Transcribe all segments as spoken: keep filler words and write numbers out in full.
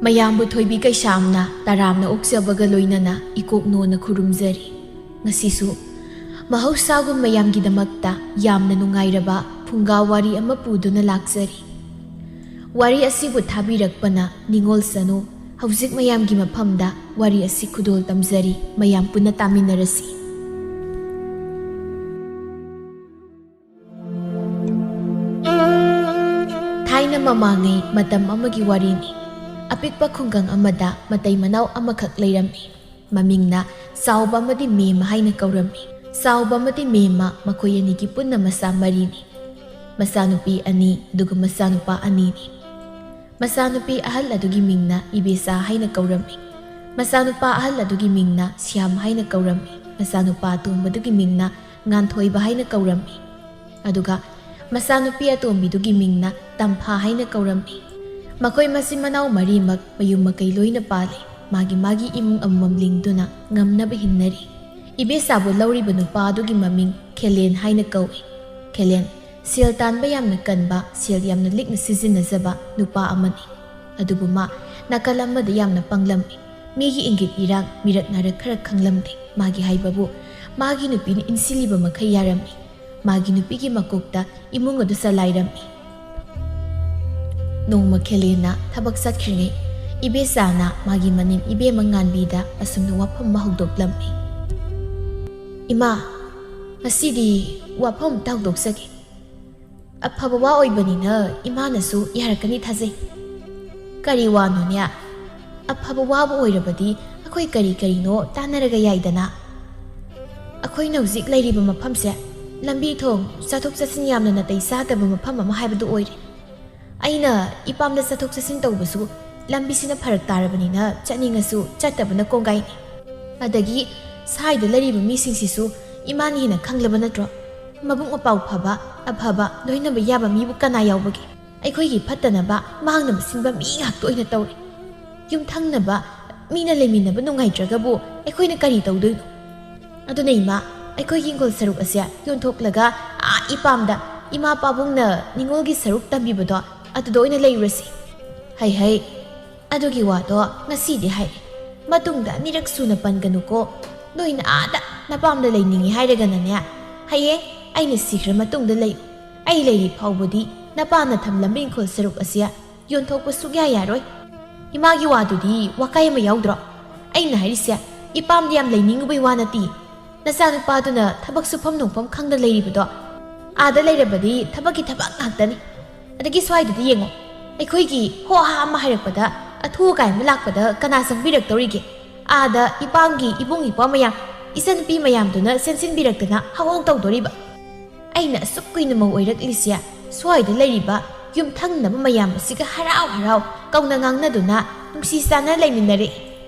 ꯃꯌꯥꯝꯕꯨ ꯊꯣꯏꯕꯤ ꯀꯩꯁꯥꯝꯅ ꯇꯔꯥꯝꯅ ꯑꯣꯛꯆꯕꯒ ꯂꯣꯏꯅꯅ ꯏꯀꯣꯛ ꯅꯣꯟꯅ ꯈꯨꯔꯨꯝꯖꯔꯤ꯫ ꯉꯁꯤꯁꯨ ꯃꯍꯧꯁꯥꯒꯨꯝ ꯃꯌꯥꯝꯒꯤꯗꯃꯛꯇ ꯌꯥꯝꯅ ꯅꯨꯡꯉꯥꯏꯔꯕ ꯐꯨꯡꯒꯥ ꯋꯥꯔꯤ ꯑꯃ ꯄꯨꯗꯨꯅ ꯂꯥꯛꯆꯔꯤ꯫ ꯋꯥꯔꯤ ꯑꯁꯤꯕꯨ ꯊꯥꯕꯤꯔꯛꯄꯅ ꯅꯤꯉꯣꯜ ꯆꯅꯨ꯫ ꯍꯧꯖꯤꯛ ꯃꯌꯥꯝꯒꯤ ꯃꯐꯝꯗ ꯋꯥꯔꯤ ꯑꯁꯤ ꯈꯨꯗꯣꯜ ꯇꯝꯖꯔꯤ, ꯃꯌꯥꯝ ꯄꯨꯟꯅ ꯇꯥꯃꯤꯟꯅꯔꯁꯤ꯫ ꯊꯥꯏꯅ ꯃꯃꯥꯡꯉꯩ ꯃꯇꯝ ꯑꯃꯒꯤ ꯋꯥꯔꯤꯅꯤ꯫ ꯑꯄꯤꯛꯄ ꯈꯨꯡꯒꯪ ꯑꯃꯗ ꯃꯇꯩ ꯃꯅꯥꯎ ꯑꯃꯈꯛ ꯂꯩꯔꯝꯃꯤ꯫ ꯃꯃꯤꯡꯅ ꯆꯥꯎꯕ ꯑꯃꯗꯤ ꯃꯦꯝꯃ ꯍꯥꯏꯅ ꯀꯧꯔꯝꯃꯤ꯫ ꯆꯥꯎꯕ ꯑꯃꯗꯤ ꯃꯦꯝꯃ ꯃꯈꯣꯏ ꯑꯅꯤꯒꯤ ꯄꯨꯟꯅ ꯃꯆꯥ ꯃꯔꯤꯅꯤ꯫ ꯃꯆꯥꯅꯨꯄꯤ ꯑꯅꯤ ꯑꯗꯨꯒ ꯃꯆꯥꯅꯨꯄꯥ ꯑꯅꯤꯅꯤ꯫ ꯃꯆꯥꯅꯨꯄꯤ ꯑꯍꯜ ꯑꯗꯨꯒꯤ ꯃꯤꯡꯅ ꯏꯕꯦꯆꯥ ꯍꯥꯏꯅ ꯀꯧꯔꯝꯃꯤ꯫ ꯃꯆꯥꯅꯨꯄꯥ ꯑꯍꯜ ꯑꯗꯨꯒꯤ ꯃꯤꯡꯅ ꯁ꯭ꯌꯥꯝ ꯍꯥꯏꯅ ꯀꯧꯔꯝꯃꯤ꯫ ꯃꯆꯥꯅꯨꯄꯥ ꯑꯇꯣꯝꯕꯗꯨꯒꯤ ꯃꯤꯡꯅ ꯉꯥꯟꯊꯣꯏꯕ ꯍꯥꯏꯅ ꯀꯧꯔꯝꯃꯤ꯫ ꯑꯗꯨꯒ ꯃꯆꯥꯅꯨꯄꯤ ꯑꯇꯣꯝꯕꯤꯗꯨꯒꯤ ꯃꯤꯡꯅ ꯇꯝꯐꯥ ꯍꯥꯏꯅ ꯀꯧꯔꯝꯃꯤ꯫ ꯃꯈꯣꯏ ꯃꯆꯤꯟ ꯃꯅꯥꯎ ꯃꯔꯤꯃꯛ ꯃꯌꯨꯝ ꯃꯀꯩ ꯂꯣꯏꯅ ꯄꯥꯜꯂꯤ꯫ ꯃꯥꯒꯤ ꯃꯥꯒꯤ ꯏꯃꯨꯡ ꯑꯃꯃꯝ ꯂꯤꯡꯗꯨꯅ ꯉꯝꯅꯕ ꯍꯤꯡꯅꯔꯤ꯫ ꯏꯕꯦꯆꯥꯕꯨ ꯂꯧꯔꯤꯕ ꯅꯨꯄꯥ ꯑꯗꯨꯒꯤ ꯃꯃꯤꯡ ꯈꯦꯂꯦꯟ ꯍꯥꯏꯅ ꯀꯧꯏ꯫ ꯈꯦꯂꯦꯟ ꯁꯦꯜ ꯇꯥꯟꯕ ꯌꯥꯝꯅ ꯀꯟꯕ, ꯁꯦꯜ ꯌꯥꯝꯅ ꯂꯤꯛꯅ ꯁꯤꯖꯤꯟꯅꯖꯕ ꯅꯨꯄꯥ ꯑꯃꯅꯤ꯫ ꯑꯗꯨꯕꯨ ꯃꯥ ꯅꯥꯀꯜ ꯑꯃꯗ ꯌꯥꯝꯅ ꯄꯪꯂꯝꯃꯤ꯫ ꯃꯤꯒꯤ ꯏꯪꯒꯤꯠ ꯏꯔꯥꯡ, ꯃꯤꯔꯛ ꯅꯥꯔꯛ ꯈꯔ ꯈꯪꯂꯝꯗꯦ꯫ ꯃꯥꯒꯤ ꯍꯥꯏꯕꯕꯨ ꯃꯥꯒꯤ ꯅꯨꯄꯤꯅ ꯏꯟꯁꯤꯜꯂꯤꯕ ꯃꯈꯩ ꯌꯥꯔꯝꯃꯤ꯫ ꯃꯥꯒꯤ ꯅꯨꯄꯤꯒꯤ ꯃꯀꯣꯛꯇ ꯏꯃꯨꯡ ꯑꯗꯨ ꯆꯂꯥꯏꯔꯝꯃꯤ꯫ ꯅꯣꯡꯃ ꯈꯦꯂꯦꯟꯅ ꯊꯕꯛ ꯆꯠꯈ꯭ꯔꯤꯉꯩ ꯏꯕꯦꯆꯥꯅ ꯃꯥꯒꯤ ꯃꯅꯦꯝ ꯏꯕꯦꯝꯃ ꯉꯥꯟꯕꯤꯗ ꯑꯁꯨꯝꯅ ꯋꯥꯐꯝ ꯑꯃ ꯍꯧꯗꯣꯛꯂꯝꯃꯤ꯫ "ꯏꯃꯥ, ꯉꯁꯤꯗꯤ ꯋꯥꯐꯝ ꯑꯝꯇ ꯍꯧꯗꯣꯛꯆꯒꯦ꯫ ꯑꯐꯕ ꯋꯥ ꯑꯣꯏꯕꯅꯤꯅ ꯏꯃꯥꯅꯁꯨ ꯌꯥꯔꯛꯀꯅꯤ ꯊꯥꯖꯩ꯫" "ꯀꯔꯤ ꯋꯥꯅꯣꯅꯦ? ꯑꯐꯕ ꯋꯥꯕꯨ ꯑꯣꯏꯔꯕꯗꯤ ꯑꯩꯈꯣꯏ ꯀꯔꯤ ꯀꯔꯤꯅꯣ ꯇꯥꯟꯅꯔꯒ ꯌꯥꯏꯗꯅ꯫ ꯑꯩꯈꯣꯏꯅ ꯍꯧꯖꯤꯛ ꯂꯩꯔꯤꯕ ꯃꯐꯝꯁꯦ ꯂꯝꯕꯤ ꯊꯣꯡ, ꯆꯠꯊꯣꯛ ꯆꯠꯁꯤꯟ ꯌꯥꯝꯅ ꯅꯥꯇꯩ ꯆꯥꯗꯕ ꯃꯐꯝ ꯑꯃ ꯍꯥꯏꯕꯗꯨ ꯑꯣꯏꯔꯦ꯫ ꯑꯩꯅ ꯏꯄꯥꯝꯗ ꯆꯠꯊꯣꯛ ꯆꯠꯁꯤꯟ ꯇꯧꯕꯁꯨ ꯂꯝꯕꯤꯁꯤꯅ ꯐꯔꯛ ꯇꯥꯔꯕꯅꯤꯅ ꯆꯠꯅꯤꯡꯉꯁꯨ ꯆꯠꯇꯕꯅ ꯀꯣꯡꯒꯥꯏꯅꯤ꯫ ꯑꯗꯒꯤ ꯁ꯭ꯋꯥꯏꯗ ꯂꯩꯔꯤꯕ ꯃꯤꯁꯤꯡꯁꯤꯁꯨ ꯏꯃꯥꯅ ꯍꯦꯟꯅ ꯈꯪꯂꯕ ꯅꯠꯇ꯭ꯔꯣ? ꯃꯕꯨꯛ ꯃꯄꯥꯎ ꯐꯕ, ꯑꯐꯕ, ꯂꯣꯏꯅꯕ ꯌꯥꯕ ꯃꯤꯕꯨ ꯀꯅꯥ ꯌꯥꯎꯕꯒꯦ? ꯑꯩꯈꯣꯏꯒꯤ ꯐꯠꯇꯅꯕ ꯃꯥꯡꯅꯕ ꯁꯤꯟꯕ ꯃꯤ ꯉꯥꯛꯇ ꯑꯣꯏꯅ ꯇꯧꯔꯦ꯫ ꯌꯨꯝꯊꯪꯅꯕ ꯃꯤꯅ ꯂꯩꯃꯤꯟꯅꯕ ꯅꯨꯡꯉꯥꯏꯇ꯭ꯔꯒꯕꯨ ꯑꯩꯈꯣꯏꯅ ꯀꯔꯤ ꯇꯧꯗꯣꯏꯅꯣ? ꯑꯗꯨꯅ ꯏꯃꯥ, ꯑꯩꯈꯣꯏꯒꯤ ꯏꯪꯈꯣꯜ ꯁꯔꯨꯛ ꯑꯁꯦ ꯌꯣꯟꯊꯣꯛꯂꯒ ꯑꯥ ꯏꯄꯥꯝꯗ ꯏꯃꯥ ꯄꯥꯕꯨꯡꯅ ꯅꯤꯉꯣꯜꯒꯤ ꯁꯔꯨꯛ ꯇꯝꯕꯤꯕꯗꯣ ꯑꯗꯨꯗ ꯑꯣꯏꯅ ꯂꯩꯔꯨꯔꯁꯤ꯫" "ꯍꯩ ꯍꯩ, ꯑꯗꯨꯒꯤ ꯋꯥꯗꯣ ꯉꯁꯤꯗꯤ ꯍꯥꯏꯔꯦ꯫ ꯃꯇꯨꯡꯗ ꯑꯅꯤꯔꯛ ꯁꯨꯅ ꯄꯟꯒꯅꯨꯀꯣ꯫ ꯅꯣꯏꯅ ꯑꯥꯗ ꯅꯄꯥꯝꯗ ꯂꯩꯅꯤꯡꯉꯤ ꯍꯥꯏꯔꯒꯅꯅꯦ, ꯍꯌꯦꯡ ꯑꯩꯅ ꯁꯤꯈ꯭ꯔ ꯃꯇꯨꯡꯗ ꯂꯩꯌꯨ꯫ ꯑꯩ ꯂꯩꯔꯤ ꯐꯥꯎꯕꯗꯤ ꯅꯄꯥꯅ ꯊꯝꯂꯝꯕ ꯏꯪꯈꯣꯜ ꯁꯔꯨꯛ ꯑꯁꯤ ꯌꯣꯟꯊꯣꯛꯄ ꯁꯨꯛꯌꯥ ꯌꯥꯔꯣꯏ꯫ ꯏꯃꯥꯒꯤ ꯋꯥꯗꯨꯗꯤ ꯋꯥꯀꯥꯏ ꯑꯃ ꯌꯥꯎꯗ꯭ꯔꯣ? ꯑꯩꯅ ꯍꯥꯏꯔꯤꯁꯦ ꯏꯄꯥꯝꯗ ꯌꯥꯝ ꯂꯩꯅꯤꯡꯉꯨꯕꯩ ꯋꯥ ꯅꯠꯇꯦ꯫ ꯅꯆꯥꯅꯨꯄꯥꯗꯨꯅ ꯊꯕꯛ ꯁꯨꯐꯝ ꯅꯣꯝꯐꯝ ꯈꯪꯗ ꯂꯩꯔꯤꯕꯗꯣ, ꯑꯥꯗ ꯂꯩꯔꯕꯗꯤ ꯊꯕꯛꯀꯤ ꯊꯕꯛ ꯉꯥꯛꯇꯅꯤ꯫ ꯑꯗꯒꯤ ꯁ꯭ꯋꯥꯏꯗꯗꯤ ꯌꯦꯡꯉꯣ, ꯑꯩꯈꯣꯏꯒꯤ ꯍꯣ ꯍꯥ ꯑꯃ ꯍꯥꯏꯔꯛꯄꯗ, ꯑꯊꯨ ꯑꯀꯥꯏ ꯑꯃ ꯂꯥꯛꯄꯗ ꯀꯅꯥ ꯆꯪꯕꯤꯔꯛꯇꯧꯔꯤꯒꯦ? ꯑꯥꯗ ꯏꯄꯥꯝꯒꯤ ꯏꯕꯨꯡ ꯏꯄ꯭ꯋꯥ ꯃꯌꯥꯝ, ꯏꯆꯟꯅꯨꯄꯤ ꯃꯌꯥꯝꯗꯨꯅ ꯆꯦꯟꯁꯤꯟꯕꯤꯔꯛꯇꯅ ꯍꯧꯍꯧ ꯇꯧꯗꯣꯔꯤꯕ꯫ ꯑꯩꯅ ꯑꯁꯨꯛ ꯀꯨꯏꯅ ꯃꯧ ꯑꯣꯏꯔꯛꯂꯤꯁꯦ ꯁ꯭ꯋꯥꯏꯗ ꯂꯩꯔꯤꯕ ꯌꯨꯝꯊꯪꯅꯕ ꯃꯌꯥꯝ ꯑꯁꯤꯒ ꯍꯔꯥꯎ ꯍꯔꯥꯎ ꯀꯧꯅ ꯉꯥꯡꯅꯗꯨꯅ ꯅꯨꯡꯁꯤ ꯆꯥꯟꯅ ꯂꯩꯃꯤꯟꯅꯔꯦ꯫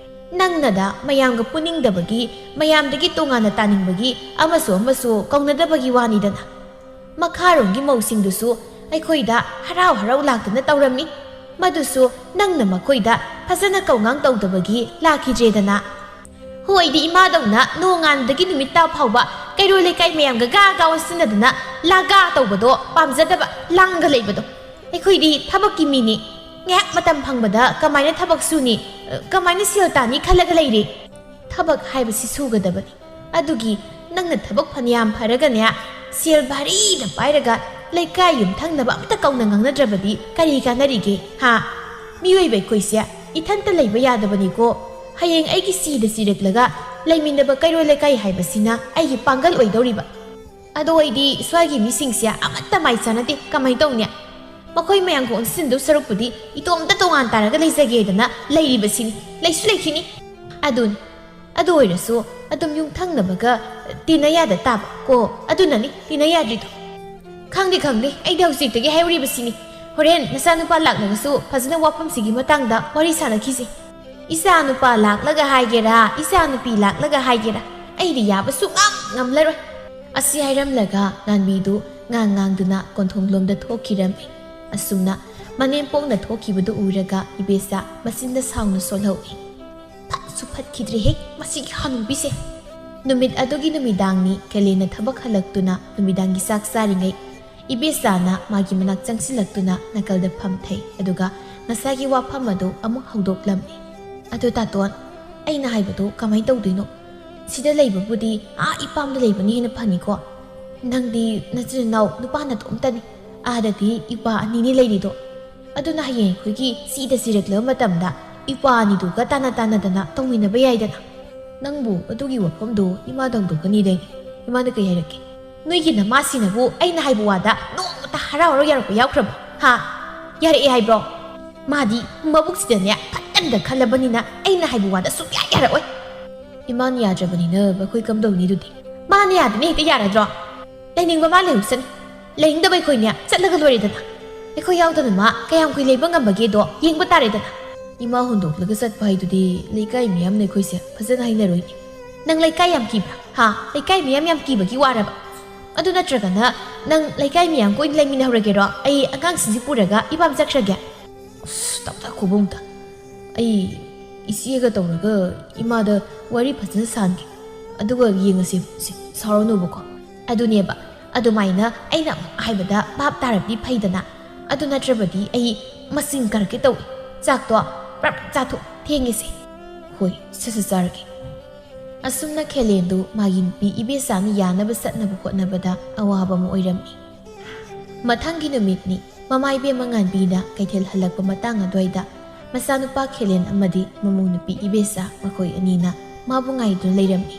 ꯅꯪꯅꯗ ꯃꯌꯥꯝꯒ ꯄꯨꯅꯤꯡꯗꯕꯒꯤ, ꯃꯌꯥꯝꯗꯒꯤ ꯇꯣꯉꯥꯟꯅ ꯇꯥꯅꯤꯡꯕꯒꯤ, ꯑꯃꯁꯨ ꯑꯃꯁꯨ ꯀꯧꯅꯗꯕꯒꯤ ꯋꯥꯅꯤꯗꯅ꯫ ꯃꯈꯥꯔꯣꯝꯒꯤ ꯃꯧꯁꯤꯡꯗꯨꯁꯨ ꯑꯩꯈꯣꯏꯗ ꯍꯔꯥꯎ ꯍꯔꯥꯎ ꯂꯥꯛꯇꯨꯅ ꯇꯧꯔꯝꯃꯤ꯫ ꯃꯗꯨꯁꯨ ꯅꯪꯅ ꯃꯈꯣꯏꯗ ꯐꯖꯅ ꯀꯧꯉꯥꯡ ꯇꯧꯗꯕꯒꯤ ꯂꯥꯛꯈꯤꯗ꯭ꯔꯦꯗꯅ꯫ ꯍꯣꯏꯗꯤ ꯏꯃꯥꯗꯧꯅ ꯅꯣꯡꯉꯥꯟꯕꯗꯒꯤ ꯅꯨꯃꯤꯠ ꯇꯥ ꯐꯥꯎꯕ ꯀꯩꯔꯣꯏ ꯂꯩꯀꯥꯏ ꯃꯌꯥꯝꯒ ꯒꯥ ꯒꯥ ꯑꯣꯟꯁꯤꯟꯅꯗꯅ ꯂꯥꯒꯥ ꯇꯧꯕꯗꯣ ꯄꯥꯝꯖꯗꯕ, ꯂꯥꯡꯒ ꯂꯩꯕꯗꯣ꯫ ꯑꯩꯈꯣꯏꯗꯤ ꯊꯕꯛꯀꯤ ꯃꯤꯅꯤ꯫ ꯉꯥꯏꯍꯥꯛ ꯃꯇꯝ ꯐꯪꯕꯗ ꯀꯃꯥꯏꯅ ꯊꯕꯛ ꯁꯨꯅꯤ? ꯀꯃꯥꯏꯅ ꯁꯦꯜ ꯇꯥꯅꯤ ꯈꯜꯂꯒ ꯂꯩꯔꯤ꯫ ꯊꯕꯛ ꯍꯥꯏꯕꯁꯤ ꯁꯨꯒꯗꯕꯅꯤ꯫ ꯑꯗꯨꯒꯤ ꯅꯪꯅ ꯊꯕꯛ ꯐꯅꯌꯥꯝ ꯐꯔꯒꯅꯦ, ꯁꯦꯜ ꯚꯥꯔꯤꯅ ꯄꯥꯏꯔꯒ ꯂꯩꯀꯥꯏ ꯌꯨꯝꯊꯪꯅꯕ ꯑꯝꯇ ꯀꯧꯅ ꯉꯥꯡꯅꯗ꯭ꯔꯕꯗꯤ ꯀꯔꯤ ꯀꯥꯟꯅꯔꯤꯒꯦ, ꯍꯥ? ꯃꯤꯑꯣꯏꯕ ꯑꯩꯈꯣꯏꯁꯦ ꯏꯊꯟꯇ ꯂꯩꯕ ꯌꯥꯗꯕꯅꯤꯀꯣ꯫ ꯍꯌꯦꯡ ꯑꯩꯒꯤ ꯁꯤꯗ ꯁꯤꯔꯛꯂꯒ ꯂꯩꯃꯤꯟꯅꯕ ꯀꯩꯔꯣꯜ ꯂꯩꯀꯥꯏ ꯍꯥꯏꯕꯁꯤꯅ ꯑꯩꯒꯤ ꯄꯥꯡꯒꯜ ꯑꯣꯏꯗꯧꯔꯤꯕ꯫ ꯑꯗꯣ ꯑꯩꯗꯤ ꯁ꯭ꯋꯥꯏꯒꯤ ꯃꯤꯁꯤꯡꯁꯦ ꯑꯃꯠꯇ ꯃꯥꯏ ꯆꯥꯟꯅꯗꯦ꯫ ꯀꯃꯥꯏ ꯇꯧꯅꯤ? ꯃꯈꯣꯏ ꯃꯌꯥꯝꯒ ꯑꯣꯟꯁꯤꯟꯗꯧ ꯁꯔꯨꯛꯄꯨꯗꯤ ꯏꯇꯣꯝꯇ ꯇꯣꯉꯥꯟ ꯇꯥꯔꯒ ꯂꯩꯖꯒꯦꯗꯅ ꯂꯩꯔꯤꯕꯁꯤꯅꯤ꯫ ꯂꯩꯁꯨ ꯂꯩꯈꯤꯅꯤ꯫ ꯑꯗꯨꯅꯤ꯫ ꯑꯗꯨ ꯑꯣꯏꯔꯁꯨ ꯑꯗꯨꯝ ꯌꯨꯝꯊꯪꯅꯕꯒ ꯇꯤꯟꯅ ꯌꯥꯗ ꯇꯥꯕ ꯀꯣ꯫ ꯑꯗꯨꯅꯅꯤ ꯇꯤꯟꯅ ꯌꯥꯗ꯭ꯔꯤꯗꯣ꯫ ꯈꯪꯗꯦ, ꯈꯪꯗꯦ, ꯑꯩꯗꯤ ꯍꯧꯖꯤꯛꯇꯒꯤ ꯍꯥꯏꯍꯧꯔꯤꯕꯁꯤꯅꯤ꯫ ꯍꯣꯔꯦꯟ ꯅꯆꯥꯅꯨꯄꯥ ꯂꯥꯛꯂꯒꯁꯨ ꯐꯖꯅ ꯋꯥꯐꯝꯁꯤꯒꯤ ꯃꯇꯥꯡꯗ ꯋꯥꯔꯤ ꯁꯥꯟꯅꯈꯤꯁꯦ꯫ ꯏꯆꯥ ꯅꯨꯄꯥ ꯂꯥꯛꯂꯒ ꯍꯥꯏꯒꯦꯔꯥ, ꯏꯆꯥ ꯅꯨꯄꯤ ꯂꯥꯛꯂꯒ ꯍꯥꯏꯒꯦꯔꯥ, ꯑꯩꯗꯤ ꯌꯥꯕ ꯁꯨꯡꯉꯝ ꯉꯝꯂꯔꯣꯏ꯫ ꯑꯁꯤ ꯍꯥꯏꯔꯝꯂꯒ ꯉꯥꯟꯕꯤꯗꯨ ꯉꯥꯡ ꯉꯥꯡꯗꯨꯅ ꯀꯣꯟꯊꯣꯡꯂꯣꯝꯗ ꯊꯣꯛꯈꯤꯔꯝꯃꯤ꯫ ꯑꯁꯨꯝꯅ ꯃꯅꯦꯝꯄꯣꯛꯅ ꯊꯣꯛꯈꯤꯕꯗꯨ ꯎꯔꯒ ꯏꯕꯦꯆꯥ ꯃꯆꯤꯟꯗ ꯁꯥꯎꯅ ꯁꯣꯜꯍꯧꯏ꯫ ꯐꯠꯁꯨ ꯐꯠꯈꯤꯗ꯭ꯔꯦꯍꯦ ꯃꯁꯤꯒꯤ ꯍꯅꯨꯕꯤꯁꯦ꯫ ꯅꯨꯃꯤꯠ ꯑꯗꯨꯒꯤ ꯅꯨꯃꯤꯗꯥꯡꯅꯤ꯫ ꯀꯦꯂꯦꯟꯅ ꯊꯕꯛ ꯍꯜꯂꯛꯇꯨꯅ ꯅꯨꯃꯤꯗꯥꯡꯒꯤ ꯆꯥꯛ ꯆꯥꯔꯤꯉꯩ, ꯏꯕꯦꯆꯥꯅ ꯃꯥꯒꯤ ꯃꯅꯥꯛ ꯆꯪꯁꯤꯜꯂꯛꯇꯨꯅ ꯅꯥꯀꯜꯗ ꯐꯝꯊꯩ꯫ ꯑꯗꯨꯒ ꯉꯁꯥꯏꯒꯤ ꯋꯥꯐꯝ ꯑꯗꯨ ꯑꯃꯨꯛ ꯍꯧꯗꯣꯛꯂꯝꯃꯤ꯫ "ꯑꯗꯨ ꯇꯥꯇꯣꯟ, ꯑꯩꯅ ꯍꯥꯏꯕꯗꯨ ꯀꯃꯥꯏꯅ ꯇꯧꯗꯣꯏꯅꯣ? ꯁꯤꯗ ꯂꯩꯕꯕꯨꯗꯤ ꯑꯥ ꯏꯄꯥꯝꯗ ꯂꯩꯕꯅ ꯍꯦꯟꯅ ꯐꯅꯤꯀꯣ꯫ ꯅꯪꯗꯤ ꯅꯆꯤꯟ ꯅꯅꯥꯎ ꯅꯨꯄꯥ ꯅꯇꯣꯝꯇꯅꯤ꯫ ꯑꯥꯗꯗꯤ ꯏꯄꯥ ꯑꯅꯤꯅꯤ ꯂꯩꯔꯤꯗꯣ꯫ ꯑꯗꯨꯅ ꯍꯌꯦꯡ ꯑꯩꯈꯣꯏꯒꯤ ꯁꯤꯗ ꯁꯤꯔꯛꯂꯕ ꯃꯇꯝꯗ ꯏꯄꯥ ꯑꯅꯤꯗꯨꯒ ꯇꯥꯟꯅ ꯇꯥꯟꯅꯗꯅ ꯇꯧꯃꯤꯟꯅꯕ ꯌꯥꯏꯗꯅ꯫ ꯅꯪꯕꯨ ꯑꯗꯨꯒꯤ ꯋꯥꯐꯝꯗꯣ ꯏꯃꯥꯗ ꯍꯧꯗꯣꯛꯀꯅꯤꯗꯥꯏꯅꯦ? ꯏꯃꯥꯅ ꯀꯩ ꯍꯥꯏꯔꯛꯀꯦ?" "ꯅꯣꯏꯒꯤ ꯅꯃꯥꯁꯤꯅꯕꯨ ꯑꯩꯅ ꯍꯥꯏꯕ ꯋꯥꯗ ꯅꯣꯡꯃꯇ ꯍꯔꯥꯎ ꯍꯔꯥꯎ ꯌꯥꯔꯛꯄ ꯌꯥꯎꯈ꯭ꯔꯕ? ꯍꯥ? ꯌꯥꯔꯛꯑꯦ ꯍꯥꯏꯕ꯭ꯔꯣ? ꯃꯥꯗꯤ ꯃꯕꯨꯛꯁꯤꯗꯅꯦ ꯐꯠꯇꯅꯗ ꯈꯜꯂꯕꯅꯤꯅ ꯑꯩꯅ ꯍꯥꯏꯕ ꯋꯥꯗ ꯁꯨꯡꯌꯥ ꯌꯥꯔꯛꯑꯣꯏ꯫ ꯏꯃꯥꯅ ꯌꯥꯗ꯭ꯔꯕꯅꯤꯅ ꯑꯩꯈꯣꯏ ꯀꯝꯗꯧꯅꯤ ꯑꯗꯨꯗꯤ? ꯃꯥꯅ ꯌꯥꯗꯅ ꯍꯦꯛꯇ ꯌꯥꯔꯗ꯭ꯔꯣ? ꯂꯩꯅꯤꯡꯕ ꯃꯥ ꯂꯩꯍꯧꯁꯅꯤ꯫ ꯂꯩꯅꯤꯡꯗꯕ ꯑꯩꯈꯣꯏꯅꯦ ꯆꯠꯂꯒ ꯂꯣꯏꯔꯦꯗꯅ꯫ ꯑꯩꯈꯣꯏ ꯌꯥꯎꯗꯅ ꯃꯥ ꯀꯌꯥꯝ ꯀꯨꯏ ꯂꯩꯕ ꯉꯝꯕꯒꯦꯗꯣ ꯌꯦꯡꯕ ꯇꯥꯔꯦꯗꯅ꯫" ꯏꯃꯥ ꯍꯨꯟꯗꯣꯛꯂꯒ ꯆꯠꯄ ꯍꯥꯏꯗꯨꯗꯤ ꯂꯩꯀꯥꯏ ꯃꯤꯌꯥꯝꯅ ꯑꯩꯈꯣꯏꯁꯦ ꯐꯖꯅ ꯍꯥꯏꯅꯔꯣꯏꯅꯦ꯫ "ꯅꯪ ꯂꯩꯀꯥꯏ ꯌꯥꯝ ꯀꯤꯕ꯭ꯔꯥ? ꯍꯥ? ꯂꯩꯀꯥꯏ ꯃꯤꯌꯥꯝ ꯌꯥꯝ ꯀꯤꯕꯒꯤ ꯋꯥꯔꯕ? ꯑꯗꯨ ꯅꯠꯇ꯭ꯔꯒꯅ ꯅꯪ ꯂꯩꯀꯥꯏ ꯃꯤꯌꯥꯝꯒ ꯑꯣꯏꯅ ꯂꯩꯃꯤꯟꯅꯍꯧꯔꯒꯦꯔꯣ? ꯑꯩ ꯑꯉꯥꯡꯁꯤꯡꯁꯤ ꯄꯨꯔꯒ ꯏꯄꯥꯝ ꯆꯠꯈ꯭ꯔꯒꯦ?" ꯑꯁ, ꯇꯞꯇꯥ ꯈꯨꯕꯨꯡꯗ꯫ ꯑꯩ ꯏꯆꯦꯒ ꯇꯧꯔꯒ ꯏꯃꯥꯗ ꯋꯥꯔꯤ ꯐꯖꯅ ꯁꯥꯟꯒꯦ꯫ ꯑꯗꯨꯒ ꯌꯦꯡꯉꯁꯦ ꯁꯦ, ꯁꯥꯎꯔꯅꯨꯕꯀꯣ꯫ ꯑꯗꯨꯅꯦꯕ, ꯑꯗꯨꯃꯥꯏꯅ ꯑꯩꯅ ꯑꯃꯨꯛ ꯍꯥꯏꯕꯗ ꯚꯥꯞ ꯇꯥꯔꯕꯗꯤ ꯐꯩꯗꯅ꯫ ꯑꯗꯨ ꯅꯠꯇ꯭ꯔꯕꯗꯤ ꯑꯩ ꯃꯁꯤꯡ ꯀꯥꯔꯛꯀꯦ ꯇꯧꯏ꯫ ꯆꯥꯛꯇꯣ ꯄ꯭ꯔꯞ ꯆꯥꯊꯣꯛ, ꯊꯦꯡꯉꯦꯁꯦ꯫ ꯍꯣꯏ, ꯁꯠ ꯁꯠ ꯆꯥꯔꯒꯦ꯫ ꯑꯁꯨꯝꯅ ꯈꯦꯂꯦꯟꯗꯨ ꯃꯥꯒꯤ ꯅꯨꯄꯤ ꯏꯕꯦꯆꯥꯅ ꯌꯥꯅꯕ ꯆꯠꯅꯕ ꯍꯣꯠꯅꯕꯗ ꯑꯋꯥꯕ ꯑꯃ ꯑꯣꯏꯔꯝꯃꯤ꯫ ꯃꯊꯪꯒꯤ ꯅꯨꯃꯤꯠꯅꯤ꯫ ꯃꯃꯥ ꯏꯕꯦꯝꯃ ꯉꯥꯟꯕꯤꯅ ꯀꯩꯊꯦꯜ ꯍꯜꯂꯛꯄ ꯃꯇꯥꯡ ꯑꯗꯨꯋꯥꯏꯗ ꯃꯆꯥꯅꯨꯄꯥ ꯈꯦꯂꯦꯟ ꯑꯃꯗꯤ ꯃꯃꯧ ꯅꯨꯄꯤ ꯏꯕꯦꯆꯥ ꯃꯈꯣꯏ ꯑꯅꯤꯅ ꯃꯥꯕꯨ ꯉꯥꯏꯗꯨꯅ ꯂꯩꯔꯝꯃꯤ꯫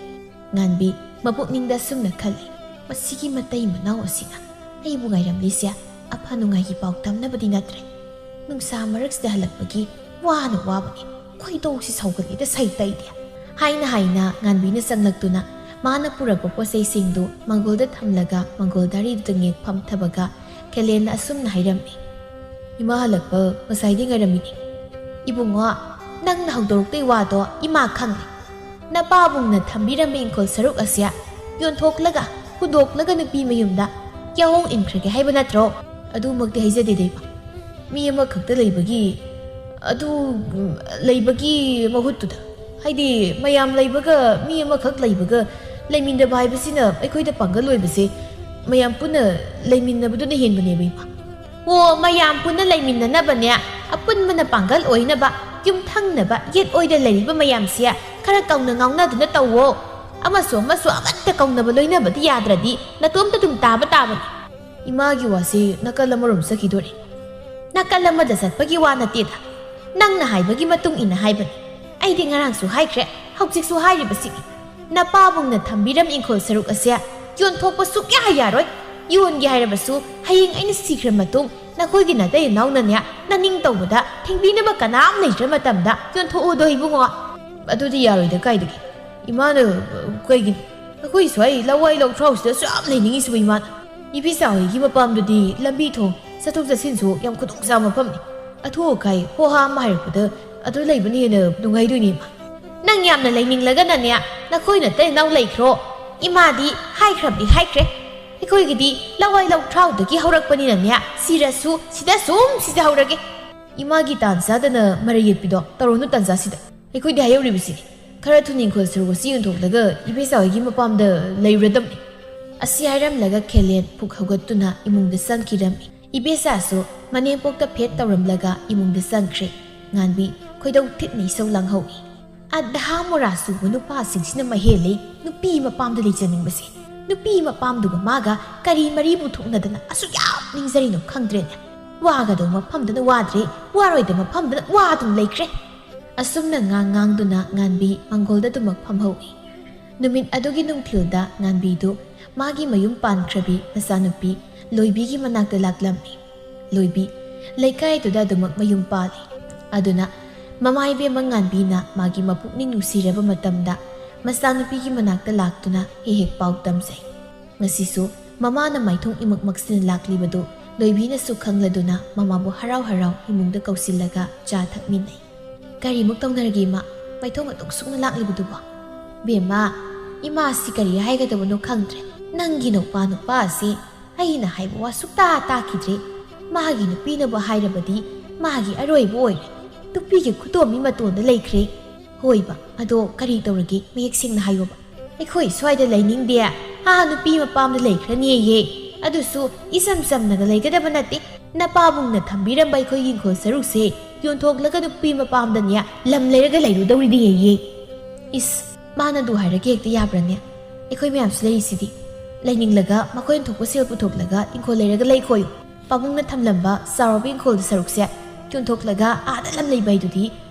ꯉꯥꯟꯕꯤ ꯃꯄꯨꯛꯅꯤꯡꯗ ꯑꯁꯨꯝꯅ ꯈꯜꯂꯤ, "ꯃꯁꯤꯒꯤ ꯃꯇꯩ ꯃꯅꯥꯎ ꯑꯁꯤꯅ ꯑꯩꯕꯨ ꯉꯥꯏꯔꯝꯂꯤꯁꯦ ꯑꯐ ꯅꯨꯡꯉꯥꯏꯒꯤ ꯄꯥꯎ ꯇꯝꯅꯕꯗꯤ ꯅꯠꯇ꯭ꯔꯦ꯫ ꯅꯨꯡꯁꯥ ꯃꯔꯛꯁꯤꯗ ꯍꯜꯂꯛꯄꯒꯤ ꯋꯥꯅ ꯋꯥꯕꯅꯤ꯫ ꯈꯣꯏꯗꯧꯁꯤ ꯁꯥꯎꯒꯠꯂꯤꯗ ꯁꯩꯇꯩꯗꯤ꯫" ꯍꯥꯏꯅ ꯍꯥꯏꯅ ꯉꯥꯟꯕꯤꯅ ꯆꯪꯂꯛꯇꯨꯅ ꯃꯥꯅ ꯄꯨꯔꯛꯄ ꯄꯣꯠꯆꯩꯁꯤꯡꯗꯨ ꯃꯪꯒꯣꯜꯗ ꯊꯝꯂꯒ ꯃꯪꯒꯣꯜ ꯗꯥꯔꯤꯗꯨꯗ ꯉꯦꯛ ꯐꯝꯊꯕꯒ ꯈꯦꯂꯦꯟꯅ ꯑꯁꯨꯝꯅ ꯍꯥꯏꯔꯝꯃꯤ, "ꯏꯃꯥ ꯍꯜꯂꯛꯄ ꯉꯁꯥꯏꯗꯤ ꯉꯥꯏꯔꯝꯃꯤꯅꯤ꯫" "ꯏꯕꯨꯡꯉꯣ, ꯅꯪꯅ ꯍꯧꯗꯣꯔꯛꯇꯣꯏ ꯋꯥꯗꯣ ꯏꯃꯥ ꯈꯪꯂꯦ꯫ ꯅꯄꯥꯕꯨꯡꯅ ꯊꯝꯕꯤꯔꯝꯕ ꯏꯪꯈꯣꯜ ꯁꯔꯨꯛ ꯑꯁꯦ ꯌꯣꯟꯊꯣꯛꯂꯒ ꯍꯨꯟꯗꯣꯛꯂꯒ ꯅꯨꯄꯤ ꯃꯌꯨꯝꯗ ꯌꯥꯍꯣꯡ ꯏꯟꯈ꯭ꯔꯒꯦ ꯍꯥꯏꯕ ꯅꯠꯇ꯭ꯔꯣ?" "ꯑꯗꯨꯃꯛꯇꯤ ꯍꯥꯏꯖꯗꯦꯗ ꯏꯃꯥ꯫ ꯃꯤ ꯑꯃꯈꯛꯇ ꯂꯩꯕꯒꯤ, ꯑꯗꯨ, ꯎꯝ, ꯂꯩꯕꯒꯤ ꯃꯍꯨꯠꯇꯨꯗ, ꯍꯥꯏꯗꯤ ꯃꯌꯥꯝ ꯂꯩꯕꯒ ꯃꯤ ꯑꯃꯈꯛ ꯂꯩꯕꯒ ꯂꯩꯃꯤꯟꯅꯕ ꯍꯥꯏꯕꯁꯤꯅ ꯑꯩꯈꯣꯏꯗ ꯄꯥꯡꯒꯜ ꯑꯣꯏꯕꯁꯦ ꯃꯌꯥꯝ ꯄꯨꯟꯅ ꯂꯩꯃꯤꯟꯅꯕꯗꯨꯅ ꯍꯦꯟꯕꯅꯦꯕ ꯏꯃꯥ꯫" "ꯑꯣ, ꯃꯌꯥꯝ ꯄꯨꯟꯅ ꯂꯩꯃꯤꯟꯅꯅꯕꯅꯦ ꯑꯄꯨꯟꯕꯅ ꯄꯥꯡꯒꯜ ꯑꯣꯏꯅꯕ, ꯌꯨꯝꯊꯪꯅꯕ ꯌꯦꯠ ꯑꯣꯏꯗ ꯂꯩꯔꯤꯕ ꯃꯌꯥꯝꯁꯦ ꯈꯔ ꯀꯧꯅ ꯉꯥꯎꯅꯗꯨꯅ ꯇꯧꯋꯣ꯫ ꯑꯃꯁꯨ ꯑꯃꯁꯨ ꯑꯃꯠꯇ ꯀꯧꯅꯕ ꯂꯣꯏꯅꯕꯗꯤ ꯌꯥꯗ꯭ꯔꯗꯤ ꯅꯇꯣꯝꯇ ꯑꯗꯨꯝ ꯇꯥꯕ ꯇꯥꯕꯅꯤ꯫ ꯏꯃꯥꯒꯤ ꯋꯥꯁꯤ ꯅꯥꯀꯜ ꯑꯃꯔꯣꯝ ꯆꯠꯈꯤꯗꯣꯔꯦ꯫ ꯅꯥꯀꯜ ꯑꯃꯗ ꯆꯠꯄꯒꯤ ꯋꯥ ꯅꯠꯇꯦꯗ꯫ ꯅꯪꯅ ꯍꯥꯏꯕꯒꯤ ꯃꯇꯨꯡ ꯏꯟꯅ ꯍꯥꯏꯕꯅꯤ꯫ ꯑꯩꯗꯤ ꯉꯔꯥꯡꯁꯨ ꯍꯥꯏꯈ꯭ꯔꯦ, ꯍꯧꯖꯤꯛꯁꯨ ꯍꯥꯏꯔꯤꯕꯁꯤꯅꯤ꯫ ꯅꯄꯥꯕꯨꯡꯅ ꯊꯝꯕꯤꯔꯝ ꯏꯪꯈꯣꯜ ꯁꯔꯨꯛ ꯑꯁꯦ ꯌꯣꯟꯊꯣꯛꯄ ꯁꯨꯛꯌꯥ ꯌꯥꯔꯣꯏ꯫ ꯌꯣꯟꯒꯦ ꯍꯥꯏꯔꯕꯁꯨ ꯍꯌꯦꯡ ꯑꯩꯅ ꯁꯤꯈ꯭ꯔ ꯃꯇꯨꯡ ꯅꯈꯣꯏꯒꯤ ꯅꯇꯩ ꯅꯅꯥꯎꯅꯅꯦ ꯅꯅꯤꯡ ꯇꯧꯕꯗ ꯊꯤꯡꯕꯤꯅꯕ ꯀꯅꯥꯝ ꯂꯩꯇ꯭ꯔ ꯃꯇꯝꯗ ꯌꯣꯟꯊꯣꯛꯎꯗꯣ ꯏꯕꯨꯡꯉꯣ꯫ ꯑꯗꯨꯗꯤ ꯌꯥꯔꯣꯏꯗ ꯀꯥꯏꯗꯒꯤ꯫ ꯏꯃꯥꯅ, ꯀꯩꯒꯤꯅꯣ? ꯑꯩꯈꯣꯏ ꯁ꯭ꯋꯥꯏ ꯂꯋꯥꯏ ꯂꯧꯊ꯭ꯔꯥꯎꯁꯤꯗ ꯑꯁꯨꯛ ꯌꯥꯝ ꯂꯩꯅꯤꯡꯉꯤꯁꯤꯕꯨ ꯏꯃꯥꯅ? ꯏꯕꯦꯆꯥ ꯍꯣꯏꯒꯤ ꯃꯄꯥꯝꯗꯨꯗꯤ ꯂꯝꯕꯤ ꯊꯣꯡ ꯆꯠꯊꯣꯛ ꯆꯠꯁꯤꯟꯁꯨ ꯌꯥꯝ ꯈꯨꯗꯣꯡ ꯆꯥꯕ ꯃꯐꯝꯅꯤ꯫ ꯑꯊꯨ ꯑꯀꯥꯏ ꯍꯣ ꯍꯥ ꯑꯃ ꯍꯥꯏꯔꯛꯄꯗ ꯑꯗꯨ ꯂꯩꯕꯅ ꯍꯦꯟꯅ ꯅꯨꯡꯉꯥꯏꯗꯣꯏꯅꯤ ꯏꯃꯥ꯫ ꯅꯪ ꯌꯥꯝꯅ ꯂꯩꯅꯤꯡꯂꯒꯅꯅꯦ ꯅꯈꯣꯏ ꯅꯇꯩ ꯅꯅꯥꯎ ꯂꯩꯈ꯭ꯔꯣ꯫ ꯏꯃꯥꯗꯤ ꯍꯥꯏꯈ꯭ꯔꯕꯗꯤ ꯍꯥꯏꯈ꯭ꯔꯦ꯫ ꯑꯩꯈꯣꯏꯒꯤꯗꯤ ꯂꯋꯥꯏ ꯂꯧꯊ꯭ꯔꯥꯎꯗꯒꯤ ꯍꯧꯔꯛꯄꯅꯤꯅꯅꯦ ꯁꯤꯔꯁꯨ ꯁꯤꯗ ꯁꯨꯝ ꯁꯤꯖꯍꯧꯔꯒꯦ꯫ ꯏꯃꯥꯒꯤ ꯇꯥꯟ ꯆꯥꯗꯅ ꯃꯔꯩ ꯌꯦꯠꯄꯤꯗꯣ ꯇꯧꯔꯨꯅꯨ ꯇꯥꯟꯖꯥꯁꯤꯗ꯫ ꯑꯩꯈꯣꯏꯗꯤ ꯍꯥꯏꯍꯧꯔꯤꯕꯁꯤꯅꯤ꯫ ꯈꯔ ꯊꯨꯅ ꯏꯪꯈꯣꯜ ꯁꯔꯨꯛ ꯑꯁꯤ ꯌꯣꯟꯊꯣꯛꯂꯒ ꯏꯕꯦꯆꯥ ꯍꯣꯏꯒꯤ ꯃꯄꯥꯝꯗ ꯂꯩꯔꯨꯔꯗꯝꯅꯤ꯫ ꯑꯁꯤ ꯍꯥꯏꯔꯝꯂꯒ ꯈꯦꯂꯦꯟ ꯐꯨꯛ ꯍꯧꯒꯠꯇꯨꯅ ꯏꯃꯨꯡꯗ ꯆꯪꯈꯤꯔꯝꯃꯤ꯫ ꯏꯕꯦꯆꯥꯁꯨ ꯃꯅꯦꯝꯄꯣꯛꯇ ꯐꯦꯠ ꯇꯧꯔꯝꯂꯒ ꯏꯃꯨꯡꯗ ꯆꯪꯈ꯭ꯔꯦ꯫ ꯉꯥꯟꯕꯤ ꯈꯣꯏꯗꯧ ꯊꯤꯠꯅ ꯏꯁꯧ ꯂꯥꯡꯍꯧꯏ꯫ ꯑꯗꯍꯥ ꯃꯣꯔꯥ ꯁꯨꯕ ꯅꯨꯄꯥꯁꯤꯡꯁꯤꯅ ꯃꯍꯦꯜꯂꯦ ꯅꯨꯄꯤ ꯃꯄꯥꯝꯗ ꯂꯩꯖꯅꯤꯡꯕꯁꯦ꯫ ꯅꯨꯄꯤ ꯃꯄꯥꯝꯗꯨꯒ ꯃꯥꯒ ꯀꯔꯤ ꯃꯔꯤ ꯄꯨꯊꯣꯛꯅꯗꯅ ꯑꯁꯨꯛ ꯌꯥꯝ ꯅꯤꯡꯖꯔꯤꯅꯣ ꯈꯪꯗ꯭ꯔꯦꯅꯦ꯫ ꯋꯥꯒꯗꯧ ꯃꯐꯝꯗꯅ ꯋꯥꯗ꯭ꯔꯦ, ꯋꯥꯔꯣꯏꯗ ꯃꯐꯝꯗꯅ ꯋꯥꯗꯨꯅ ꯂꯩꯈ꯭ꯔꯦ꯫ ꯑꯁꯨꯝꯅ ꯉꯥꯡ ꯉꯥꯡꯗꯨꯅ ꯉꯥꯟꯕꯤ ꯃꯪꯒꯣꯜꯗ ꯑꯗꯨꯃꯛ ꯐꯝꯍꯧꯏ꯫ ꯅꯨꯃꯤꯠ ꯑꯗꯨꯒꯤ ꯅꯨꯡꯊꯤꯜꯗ ꯉꯥꯟꯕꯤꯗꯨ ꯃꯥꯒꯤ ꯃꯌꯨꯝ ꯄꯥꯟꯈ꯭ꯔꯕꯤ ꯃꯆꯥꯅꯨꯄꯤ ꯂꯣꯏꯕꯤꯒꯤ ꯃꯅꯥꯛꯇ ꯂꯥꯛꯂꯝꯃꯤ꯫ ꯂꯣꯏꯕꯤ ꯂꯩꯀꯥꯏꯗꯨꯗ ꯑꯗꯨꯃꯛ ꯃꯌꯨꯝ ꯄꯥꯜꯂꯤ꯫ ꯑꯗꯨꯅ ꯃꯃꯥ ꯏꯕꯦꯝꯃ ꯉꯥꯟꯕꯤꯅ ꯃꯥꯒꯤ ꯃꯄꯨꯛꯅꯤꯡ ꯅꯨꯡꯁꯤꯔꯕ ꯃꯇꯝꯗ ꯃꯆꯥꯅꯨꯄꯤꯒꯤ ꯃꯅꯥꯛꯇ ꯂꯥꯛꯇꯨꯅ ꯍꯦꯛ ꯍꯦꯛ ꯄꯥꯎ ꯇꯝꯖꯩ꯫ ꯉꯁꯤꯁꯨ ꯃꯃꯥꯅ ꯃꯥꯏꯊꯣꯡ ꯏꯃꯛ ꯃꯛꯁꯤꯟꯅ ꯂꯥꯛꯂꯤꯕꯗꯨ ꯂꯣꯏꯕꯤꯅꯁꯨ ꯈꯪꯂꯗꯨꯅ ꯃꯃꯥꯕꯨ ꯍꯔꯥꯎ ꯍꯔꯥꯎ ꯏꯃꯨꯡꯗ ꯀꯧꯁꯤꯜꯂꯒ ꯆꯥ ꯊꯛꯃꯤꯟꯅꯩ꯫ "ꯀꯔꯤꯃꯨꯛ ꯇꯧꯅꯔꯒꯦ ꯏꯃꯥ? ꯃꯥꯏꯊꯣꯡ ꯑꯗꯨꯛ ꯁꯨꯛꯅ ꯂꯥꯛꯂꯤꯕꯗꯨꯕꯣ?" "ꯕꯦꯝꯃ, ꯏꯃꯥꯁꯤ ꯀꯔꯤ ꯍꯥꯏꯒꯗꯕꯅꯣ ꯈꯪꯗ꯭ꯔꯦ꯫ ꯅꯪꯒꯤ ꯅꯨꯄꯥ ꯅꯨꯄꯥ ꯑꯁꯤ ꯑꯩꯅ ꯍꯥꯏꯕ ꯋꯥ ꯁꯨꯛꯇꯥ ꯇꯥꯈꯤꯗ꯭ꯔꯦ꯫ ꯃꯥꯒꯤ ꯅꯨꯄꯤꯅꯕꯨ ꯍꯥꯏꯔꯕꯗꯤ ꯃꯥꯒꯤ ꯑꯔꯣꯏꯕ ꯑꯣꯏꯔꯦ꯫ ꯅꯨꯄꯤꯒꯤ ꯈꯨꯗꯣꯝꯕꯤ ꯃꯇꯣꯟꯗ ꯂꯩꯈ꯭ꯔꯦ꯫ ꯍꯣꯏꯕ, ꯑꯗꯣ ꯀꯔꯤ ꯇꯧꯔꯒꯦ? ꯃꯌꯦꯛ ꯁꯦꯡꯅ ꯍꯥꯏꯌꯣꯕ꯫ ꯑꯩꯈꯣꯏ ꯁ꯭ꯋꯥꯏꯗ ꯂꯩꯅꯤꯡꯗꯦ꯫ ꯑꯥ ꯅꯨꯄꯤ ꯃꯄꯥꯝꯗ ꯂꯩꯈ꯭ꯔꯅꯦꯌꯦ꯫ ꯑꯗꯨꯁꯨ ꯏꯆꯝ ꯆꯝꯅꯒ ꯂꯩꯒꯗꯕ ꯅꯠꯇꯦ꯫ "ꯅꯄꯥꯕꯨꯡꯅ ꯊꯝꯕꯤꯔꯝꯕ ꯑꯩꯈꯣꯏꯒꯤ ꯏꯪꯈꯣꯜ ꯁꯔꯨꯛꯁꯦ ꯌꯣꯟꯊꯣꯛꯂꯒ ꯅꯨꯄꯤ ꯃꯄꯥꯝꯗꯅꯦ ꯂꯝ ꯂꯩꯔꯒ ꯂꯩꯔꯨꯗꯧꯔꯤꯗꯤ ꯍꯥꯏꯌꯦ꯫" "ꯏꯁ, ꯃꯥꯅ ꯑꯗꯨ ꯍꯥꯏꯔꯛꯀꯦ ꯍꯦꯛꯇ ꯌꯥꯕ꯭ꯔꯅꯦ? ꯑꯩꯈꯣꯏ ꯃꯌꯥꯝꯁꯨ ꯂꯩꯔꯤꯁꯤꯗꯤ꯫ ꯂꯩꯅꯤꯡꯂꯒ ꯃꯈꯣꯏꯅ ꯊꯣꯛꯄ ꯁꯦꯜ ꯄꯨꯊꯣꯛꯂꯒ ꯏꯪꯈꯣꯜ ꯂꯩꯔꯒ ꯂꯩꯈꯣꯌꯨ꯫ ꯄꯥꯕꯨꯡꯅ ꯊꯝꯂꯝꯕ ꯆꯥꯎꯔꯕ ꯏꯪꯈꯣꯜ ꯁꯔꯨꯛꯁꯦ ꯌꯣꯟꯊꯣꯛꯂꯒ ꯑꯥꯗ ꯂꯝ ꯂꯩꯕ ꯍꯥꯏꯗꯨꯗꯤ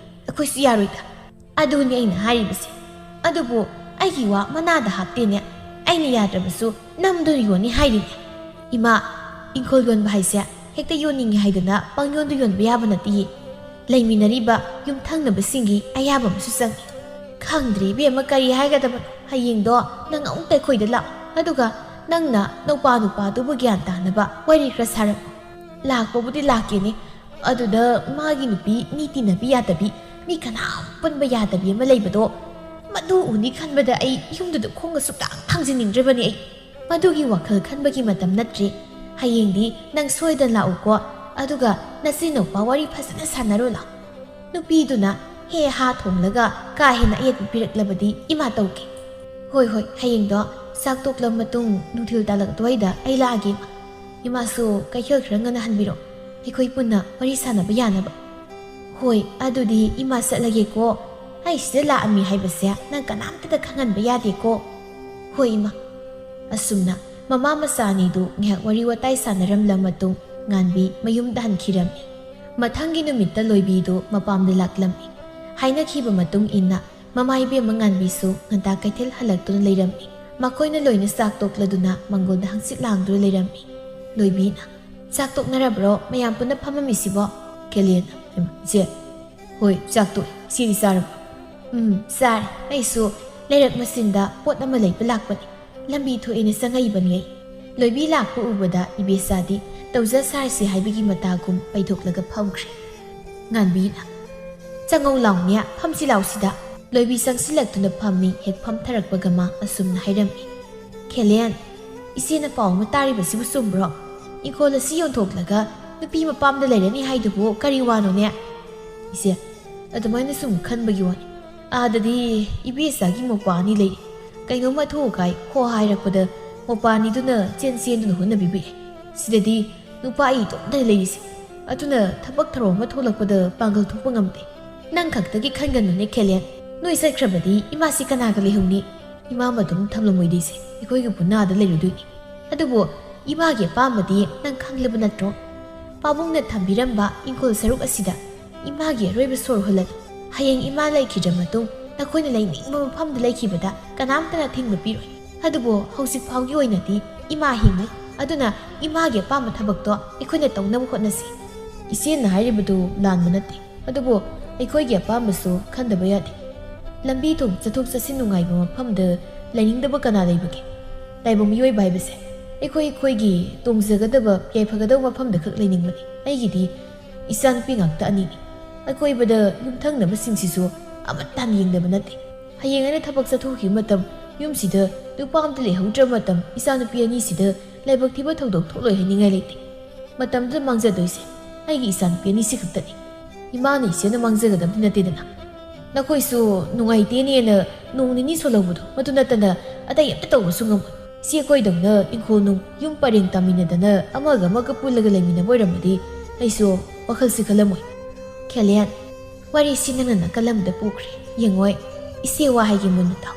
ꯑꯩꯈꯣꯏꯁꯨ ꯌꯥꯔꯣꯏꯗ꯫" "ꯑꯗꯨꯅꯤ ꯑꯩꯅ ꯍꯥꯏꯔꯤꯕꯁꯦ꯫ ꯑꯗꯨꯕꯨ ꯑꯩꯒꯤ ꯋꯥ ꯃꯅꯥꯗ ꯍꯥꯞꯇꯦꯅꯦ꯫ ꯑꯩꯅ ꯌꯥꯗ꯭ꯔꯕꯁꯨ ꯅꯝꯗꯨꯅ ꯌꯣꯟꯅꯤ ꯍꯥꯏꯔꯤꯅꯦ꯫" "ꯏꯃꯥ, ꯏꯪꯈꯣꯜ ꯌꯣꯟꯕ ꯍꯥꯏꯁꯦ ꯍꯦꯛꯇ ꯌꯣꯟꯅꯤꯡꯉꯦ ꯍꯥꯏꯗꯅ ꯄꯪꯌꯣꯟꯗ ꯌꯣꯟꯕ ꯌꯥꯕ ꯅꯠꯇꯦꯌꯦ꯫ ꯂꯩꯃꯤꯟꯅꯔꯤꯕ ꯌꯨꯝꯊꯪꯅꯕꯁꯤꯡꯒꯤ ꯑꯌꯥꯕ ꯑꯃꯁꯨ ꯆꯪꯏ꯫" "ꯈꯪꯗ꯭ꯔꯦ ꯏꯕꯦꯝꯃ, ꯀꯔꯤ ꯍꯥꯏꯒꯗꯕꯅꯣ꯫ ꯍꯌꯦꯡꯗꯣ ꯅꯪ ꯑꯃꯨꯛꯇ ꯑꯩꯈꯣꯏꯗ ꯂꯥꯛꯑꯣ꯫ ꯑꯗꯨꯒ ꯅꯪꯅ ꯅꯧꯄꯥ ꯅꯨꯄꯥꯗꯨꯕꯨ ꯒ꯭ꯌꯥꯟ ꯇꯥꯅꯕ ꯋꯥꯔꯤ ꯈꯔ ꯁꯥꯔꯝꯃꯨ꯫" "ꯂꯥꯛꯄꯕꯨꯗꯤ ꯂꯥꯛꯀꯦꯅꯦ꯫ ꯑꯗꯨꯗ ꯃꯥꯒꯤ ꯅꯨꯄꯤ ꯃꯤ ꯇꯤꯟꯅꯕꯤ ꯌꯥꯗꯕꯤ, ꯃꯤ ꯀꯅꯥ ꯄꯨꯟꯕ ꯌꯥꯗꯕꯤ ꯑꯃ ꯂꯩꯕꯗꯣ, ꯃꯗꯨ ꯎꯅꯤ ꯈꯟꯕꯗ ꯑꯩ ꯌꯨꯝꯗꯨꯗ ꯈꯣꯡꯒ ꯁꯨꯛꯊꯥꯡ ꯊꯥꯡꯖꯤꯟꯅꯤꯡꯗ꯭ꯔꯕꯅꯤ ꯑꯩ꯫ ꯃꯗꯨꯒꯤ ꯋꯥꯈꯜ ꯈꯟꯕꯒꯤ ꯃꯇꯝ ꯅꯠꯇ꯭ꯔꯦ꯫ ꯍꯌꯦꯡꯗꯤ ꯅꯪ ꯁꯣꯏꯗꯅ ꯂꯥꯛꯎꯀꯣ꯫ ꯑꯗꯨꯒ ꯅꯆꯤꯟ ꯅꯨꯄꯥ ꯋꯥꯔꯤ ꯐꯖꯅ ꯁꯥꯟꯅꯔꯨ ꯂꯥꯎ꯫" ꯅꯨꯄꯤꯗꯨꯅ ꯍꯦ ꯍꯥ ꯊꯣꯡꯂꯒ ꯀꯥ ꯍꯦꯟꯅ ꯑꯌꯦꯠꯄ ꯄꯤꯔꯛꯂꯕꯗꯤ ꯏꯃꯥ ꯇꯧꯒꯦ꯫ "ꯍꯣꯏ, ꯍꯣꯏ, ꯍꯌꯦꯡꯗꯣ ꯆꯥꯛ ꯇꯣꯛꯂꯕ ꯃꯇꯨꯡ ꯅꯨꯡꯊꯤꯜ ꯇꯥꯂꯛ ꯑꯗꯨꯋꯥꯏꯗ ꯑꯩ ꯂꯥꯛꯑꯒꯦ ꯏꯃꯥ꯫ ꯏꯃꯥꯁꯨ ꯀꯩꯊꯦꯜ ꯈꯔ ꯉꯟꯅ ꯍꯟꯕꯤꯔꯣ, ꯑꯩꯈꯣꯏ ꯄꯨꯟꯅ ꯋꯥꯔꯤ ꯁꯥꯟꯅꯕ ꯌꯥꯅꯕ꯫" "ꯍꯣꯏ, ꯑꯗꯨꯗꯤ ꯏꯃꯥ ꯆꯠꯂꯒꯦꯀꯣ꯫ ꯑꯩ ꯁꯤꯗ ꯂꯥꯛꯑꯝꯃꯤ ꯍꯥꯏꯕꯁꯦ ꯅꯪ ꯀꯅꯥꯝꯇꯗ ꯈꯪꯍꯟꯕ ꯌꯥꯗꯦꯀꯣ꯫" "ꯍꯣꯏ ꯏꯃꯥ꯫" ꯑꯁꯨꯝꯅ ꯃꯃꯥ ꯃꯆꯥ ꯑꯅꯤꯗꯨ ꯉꯥꯏꯍꯥꯛ ꯋꯥꯔꯤ ꯋꯥꯇꯥꯏ ꯁꯥꯟꯅꯔꯝꯂ ꯃꯇꯨꯡ ꯉꯥꯟꯕꯤ ꯃꯌꯨꯝꯗ ꯍꯟꯈꯤꯔꯝꯃꯤ꯫ ꯃꯊꯪꯒꯤ ꯅꯨꯃꯤꯠꯇ ꯂꯣꯏꯕꯤꯗꯨ ꯃꯄꯥꯝꯗ ꯂꯥꯛꯂꯝꯃꯤ꯫ ꯍꯥꯏꯅꯈꯤꯕ ꯃꯇꯨꯡ ꯏꯟꯅ ꯃꯃꯥ ꯏꯕꯦꯝꯃ ꯉꯥꯟꯕꯤꯁꯨ ꯉꯟꯇꯥ ꯀꯩꯊꯦꯜ ꯍꯜꯂꯛꯇꯨꯅ ꯂꯩꯔꯝꯃꯤ꯫ ꯃꯈꯣꯏꯅ ꯂꯣꯏꯅ ꯆꯥꯛ ꯇꯣꯛꯂꯗꯨꯅ ꯃꯪꯒꯣꯜꯗ ꯍꯪꯆꯤꯠ ꯂꯥꯡꯗꯨꯅ ꯂꯩꯔꯝꯃꯤ꯫ ꯂꯣꯏꯕꯤꯅ, "ꯆꯥꯛ ꯇꯣꯛꯅꯔꯕ꯭ꯔꯣ ꯃꯌꯥꯝ ꯄꯨꯟꯅ ꯐꯝꯃꯝꯃꯤꯁꯤꯕꯣ?" ꯀꯦꯂꯦꯟꯅ, "ꯍꯩꯃꯥ, ꯏꯆꯦ, ꯍꯣꯏ, ꯆꯥꯛ ꯇꯣꯛꯑꯦ, ꯏꯆꯦꯗꯤ ꯆꯥꯔꯕꯣ?" "ꯎꯝ, ꯆꯥꯔꯦ꯫ ꯑꯩꯁꯨ ꯂꯩꯔꯛ ꯃꯆꯤꯟꯗ ꯄꯣꯠ ꯑꯃ ꯂꯩꯕ ꯂꯥꯛꯄꯅꯦ꯫ ꯂꯝꯕꯤ ꯊꯣꯛꯑꯦꯅ ꯆꯪꯉꯛꯏꯕꯅꯤ ꯑꯩ꯫" ꯂꯣꯏꯕꯤ ꯂꯥꯛꯄ ꯎꯕꯗ ꯏꯕꯦꯆꯥꯗꯤ ꯇꯧꯖ ꯁꯥꯔꯁꯤ ꯍꯥꯏꯕꯒꯤ ꯃꯇꯥꯒꯨꯝ ꯄꯩꯊꯣꯛꯂꯒ ꯐꯝꯈ꯭ꯔꯦ꯫ ꯉꯥꯟꯕꯤꯅ, "ꯆꯪꯉꯧ ꯂꯥꯎꯅꯦ, ꯐꯝꯁꯤ ꯂꯥꯎꯁꯤꯗ꯫" ꯂꯣꯏꯕꯤ ꯆꯪꯁꯤꯜꯂꯛꯇꯨꯅ ꯐꯝꯃꯤ꯫ ꯍꯦꯛ ꯐꯝꯊꯔꯛꯄꯒ ꯃꯥ ꯑꯁꯨꯝꯅ ꯍꯥꯏꯔꯝꯃꯤ, "ꯈꯦꯂꯦꯟ, ꯏꯆꯦꯅ ꯄꯥꯎ ꯑꯃ ꯇꯥꯔꯤꯕꯁꯤꯕꯨ ꯆꯨꯝꯕ꯭ꯔꯣ? ꯏꯪꯈꯣꯜ ꯑꯁꯤ ꯌꯣꯟꯊꯣꯛꯂꯒ ꯅꯨꯄꯤ ꯃꯄꯥꯝꯗ ꯂꯩꯔꯅꯤ ꯍꯥꯏꯗꯨꯕꯨ ꯀꯔꯤ ꯋꯥꯅꯣꯅꯦ?" "ꯏꯆꯦ, ꯑꯗꯨꯃꯥꯏꯅ ꯁꯨꯝ ꯈꯟꯕꯒꯤ ꯋꯥꯅꯤ꯫ ꯑꯥꯗꯗꯤ ꯏꯕꯦꯆꯥꯒꯤ ꯃꯧꯄ꯭ꯋꯥ ꯑꯅꯤ ꯂꯩꯔꯤ꯫ ꯀꯩꯅꯣꯝꯃ ꯑꯊꯨ ꯑꯀꯥꯏ ꯍꯣ ꯍꯥꯏꯔꯛꯄꯗ ꯃꯧꯄ꯭ꯋꯥ ꯑꯅꯤꯗꯨꯅ ꯆꯦꯟ ꯆꯦꯟꯗꯨꯅ ꯍꯣꯠꯅꯕꯤꯕ ꯌꯥꯏ꯫ ꯁꯤꯗꯗꯤ ꯅꯨꯄꯥ ꯑꯩ ꯏꯇꯣꯝꯇ ꯂꯩꯔꯤꯁꯦ꯫ ꯑꯗꯨꯅ ꯊꯕꯛ ꯊꯧꯔꯝ ꯑꯃ ꯊꯣꯛꯂꯛꯄꯗ ꯄꯥꯡꯒꯜ ꯊꯣꯛꯄ ꯉꯝꯗꯦ꯫ ꯅꯪ ꯈꯛꯇꯒꯤ ꯈꯟꯒꯅꯨꯅꯦ, ꯈꯦꯂꯦꯟ꯫ ꯅꯣꯏ ꯆꯠꯈ꯭ꯔꯕꯗꯤ ꯏꯃꯥꯁꯤ ꯀꯅꯥꯒ ꯂꯩꯍꯧꯅꯤ? ꯏꯃꯥ ꯑꯗꯨꯝ ꯊꯝꯂꯝꯃꯣꯏꯗꯣꯏꯁꯦ, ꯑꯩꯈꯣꯏꯒꯤ ꯄꯨꯟꯅꯥꯗ ꯂꯩꯔꯨꯗꯣꯏꯅꯤ꯫ ꯑꯗꯨꯕꯨ ꯏꯃꯥꯒꯤ ꯑꯄꯥꯝꯕꯗꯤ ꯅꯪ ꯈꯪꯂꯕ ꯅꯠꯇ꯭ꯔꯣ? ꯄꯥꯕꯨꯡꯅ ꯊꯝꯕꯤꯔꯝꯕ ꯏꯪꯈꯣꯜ ꯁꯔꯨꯛ ꯑꯁꯤꯗ ꯏꯃꯥꯒꯤ ꯑꯔꯣꯏꯕ ꯁꯣꯔ ꯍꯣꯜꯂꯅꯤ꯫ ꯍꯌꯦꯡ ꯏꯃꯥ ꯂꯩꯈꯤꯗ꯭ꯔ ꯃꯇꯨꯡ ꯅꯈꯣꯏꯅ ꯂꯩꯅꯤꯡꯕ ꯃꯐꯝꯗ ꯂꯩꯈꯤꯕꯗ ꯀꯅꯥꯝꯇꯅ ꯊꯤꯡꯕ ꯄꯤꯔꯣꯏ꯫ ꯑꯗꯨꯕꯨ ꯍꯧꯖꯤꯛ ꯐꯥꯎꯒꯤ ꯑꯣꯏꯅꯗꯤ ꯏꯃꯥ ꯍꯤꯡꯂꯤ꯫ ꯑꯗꯨꯅ ꯏꯃꯥꯒꯤ ꯑꯄꯥꯝꯕ ꯊꯕꯛꯇꯣ ꯑꯩꯈꯣꯏꯅ ꯇꯧꯅꯕ ꯍꯣꯠꯅꯁꯤ꯫ ꯏꯆꯦꯅ ꯍꯥꯏꯔꯤꯕꯗꯨ ꯂꯥꯟꯕ ꯅꯠꯇꯦ, ꯑꯗꯨꯕꯨ ꯑꯩꯈꯣꯏꯒꯤ ꯑꯄꯥꯝꯕꯁꯨ ꯈꯟꯗꯕ ꯌꯥꯗꯦ꯫ ꯂꯝꯕꯤ ꯊꯣꯡ ꯆꯠꯊꯣꯛ ꯆꯠꯁꯤꯟ ꯅꯨꯡꯉꯥꯏꯕ ꯃꯐꯝꯗ ꯂꯩꯅꯤꯡꯗꯕ ꯀꯅꯥ ꯂꯩꯕꯒꯦ? ꯇꯥꯏꯕꯪ ꯃꯤꯑꯣꯏꯕ ꯍꯥꯏꯕꯁꯦ ꯑꯩꯈꯣꯏ ꯑꯩꯈꯣꯏꯒꯤ ꯇꯣꯡꯖꯒꯗꯕ, ꯌꯥꯏꯐꯒꯗꯕ ꯃꯐꯝꯗ ꯈꯛ ꯂꯩꯅꯤꯡꯕꯅꯤ꯫ ꯑꯩꯒꯤꯗꯤ ꯏꯆꯥꯅꯨꯄꯤ ꯉꯥꯛꯇ ꯑꯅꯤꯅꯤ꯫ ꯑꯀꯣꯏꯕꯗ ꯌꯨꯝꯊꯪꯅꯕꯁꯤꯡꯁꯤꯁꯨ ꯑꯃꯠꯇ ꯌꯦꯡꯗꯕ ꯅꯠꯇꯦ꯫ ꯍꯌꯦꯡ ꯑꯩꯅ ꯊꯕꯛ ꯆꯠꯊꯣꯛꯈꯤꯕ ꯃꯇꯝ, ꯌꯨꯝꯁꯤꯗ ꯅꯨꯄꯥ ꯑꯝꯇ ꯂꯩꯍꯧꯗ꯭ꯔꯕ ꯃꯇꯝ, ꯏꯆꯥꯅꯨꯄꯤ ꯑꯅꯤꯁꯤꯗ ꯂꯥꯏꯕꯛ ꯊꯤꯕ ꯊꯧꯗꯣꯛ ꯊꯣꯛꯂꯣꯏ ꯍꯥꯏꯅꯤꯡꯉꯥꯏ ꯂꯩꯇꯦ꯫ ꯃꯇꯝꯗꯨꯗ ꯃꯥꯡꯖꯗꯣꯏꯁꯦ ꯑꯩꯒꯤ ꯏꯆꯥꯅꯨꯄꯤ ꯑꯅꯤꯁꯤ ꯈꯛꯇꯅꯤ꯫ ꯏꯃꯥꯅ ꯏꯆꯦꯅ ꯃꯥꯡꯖꯒꯗꯕꯗꯤ ꯅꯠꯇꯦꯗꯅ꯫ ꯅꯈꯣꯏꯁꯨ ꯅꯨꯡꯉꯥꯏꯇꯦꯅꯦꯅ ꯅꯣꯡ ꯅꯤꯅꯤ ꯁꯣꯜꯍꯧꯕꯗꯣ, ꯃꯗꯨ ꯅꯠꯇꯅ ꯑꯇꯩ ꯑꯝꯇ ꯇꯧꯕꯁꯨ ꯉꯝꯃꯣꯏ꯫ ꯏꯆꯦ ꯀꯣꯏꯗꯧꯅ ꯏꯪꯈꯣꯜ ꯅꯨꯡ, ꯌꯨꯝ ꯄꯔꯦꯡ ꯇꯥꯃꯤꯟꯅꯗꯅ ꯑꯃꯒ ꯑꯃꯒ ꯄꯨꯜꯂꯒ ꯂꯩꯃꯤꯟꯅꯕ ꯑꯣꯏꯔꯝꯃꯗꯤ ꯑꯩꯁꯨ ꯋꯥꯈꯜꯁꯤ ꯈꯜꯂꯝꯃꯣꯏ꯫ ꯈꯦꯂꯦꯟ, ꯋꯥꯔꯤꯁꯤ ꯅꯪꯅ ꯅꯥꯀꯜ ꯑꯃꯗ ꯄꯨꯈ꯭ꯔꯦ꯫ ꯌꯦꯡꯉꯣꯏ, ꯏꯆꯦ ꯋꯥ ꯍꯥꯏꯒꯦ ꯃꯨꯟꯅ ꯇꯥꯎ꯫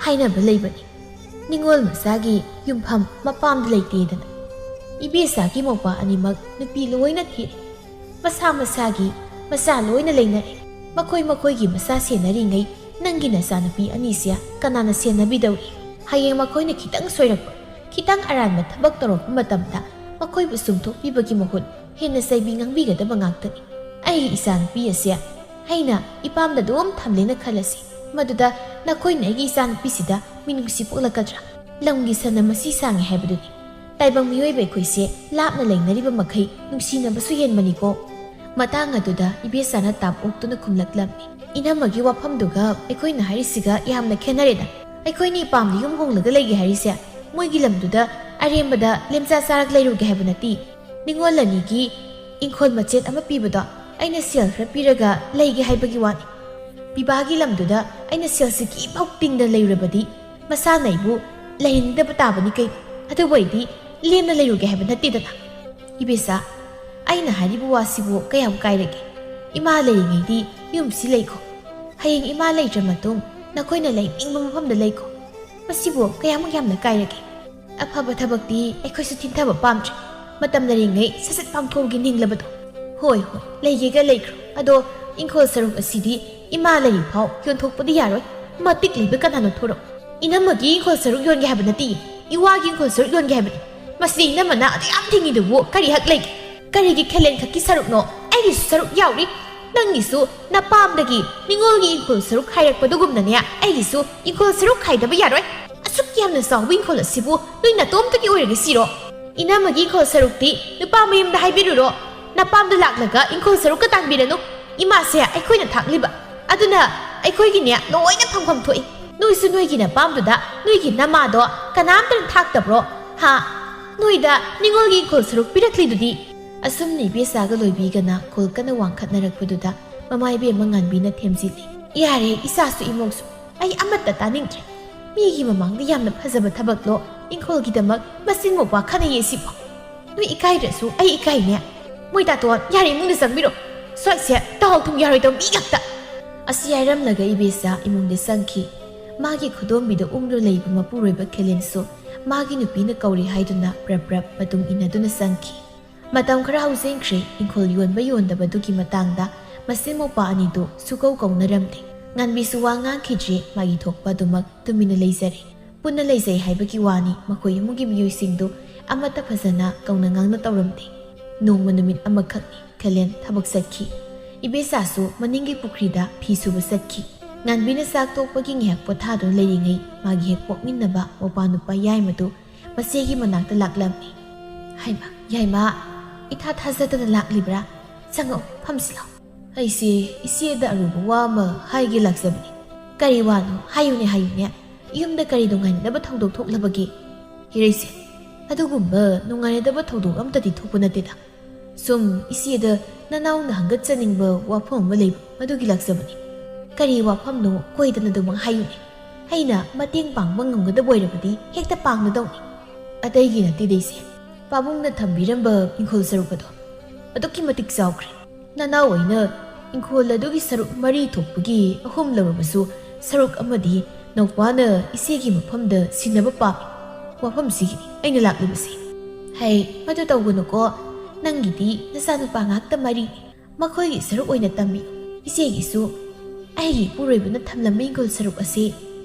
ꯍꯥꯏꯅꯕ ꯂꯩꯕꯅꯤ, ꯅꯤꯉꯣꯜ ꯃꯆꯥꯒꯤ ꯌꯨꯝꯐꯝ ꯃꯄꯥꯝꯗ ꯂꯩꯇꯦꯗꯅ꯫ ꯏꯕꯦꯆꯥꯒꯤ ꯃꯧꯄꯥ ꯑꯅꯤꯃꯛ ꯅꯨꯄꯤ ꯂꯣꯏꯅ ꯊꯤꯔꯦ꯫ ꯃꯁꯥ ꯃꯁꯥꯒꯤ ꯃꯆꯥ ꯂꯣꯏꯅ ꯂꯩꯅꯔꯦ꯫ ꯃꯈꯣꯏ ꯃꯈꯣꯏꯒꯤ ꯃꯆꯥ ꯁꯦꯟꯅꯔꯤꯉꯩ ꯅꯪꯒꯤ ꯅꯆꯥꯅꯨꯄꯤ ꯑꯅꯤꯁꯦ ꯀꯅꯥꯅ ꯁꯦꯟꯅꯕꯤꯗꯧꯔꯤ? ꯍꯌꯦꯡ ꯃꯈꯣꯏꯅ ꯈꯤꯇꯪ ꯁꯣꯏꯔꯛꯄ, ꯈꯤꯇꯪ ꯑꯔꯥꯟꯕ ꯊꯕꯛ ꯇꯧꯔꯛꯄ ꯃꯇꯝꯗ ꯃꯈꯣꯏꯕꯨ ꯆꯨꯝꯊꯣꯛꯄꯤꯕꯒꯤ ꯃꯍꯨꯠ ꯍꯦꯟꯅ ꯆꯩꯕꯤ ꯉꯥꯡꯕꯤꯒꯗꯕ ꯉꯥꯛꯇꯅꯤ꯫ ꯑꯩꯒꯤ ꯏꯆꯥꯅꯨꯄꯤ ꯑꯁꯦ ꯑꯩꯅ ꯏꯄꯥꯝꯗ ꯑꯗꯨꯝ ꯊꯝꯂꯦꯅ ꯈꯜꯂꯁꯤ, ꯃꯗꯨꯗ ꯅꯈꯣꯏꯅ ꯑꯩꯒꯤ ꯏꯆꯥꯅꯨꯄꯤꯁꯤꯗ ꯃꯤꯅꯨꯡꯁꯤ ꯄꯣꯛꯂꯛꯀꯗ꯭ꯔꯥ? ꯂꯝꯒꯤ ꯁꯟꯅ ꯃꯁꯤ ꯁꯥꯡꯉꯦ ꯍꯥꯏꯕꯗꯨꯅꯤ꯫ ꯇꯥꯏꯕꯪ ꯃꯤꯑꯣꯏꯕ ꯑꯩꯈꯣꯏꯁꯦ ꯂꯥꯞꯅ ꯂꯩꯅꯔꯤꯕ ꯃꯈꯩ ꯅꯨꯡꯁꯤꯅꯕꯁꯨ ꯍꯦꯟꯕꯅꯤꯀꯣ꯫ ꯃꯇꯥꯡ ꯑꯗꯨꯗ ꯏꯕꯦꯆꯥꯅ ꯇꯥꯞ ꯑꯣꯛꯇꯨꯅ ꯈꯨꯝꯂꯛꯂꯝꯃꯤ, ꯏꯅꯝꯃꯒꯤ ꯋꯥꯐꯝꯗꯨꯒ ꯑꯩꯈꯣꯏꯅ ꯍꯥꯏꯔꯤꯁꯤꯒ ꯌꯥꯝꯅ ꯈꯦꯠꯅꯔꯦꯗ꯫ ꯑꯩꯈꯣꯏꯅꯤ ꯄꯥꯝꯗ ꯌꯨꯝ ꯍꯣꯡꯂꯒ ꯂꯩꯒꯦ ꯍꯥꯏꯔꯤꯁꯦ ꯃꯣꯏꯒꯤ ꯂꯝꯗꯨꯗ ꯑꯔꯦꯝꯕꯗ ꯂꯦꯝꯆꯥ ꯆꯥꯔꯒ ꯂꯩꯔꯨꯒꯦ ꯍꯥꯏꯕ ꯅꯠꯇꯦ꯫ ꯅꯤꯉꯣꯜ ꯑꯅꯤꯒꯤ ꯏꯪꯈꯣꯜ ꯃꯆꯦꯠ ꯑꯃ ꯄꯤꯕꯗꯣ ꯑꯩꯅ ꯁꯦꯜ ꯈꯔ ꯄꯤꯔꯒ ꯂꯩꯒꯦ ꯍꯥꯏꯕꯒꯤ ꯋꯥꯅꯤ꯫ ꯄꯤꯕꯥꯒꯤ ꯂꯝꯗꯨꯗ ꯑꯩꯅ ꯁꯦꯜ ꯁꯤꯀꯤ ꯐꯥꯎ ꯇꯤꯡꯗꯅ ꯂꯩꯔꯨꯔꯕꯗꯤ ꯃꯁꯥꯅ ꯑꯩꯕꯨ ꯂꯩꯍꯟꯅꯤꯡꯗꯕ ꯇꯥꯕꯅꯤ ꯀꯩꯅꯣ꯫ ꯑꯗꯨꯕꯨ ꯑꯩꯗꯤ ꯂꯦꯝꯅ ꯂꯩꯔꯨꯒꯦ ꯍꯥꯏꯕ ꯅꯠꯇꯦꯗꯅ꯫ "ꯏꯕꯦꯆꯥ, ꯑꯩꯅ ꯍꯥꯏꯔꯤꯕ ꯋꯥꯁꯤꯕꯨ ꯀꯌꯥꯝ ꯀꯥꯏꯔꯒꯦ? ꯏꯃꯥ ꯂꯩꯔꯤꯉꯩꯗꯤ ꯌꯨꯝꯁꯤ ꯂꯩꯈꯣ꯫ ꯍꯌꯦꯡ ꯏꯃꯥ ꯂꯩꯇ꯭ꯔ ꯃꯇꯨꯡ ꯅꯈꯣꯏꯅ ꯂꯩꯅꯤꯡꯕ ꯃꯐꯝꯗ ꯂꯩꯈꯣ꯫ ꯃꯁꯤꯕꯨ ꯀꯌꯥꯃꯨꯛ ꯌꯥꯝꯅ ꯀꯥꯏꯔꯒꯦ? ꯑꯐꯕ ꯊꯕꯛꯇꯤ ꯑꯩꯈꯣꯏꯁꯨ ꯊꯤꯟꯊꯕ ꯄꯥꯝꯗ꯭ꯔꯦ꯫ ꯃꯇꯝ ꯂꯩꯔꯤꯉꯩ ꯁꯠ ꯁꯠ ꯄꯥꯡꯊꯣꯛꯍꯧꯒꯦ ꯅꯤꯡꯂꯕꯗꯣ꯫ ꯍꯣꯏ, ꯍꯣꯏ, ꯂꯩꯒꯦꯒ ꯂꯩꯈ꯭ꯔꯣ꯫ ꯑꯗꯣ ꯏꯪꯈꯣꯜ ꯁꯔꯨꯛ ꯑꯁꯤꯗꯤ ꯏꯃꯥ ꯂꯩꯔꯤ ꯐꯥꯎ ꯌꯣꯟꯊꯣꯛꯄꯗꯤ ꯌꯥꯔꯣꯏ꯫ ꯃꯇꯤꯛ ꯂꯩꯕ ꯀꯅꯥꯅꯣ ꯊꯣꯔꯛ? ꯏꯅꯝꯃꯒꯤ ꯏꯪꯈꯣꯜ ꯁꯔꯨꯛ ꯌꯣꯟꯒꯦ ꯍꯥꯏꯕ ꯅꯠꯇꯦ, ꯏꯋꯥꯒꯤ ꯏꯪꯈꯣꯜ ꯁꯔꯨꯛ ꯌꯣꯟꯒꯦ ꯍꯥꯏꯕꯅꯤ꯫ ꯃꯁꯤ ꯏꯅꯝꯃꯅ ꯑꯗꯨ ꯌꯥꯝ ꯊꯤꯡꯉꯤꯗꯨꯕꯨ ꯀꯔꯤ ꯍꯛ ꯂꯩꯒꯦ? ꯀꯔꯤꯒꯤ ꯈꯦꯂꯦꯟ ꯈꯛꯀꯤ ꯁꯔꯨꯛꯅꯣ? ꯑꯩꯒꯤꯁꯨ ꯁꯔꯨꯛ ꯌꯥꯎꯔꯤ꯫ ꯅꯪꯒꯤꯁꯨ ꯅꯄꯥꯝꯗꯒꯤ ꯅꯤꯉꯣꯜꯒꯤ ꯏꯪꯈꯣꯜ ꯁꯔꯨꯛ ꯈꯥꯏꯔꯛꯄꯗꯨꯒꯨꯝꯅꯅꯦ, ꯑꯩꯒꯤꯁꯨ ꯏꯪꯈꯣꯜ ꯁꯔꯨꯛ ꯈꯥꯏꯗꯕ ꯌꯥꯔꯣꯏ꯫ ꯑꯁꯨꯛ ꯌꯥꯝꯅ ꯆꯥꯎꯕ ꯏꯪꯈꯣꯜ ꯑꯁꯤꯕꯨ ꯅꯣꯏ ꯅꯇꯣꯝꯇꯒꯤ ꯑꯣꯏꯔꯒ ꯁꯤꯔꯣ? ꯏꯅꯝꯃꯒꯤ ꯏꯪꯈꯣꯜ ꯁꯔꯨꯛꯇꯤ ꯅꯨꯄꯥ ꯃꯌꯨꯝꯗ ꯍꯥꯏꯕꯤꯔꯨꯔꯣ꯫ ꯅꯄꯥꯝꯗ ꯂꯥꯛꯂꯒ ꯏꯪꯈꯣꯜ ꯁꯔꯨꯛꯀ ꯇꯥꯟꯕꯤꯔꯅꯨ꯫ ꯏꯃꯥꯁꯦ ꯑꯩꯈꯣꯏꯅ ꯊꯥꯛꯂꯤꯕ꯫ ꯑꯗꯨꯅ ꯑꯩꯈꯣꯏꯒꯤꯅꯦ ꯂꯣꯏꯅ ꯐꯪꯐꯝ ꯊꯣꯛꯏ꯫ ꯅꯣꯏꯁꯨ ꯅꯣꯏꯒꯤ ꯅꯄꯥꯝꯗꯨꯗ ꯅꯣꯏꯒꯤ ꯅꯃꯥꯗꯣ ꯀꯅꯥꯝꯇꯅ ꯊꯥꯛꯇꯕ꯭ꯔꯣ? ꯍꯥ? ꯅꯣꯏꯗ ꯅꯤꯉꯣꯜꯒꯤ ꯏꯪꯈꯣꯜ ꯁꯔꯨꯛ ꯄꯤꯔꯛꯂꯤꯗꯨꯗꯤ?" ꯑꯁꯨꯝꯅ ꯏꯕꯦꯆꯥꯒ ꯂꯣꯏꯕꯤꯒꯅ ꯈꯣꯜ ꯀꯟꯅ ꯋꯥꯡꯈꯠꯅꯔꯛꯄꯗꯨꯗ ꯃꯃꯥ ꯏꯕꯦꯝꯃ ꯉꯥꯟꯕꯤꯅ ꯊꯦꯝꯖꯤꯜꯂꯤ꯫ "ꯌꯥꯔꯦ, ꯏꯆꯥꯁꯨ ꯏꯃꯧꯁꯨ, ꯑꯩ ꯑꯃꯠꯇ ꯇꯥꯅꯤꯡꯗ꯭ꯔꯦ꯫ ꯃꯤꯒꯤ ꯃꯃꯥꯡꯗ ꯌꯥꯝꯅ ꯐꯖꯕ ꯊꯕꯛꯂꯣ, ꯏꯪꯈꯣꯜꯒꯤꯗꯃꯛ ꯃꯆꯤꯟ ꯃꯧꯄꯥ ꯈꯟꯅꯩꯌꯦ ꯁꯤꯕꯣ꯫ ꯅꯣꯏ ꯏꯀꯥꯏꯗ꯭ꯔꯁꯨ ꯑꯩ ꯏꯀꯥꯏꯅꯦ꯫ ꯃꯣꯏ ꯇꯥꯇꯣꯟ, ꯌꯥꯔꯦ, ꯏꯃꯨꯡꯗ ꯆꯪꯕꯤꯔꯣ꯫ ꯁ꯭ꯋꯥꯏꯁꯦ ꯇꯥꯍꯧ ꯊꯨꯝ ꯌꯥꯔꯣꯏꯗꯕ ꯃꯤ ꯉꯥꯛꯇ!" ꯑꯁꯤ ꯍꯥꯏꯔꯝꯂꯒ ꯏꯕꯦꯆꯥ ꯏꯃꯨꯡꯗ ꯆꯪꯈꯤ꯫ ꯃꯥꯒꯤ ꯈꯨꯗꯣꯝꯕꯤꯗ ꯎꯪꯗꯨꯅ ꯂꯩꯕ ꯃꯄꯨꯔꯣꯏꯕ ꯈꯦꯂꯦꯟꯁꯨ ꯃꯥꯒꯤ ꯅꯨꯄꯤꯅ ꯀꯧꯔꯤ ꯍꯥꯏꯗꯨꯅ ꯄ꯭ꯔꯞ ꯄ꯭ꯔꯞ ꯃꯇꯨꯡ ꯏꯟꯅꯗꯨꯅ ꯆꯪꯈꯤ꯫ ꯃꯇꯝ ꯈꯔ ꯍꯧꯖꯤꯟꯈ꯭ꯔꯦ, ꯏꯪꯈꯣꯜ ꯌꯣꯟꯕ ꯌꯣꯟꯗꯕꯗꯨꯒꯤ ꯃꯇꯥꯡꯗ ꯃꯆꯤꯟ ꯃꯧꯄꯥ ꯑꯅꯤꯗꯨ ꯁꯨꯀꯧ ꯀꯧꯅꯔꯝꯗꯦ꯫ ꯉꯥꯟꯕꯤꯁꯨ ꯋꯥ ꯉꯥꯡꯈꯤꯗ꯭ꯔꯦ, ꯃꯥꯒꯤ ꯊꯣꯛꯄ ꯑꯗꯨꯃꯛ ꯇꯨꯃꯤꯟꯅ ꯂꯩꯖꯔꯦ꯫ ꯄꯨꯟꯅ ꯂꯩꯖꯩ ꯍꯥꯏꯕꯒꯤ ꯋꯥꯅꯤ, ꯃꯈꯣꯏ ꯏꯃꯨꯡꯒꯤ ꯃꯤꯑꯣꯏꯁꯤꯡꯗꯨ ꯑꯃꯠꯇ ꯐꯖꯅ ꯀꯧꯅ ꯉꯥꯡꯅ ꯇꯧꯔꯝꯗꯦ꯫ ꯅꯣꯡꯃ ꯅꯨꯃꯤꯠ ꯑꯃꯈꯛꯅꯤ, ꯈꯦꯂꯦꯟ ꯊꯕꯛ ꯆꯠꯈꯤ꯫ ꯏꯕꯦꯆꯥꯁꯨ ꯃꯅꯤꯡꯒꯤ ꯄꯨꯈ꯭ꯔꯤꯗ ꯐꯤ ꯁꯨꯕ ꯆꯠꯈꯤ꯫ ꯉꯥꯟꯕꯤꯅ ꯆꯥꯛ ꯇꯣꯛꯄꯒꯤ ꯉꯥꯏꯍꯥꯛ ꯄꯣꯊꯥꯗꯨꯅ ꯂꯩꯔꯤꯉꯩ, ꯃꯥꯒꯤ ꯍꯦꯛ ꯄꯣꯛꯃꯤꯟꯅꯕ ꯃꯧꯄꯥ ꯅꯨꯄꯥ ꯌꯥꯏꯃꯗꯨ ꯃꯆꯦꯒꯤ ꯃꯅꯥꯛꯇ ꯂꯥꯛꯂꯝꯃꯤ꯫ "ꯍꯩꯃꯥ, ꯌꯥꯏꯃ, ꯏꯊꯥ ꯊꯥꯖꯗꯅ ꯂꯥꯛꯂꯤꯕ꯭ꯔꯥ? ꯆꯪꯉꯛꯎ, ꯐꯝꯁꯤ ꯂꯥꯎ꯫ ꯑꯩꯁꯦ ꯏꯆꯦꯗ ꯑꯔꯨꯕ ꯋꯥ ꯑꯃ ꯍꯥꯏꯒꯦ ꯂꯥꯛꯆꯕꯅꯤ꯫" "ꯀꯔꯤ ꯋꯥꯅꯣ? ꯍꯥꯏꯌꯨꯅꯦ, ꯍꯥꯏꯌꯨꯅꯦ꯫ ꯌꯨꯝꯗ ꯀꯔꯤ ꯅꯨꯡꯉꯥꯏꯅꯗꯕ ꯊꯧꯗꯣꯛ ꯊꯣꯛꯂꯕꯒꯦ?" "ꯏꯔꯩꯁꯦ, ꯑꯗꯨꯒꯨꯝꯕ ꯅꯨꯡꯉꯥꯏꯅꯗꯕ ꯊꯧꯗꯣꯛ ꯑꯝꯇꯗꯤ ꯊꯣꯛꯄ ꯅꯠꯇꯦꯗ꯫ ꯁꯨꯝ ꯏꯆꯦꯗ ꯅꯅꯥꯎꯅ ꯍꯪꯒꯠꯆꯅꯤꯡꯕ ꯋꯥꯐꯝ ꯑꯃ ꯂꯩꯕ, ꯑꯗꯨꯒꯤ ꯂꯥꯛꯆꯕꯅꯤ꯫" "ꯀꯔꯤ ꯋꯥꯐꯝꯅꯣ? ꯀꯣꯏꯗꯅ ꯑꯗꯨꯃꯛ ꯍꯥꯏꯌꯨꯅꯦ꯫ ꯑꯩꯅ ꯃꯇꯦꯡ ꯄꯥꯡꯕ ꯉꯝꯒꯗꯕ ꯑꯣꯏꯔꯕꯗꯤ ꯍꯦꯛꯇ ꯄꯥꯡꯒꯗꯧꯅꯤ꯫ ꯑꯇꯩꯒꯤ ꯅꯠꯇꯦꯗ ꯏꯆꯦ꯫ ꯄꯥꯕꯨꯡꯅ ꯊꯝꯕꯤꯔꯝꯕ ꯏꯪꯈꯣꯜ ꯁꯔꯨꯛ ꯑꯗꯣ ꯑꯗꯨꯛꯀꯤ ꯃꯇꯤꯛ ꯆꯥꯎꯈ꯭ꯔꯦ꯫ ꯅꯅꯥꯎ ꯑꯩꯅ ꯏꯪꯈꯣꯜ ꯑꯗꯨꯒꯤ ꯁꯔꯨꯛ ꯃꯔꯤ ꯊꯣꯛꯄꯒꯤ ꯑꯍꯨꯝ ꯂꯧꯔꯕꯁꯨ, ꯁꯔꯨꯛ ꯑꯃꯗꯤ ꯅꯧꯄꯥꯅ ꯏꯆꯦꯒꯤ ꯃꯐꯝꯗ ꯁꯤꯟꯅꯕ ꯄꯥꯝꯃꯤ꯫ ꯋꯥꯐꯝꯁꯤꯒꯤꯅꯤ ꯑꯩꯅ ꯂꯥꯛꯂꯤꯕꯁꯤ꯫ ꯍꯩ, ꯃꯗꯨ ꯇꯧꯒꯅꯨꯀꯣ꯫ ꯅꯪꯒꯤꯗꯤ ꯅꯆꯥꯅꯨꯄꯥ ꯉꯥꯛꯇ ꯃꯔꯤꯅꯤ꯫ ꯃꯈꯣꯏꯒꯤ ꯁꯔꯨꯛ ꯑꯣꯏꯅ ꯇꯝꯕꯤꯌꯨ꯫ ꯏꯆꯦꯒꯤꯁꯨ ꯑꯩꯒꯤ ꯏꯄꯨꯔꯣꯏꯕꯅ ꯊꯝꯂꯝꯕ ꯏꯪꯈꯣꯜ ꯁꯔꯨꯛ ꯑꯁꯤ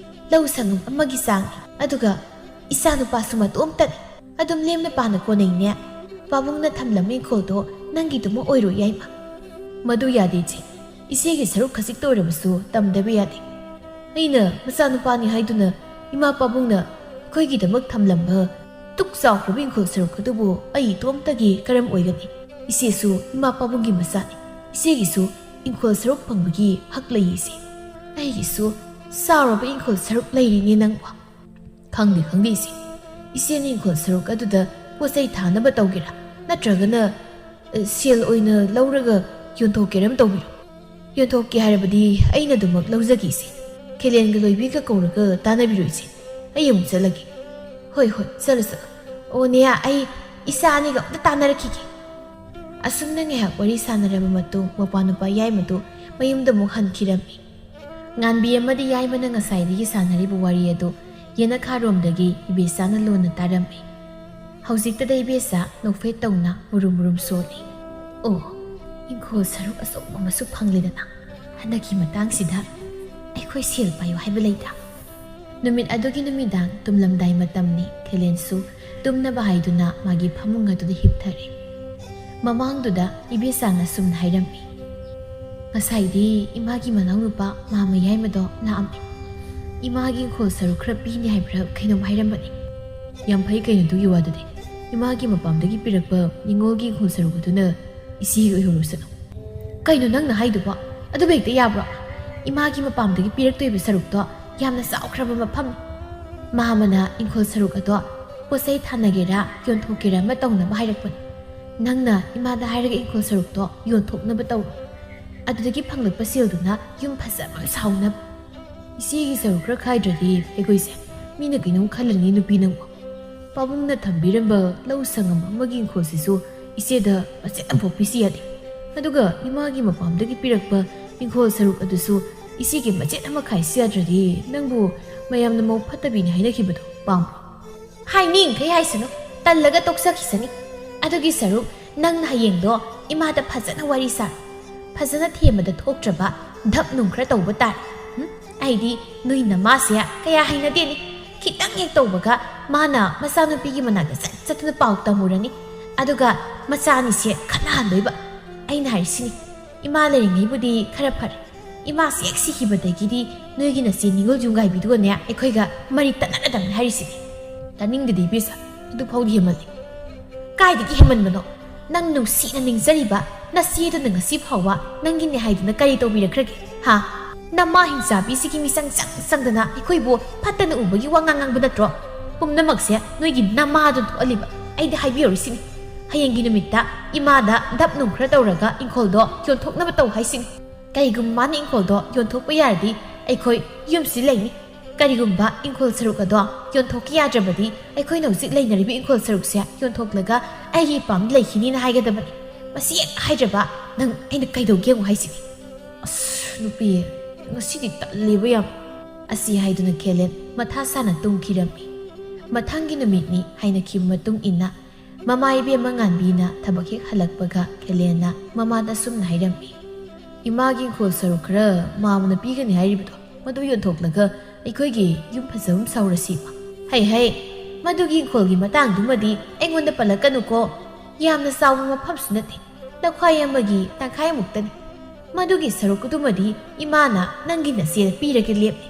ꯂꯧ ꯁꯪꯉꯝ ꯑꯃꯒꯤ ꯆꯥꯡꯅꯤ꯫ ꯑꯗꯨꯒ ꯏꯆꯥꯅꯨꯄꯥꯁꯨ ꯃꯇꯣꯝꯇꯅꯤ꯫ ꯑꯗꯨꯝ ꯂꯦꯝꯅ ꯄꯥꯅ ꯀꯣꯟꯅꯩꯅꯦ꯫ ꯄꯥꯕꯨꯡꯅ ꯊꯝꯂꯝꯕ ꯏꯪꯈꯣꯜꯗꯣ ꯅꯪꯒꯤꯗꯨꯃꯛ ꯑꯣꯏꯔꯣ, ꯌꯥꯏꯃ꯫ ꯃꯗꯨ ꯌꯥꯗꯦ, ꯏꯆꯦ꯫ ꯏꯆꯦꯒꯤ ꯁꯔꯨꯛ ꯈꯖꯤꯛꯇ ꯑꯣꯏꯔꯕꯁꯨ ꯇꯝꯗꯕ ꯌꯥꯗꯦ꯫ ꯑꯩꯅ ꯃꯆꯥꯅꯨꯄꯥꯅꯤ ꯍꯥꯏꯗꯨꯅ ꯏꯃꯥ ꯄꯥꯕꯨꯡꯅ ꯑꯩꯈꯣꯏꯒꯤꯗꯃꯛ ꯊꯝꯂꯝꯕ ꯗꯨꯛ ꯆꯥꯎꯈ꯭ꯔꯕ ꯏꯪꯈꯣꯜ ꯁꯔꯨꯛ ꯑꯗꯨꯕꯨ ꯑꯩ ꯏꯇꯣꯝꯇꯒꯤ ꯀꯔꯝ ꯑꯣꯏꯒꯅꯤ? ꯏꯆꯦꯁꯨ ꯏꯃꯥ ꯄꯥꯕꯨꯡꯒꯤ ꯃꯆꯥꯅꯤ꯫ ꯏꯆꯦꯒꯤꯁꯨ ꯏꯪꯈꯣꯜ ꯁꯔꯨꯛ ꯐꯪꯕꯒꯤ ꯍꯛ ꯂꯩ, ꯏꯆꯦ꯫ ꯑꯩꯒꯤꯁꯨ ꯆꯥꯎꯔꯕ ꯏꯪꯈꯣꯜ ꯁꯔꯨꯛ ꯂꯩꯔꯤꯅꯦ ꯅꯪꯕꯨ꯫ ꯈꯪꯗꯦ, ꯈꯪꯗꯦ, ꯏꯆꯦ꯫ ꯏꯆꯦꯅ ꯏꯪꯈꯣꯜ ꯁꯔꯨꯛ ꯑꯗꯨꯗ ꯄꯣꯠ ꯆꯩ ꯊꯥꯅꯕ ꯇꯧꯒꯦꯔꯥ, ꯅꯠꯇ꯭ꯔꯒꯅ, ꯑ, ꯁꯦꯜ ꯑꯣꯏꯅ ꯂꯧꯔꯒ ꯌꯣꯟꯊꯣꯛꯀꯦꯔꯥ ꯑꯃ ꯇꯧꯕꯤꯔꯣ꯫ ꯌꯣꯟꯊꯣꯛꯀꯦ ꯍꯥꯏꯔꯕꯗꯤ ꯑꯩꯅ ꯑꯗꯨꯃꯛ ꯂꯧꯖꯒꯦ, ꯏꯆꯦ꯫ ꯈꯦꯂꯦꯟꯒ ꯂꯣꯏꯕꯤꯒ ꯀꯧꯔꯒ ꯇꯥꯟꯅꯕꯤꯔꯣ, ꯏꯆꯦ꯫ ꯑꯩ ꯑꯃꯨꯛ ꯆꯠꯂꯒꯦ꯫ ꯍꯣꯏ, ꯍꯣꯏ, ꯆꯠꯂꯣ, ꯆꯠꯂꯣ꯫ ꯑꯣ, ꯅꯦꯌꯥ, ꯑꯩ ꯏꯆꯥ ꯑꯅꯤꯒ ꯑꯝꯇ ꯇꯥꯟꯅꯔꯛꯈꯤꯒꯦ꯫ ꯑꯁꯨꯝꯅ ꯉꯥꯏꯍꯥꯛ ꯋꯥꯔꯤ ꯁꯥꯟꯅꯔꯕ ꯃꯇꯨꯡ, ꯃꯧꯄ꯭ꯋꯥꯅꯨꯄꯥ ꯌꯥꯏꯃꯗꯨ ꯃꯌꯨꯝꯗ ꯑꯃꯨꯛ ꯍꯟꯈꯤꯔꯝꯃꯤ꯫ ꯉꯥꯟꯕꯤ ꯑꯃꯗꯤ ꯌꯥꯏꯃꯅ ꯉꯁꯥꯏꯗꯒꯤ ꯁꯥꯟꯅꯔꯤꯕ ꯋꯥꯔꯤ ꯑꯗꯨ ꯌꯦꯅꯈꯥꯔꯣꯝꯗꯒꯤ ꯏꯕꯦꯆꯥꯅ ꯂꯣꯟꯅ ꯇꯥꯔꯝꯃꯤ꯫ ꯍꯧꯖꯤꯛꯇꯗ ꯏꯕꯦꯆꯥ ꯅꯣꯛꯐꯦꯠ ꯇꯧꯅ ꯃꯨꯔꯨꯝ ꯃꯨꯔꯨꯝ ꯁꯣꯜꯂꯤ꯫ ꯑꯣ, ꯏꯪꯈꯣꯜ ꯁꯔꯨꯛ ꯑꯆꯧꯕ ꯑꯃꯁꯨ ꯐꯪꯂꯦꯗꯅ꯫ ꯍꯟꯗꯛꯀꯤ ꯃꯇꯥꯡꯁꯤꯗ ꯑꯩꯈꯣꯏ ꯁꯦꯜ ꯄꯥꯏꯌꯨ ꯍꯥꯏꯕ ꯂꯩꯇ꯭ꯔꯥ? ꯅꯨꯃꯤꯠ ꯑꯗꯨꯒꯤ ꯅꯨꯃꯤꯗꯥꯡ ꯇꯨꯝꯂꯝꯗꯥꯏ ꯃꯇꯝꯅꯤ꯫ ꯈꯦꯂꯦꯟꯁꯨ ꯇꯨꯝꯅꯕ ꯍꯥꯏꯗꯨꯅ ꯃꯥꯒꯤ ꯐꯃꯨꯡ ꯑꯗꯨꯗ ꯍꯤꯞꯊꯔꯦ꯫ ꯃꯃꯥꯡꯗꯨꯗ ꯏꯕꯦꯆꯥꯅ ꯁꯨꯝꯅ ꯍꯥꯏꯔꯝꯃꯤ, "ꯉꯁꯥꯏꯗꯤ ꯏꯃꯥꯒꯤ ꯃꯅꯥꯎꯅꯨꯄꯥ ꯃꯥꯃ ꯌꯥꯏꯃꯗꯣ ꯂꯥꯛꯑꯝꯃꯤ꯫ ꯏꯃꯥꯒꯤ ꯏꯪꯈꯣꯜ ꯁꯔꯨꯛ ꯈꯔ ꯄꯤꯅꯤ ꯍꯥꯏꯕ꯭ꯔꯥ ꯀꯩꯅꯣꯝ ꯍꯥꯏꯔꯝꯕꯅꯤ꯫ ꯌꯥꯝ ꯐꯩ ꯀꯩꯅꯣ ꯑꯗꯨꯒꯤ ꯋꯥꯗꯨꯗꯤ꯫ ꯏꯃꯥꯒꯤ ꯃꯄꯥꯝꯗꯒꯤ ꯄꯤꯔꯛꯄ ꯅꯤꯉꯣꯜꯒꯤ ꯏꯪꯈꯣꯜ ꯁꯔꯨꯛ ꯑꯗꯨꯅ ꯏꯆꯦꯒꯤ ꯑꯣꯏꯍꯧꯔꯁꯅꯨ꯫" "ꯀꯩꯅꯣ ꯅꯪꯅ ꯍꯥꯏꯗꯨꯕꯣ? ꯑꯗꯨꯕꯨ ꯍꯦꯛꯇ ꯌꯥꯕ꯭ꯔꯣ? ꯏꯃꯥꯒꯤ ꯃꯄꯥꯝꯗꯒꯤ ꯄꯤꯔꯛꯇꯣꯏꯕ ꯁꯔꯨꯛꯇꯣ ꯌꯥꯝꯅ ꯆꯥꯎꯈ꯭ꯔꯕ ꯃꯐꯝꯅꯤ꯫ ꯃꯥꯃꯅ ꯏꯪꯈꯣꯜ ꯁꯔꯨꯛ ꯑꯗꯣ ꯄꯣꯠ ꯆꯩ ꯊꯥꯅꯒꯦꯔꯥ ꯌꯣꯟꯊꯣꯛꯀꯦꯔꯥ ꯑꯃ ꯇꯧꯅꯕ ꯍꯥꯏꯔꯛꯄꯅꯤ꯫ ꯅꯪꯅ ꯏꯃꯥꯗ ꯍꯥꯏꯔꯒ ꯏꯪꯈꯣꯜ ꯁꯔꯨꯛꯇꯣ ꯌꯣꯟꯊꯣꯛꯅꯕ ꯇꯧꯔꯣ꯫ ꯑꯗꯨꯗꯒꯤ ꯐꯪꯂꯛꯄ ꯁꯦꯜꯗꯨꯅ ꯌꯨꯝ ꯐꯖꯕ ꯑꯃ ꯁꯥꯎꯅꯕ꯫ ꯏꯆꯦꯒꯤ ꯁꯔꯨꯛ ꯈꯔ ꯈꯥꯏꯗ꯭ꯔꯗꯤ ꯑꯩꯈꯣꯏꯁꯦ ꯃꯤꯅ ꯀꯩꯅꯣꯝ ꯈꯜꯂꯅꯤ ꯅꯨꯄꯤ ꯅꯪꯕꯨ꯫" ꯄꯥꯕꯨꯡꯅ ꯊꯝꯕꯤꯔꯝꯕ ꯂꯧ ꯁꯪꯉꯝ ꯑꯃꯒꯤ ꯏꯪꯈꯣꯜꯁꯤꯁꯨ ꯏꯆꯦꯗ ꯃꯆꯦꯠ ꯑꯃꯐꯥꯎ ꯄꯤꯁꯤ ꯌꯥꯗꯦ꯫ ꯑꯗꯨꯒ ꯏꯃꯥꯒꯤ ꯃꯄꯥꯝꯗꯒꯤ ꯄꯤꯔꯛꯄ ꯏꯪꯈꯣꯜ ꯁꯔꯨꯛ ꯑꯗꯨꯁꯨ ꯏꯆꯦꯒꯤ ꯃꯆꯦꯠ ꯑꯃ ꯈꯥꯏꯁꯤ ꯌꯥꯗ꯭ꯔꯗꯤ ꯅꯪꯕꯨ ꯃꯌꯥꯝꯅ ꯃꯧ ꯐꯠꯇꯕꯤꯅꯤ ꯍꯥꯏꯅꯈꯤꯕꯗꯣ ꯄꯥꯝꯕ꯭ꯔꯣ? ꯍꯥꯏꯅꯤꯡꯈꯩ ꯍꯥꯏꯁꯅꯨ, ꯇꯜꯂꯒ ꯇꯣꯛꯆꯈꯤꯁꯅꯤ꯫ ꯑꯗꯨꯒꯤ ꯁꯔꯨꯛ ꯅꯪꯅ ꯍꯌꯦꯡꯗꯣ ꯏꯃꯥꯗ ꯐꯖꯅ ꯋꯥꯔꯤ ꯁꯥꯔꯣ꯫ ꯐꯖꯅ ꯊꯦꯝꯕꯗ ꯊꯣꯛꯇ꯭ꯔꯕ ꯙꯞ ꯅꯨꯡ ꯈꯔ ꯇꯧꯕ ꯇꯥꯔꯦ꯫ ꯎꯝ? ꯑꯩꯗꯤ ꯅꯣꯏ ꯅꯃꯥꯁꯦ ꯀꯌꯥ ꯍꯩꯅꯗꯦꯅꯤ꯫ ꯈꯤꯇꯪ ꯍꯦꯛ ꯇꯧꯕꯒ ꯃꯥꯅ ꯃꯆꯥꯅꯨꯄꯤꯒꯤ ꯃꯅꯥꯛꯇ ꯆꯠ ꯆꯠꯇꯨꯅ ꯄꯥꯎ ꯇꯝꯃꯨꯔꯅꯤ꯫ ꯑꯗꯨꯒ ꯃꯆꯥ ꯑꯅꯤꯁꯦ ꯈꯠꯅꯍꯟꯗꯣꯏꯕ꯫ ꯑꯩꯅ ꯍꯥꯏꯔꯤꯁꯤꯅꯤ, ꯏꯃꯥ ꯂꯩꯔꯤꯉꯩꯕꯨꯗꯤ ꯈꯔ ꯐꯔꯦ꯫ ꯏꯃꯥ ꯍꯦꯛ ꯁꯤꯈꯤꯕꯗꯒꯤꯗꯤ ꯅꯣꯏꯒꯤ ꯅꯆꯦ ꯅꯤꯉꯣꯜ ꯌꯨꯝꯒꯥꯏꯕꯤꯗꯨꯒꯅꯦ ꯑꯩꯈꯣꯏꯒ ꯃꯔꯤ ꯇꯠꯅꯔꯗꯕꯅꯤ ꯍꯥꯏꯔꯤꯁꯤꯅꯤ꯫ ꯇꯥꯅꯤꯡꯗꯦꯗ ꯏꯕꯦꯁꯥ, ꯑꯗꯨ ꯐꯥꯎꯗꯤ ꯍꯦꯟꯃꯜꯂꯦ꯫ ꯀꯥꯏꯗꯒꯤ ꯍꯦꯟꯃꯟꯕꯅꯣ? ꯅꯪ ꯅꯨꯡꯁꯤꯅ ꯅꯤꯡꯖꯔꯤꯕ ꯅꯆꯦꯗꯨꯅ ꯉꯁꯤ ꯐꯥꯎꯕ ꯅꯪꯒꯤꯅꯦ ꯍꯥꯏꯗꯨꯅ ꯀꯔꯤ ꯇꯧꯕꯤꯔꯛꯈ꯭ꯔꯒꯦ? ꯍꯥ? ꯅꯃꯥ ꯍꯤꯡꯆꯥꯕꯤꯁꯤꯒꯤ ꯃꯤꯆꯪ ꯆꯪ ꯆꯪꯗꯅ ꯑꯩꯈꯣꯏꯕꯨ ꯐꯠꯇꯅ ꯎꯕꯒꯤ ꯋꯥ ꯉꯥꯡ ꯉꯥꯡꯕ ꯅꯠꯇ꯭ꯔꯣ? ꯄꯨꯝꯅꯃꯛꯁꯦ ꯅꯣꯏꯒꯤ ꯅꯃꯥꯗꯨꯅ ꯊꯣꯛꯍꯜꯂꯤꯕ꯫ ꯑꯩꯗꯤ ꯍꯥꯏꯕꯤꯍꯧꯔꯤꯁꯤꯅꯤ, ꯍꯌꯦꯡꯒꯤ ꯅꯨꯃꯤꯠꯇ ꯏꯃꯥꯗ ꯙꯞ ꯅꯨꯡ ꯈꯔ ꯇꯧꯔꯒ ꯏꯪꯈꯣꯜꯗꯣ ꯌꯣꯟꯊꯣꯛꯅꯕ ꯇꯧ ꯍꯥꯏꯁꯤꯅꯤ꯫ ꯀꯔꯤꯒꯨꯝꯕ ꯃꯥꯅ ꯏꯪꯈꯣꯜꯗꯣ ꯌꯣꯟꯊꯣꯛꯄ ꯌꯥꯔꯗꯤ ꯑꯩꯈꯣꯏ ꯌꯨꯝꯁꯤ ꯂꯩꯅꯤ꯫ ꯀꯔꯤꯒꯨꯝꯕ ꯏꯪꯈꯣꯜ ꯁꯔꯨꯛ ꯑꯗꯣ ꯌꯣꯟꯊꯣꯛꯈꯤ ꯌꯥꯗ꯭ꯔꯕꯗꯤ ꯑꯩꯈꯣꯏꯅ ꯍꯧꯖꯤꯛ ꯂꯩꯅꯔꯤꯕ ꯏꯪꯈꯣꯜ ꯁꯔꯨꯛꯁꯦ ꯌꯣꯟꯊꯣꯛꯂꯒ ꯑꯩꯒꯤ ꯏꯄꯥꯝꯗ ꯂꯩꯈꯤꯅꯤꯅ ꯍꯥꯏꯒꯗꯕꯅꯤ꯫ ꯃꯁꯤ ꯍꯦꯛ ꯍꯥꯏꯗ꯭ꯔꯕ ꯅꯪ ꯑꯩꯅ ꯀꯩꯗꯧꯒꯦ ꯑꯃꯨꯛ ꯍꯥꯏꯁꯤꯅꯤ꯫ ꯑꯁ ꯅꯨꯄꯤ, ꯉꯁꯤꯗꯤ ꯇꯜꯂꯦꯕ ꯌꯥꯝ꯫ ꯑꯁꯤ ꯍꯥꯏꯗꯨꯅ ꯈꯦꯂꯦꯟ ꯃꯊꯥ ꯁꯥꯅ ꯇꯨꯝꯈꯤꯔꯝꯃꯤ꯫ ꯃꯊꯪꯒꯤ ꯅꯨꯃꯤꯠꯅꯤ ꯍꯥꯏꯅꯈꯤꯕ ꯃꯇꯨꯡ ꯏꯟꯅ ꯃꯃꯥ ꯏꯕꯦꯝꯃ ꯉꯥꯟꯕꯤꯅ ꯊꯕꯛ ꯍꯦꯛ ꯍꯜꯂꯛꯄꯒ ꯈꯦꯂꯦꯟꯅ ꯃꯃꯥꯗ ꯑꯁꯨꯝꯅ ꯍꯥꯏꯔꯝꯃꯤ, "ꯏꯃꯥꯒꯤ ꯏꯪꯈꯣꯜ ꯁꯔꯨꯛ ꯈꯔ ꯃꯥꯃꯅ ꯄꯤꯒꯅꯤ ꯍꯥꯏꯔꯤꯕꯗꯣ ꯃꯗꯨ ꯌꯣꯟꯊꯣꯛꯂꯒ ꯑꯩꯈꯣꯏꯒꯤ ꯌꯨꯝ ꯐꯖꯕ ꯑꯃ ꯁꯥꯎꯔꯁꯤ ꯏꯃꯥ꯫ ꯍꯩ ꯍꯩ, ꯃꯗꯨꯒꯤ ꯏꯪꯈꯣꯜꯒꯤ ꯃꯇꯥꯡꯗꯨꯃꯗꯤ ꯑꯩꯉꯣꯟꯗ ꯄꯜꯂꯛꯀꯅꯨꯀꯣ꯫ ꯌꯥꯝꯅ ꯆꯥꯎꯕ ꯃꯐꯝꯁꯨ ꯅꯠꯇꯦ, ꯂꯧꯈꯥꯏ ꯑꯃꯒꯤ ꯇꯪꯈꯥꯏꯃꯨꯛꯇꯅꯤ꯫ ꯃꯗꯨꯒꯤ ꯁꯔꯨꯛ ꯑꯗꯨꯃꯗꯤ ꯏꯃꯥꯅ ꯅꯪꯒꯤ ꯅꯆꯦꯗ ꯄꯤꯔꯒꯦ ꯂꯦꯞꯂꯦ꯫"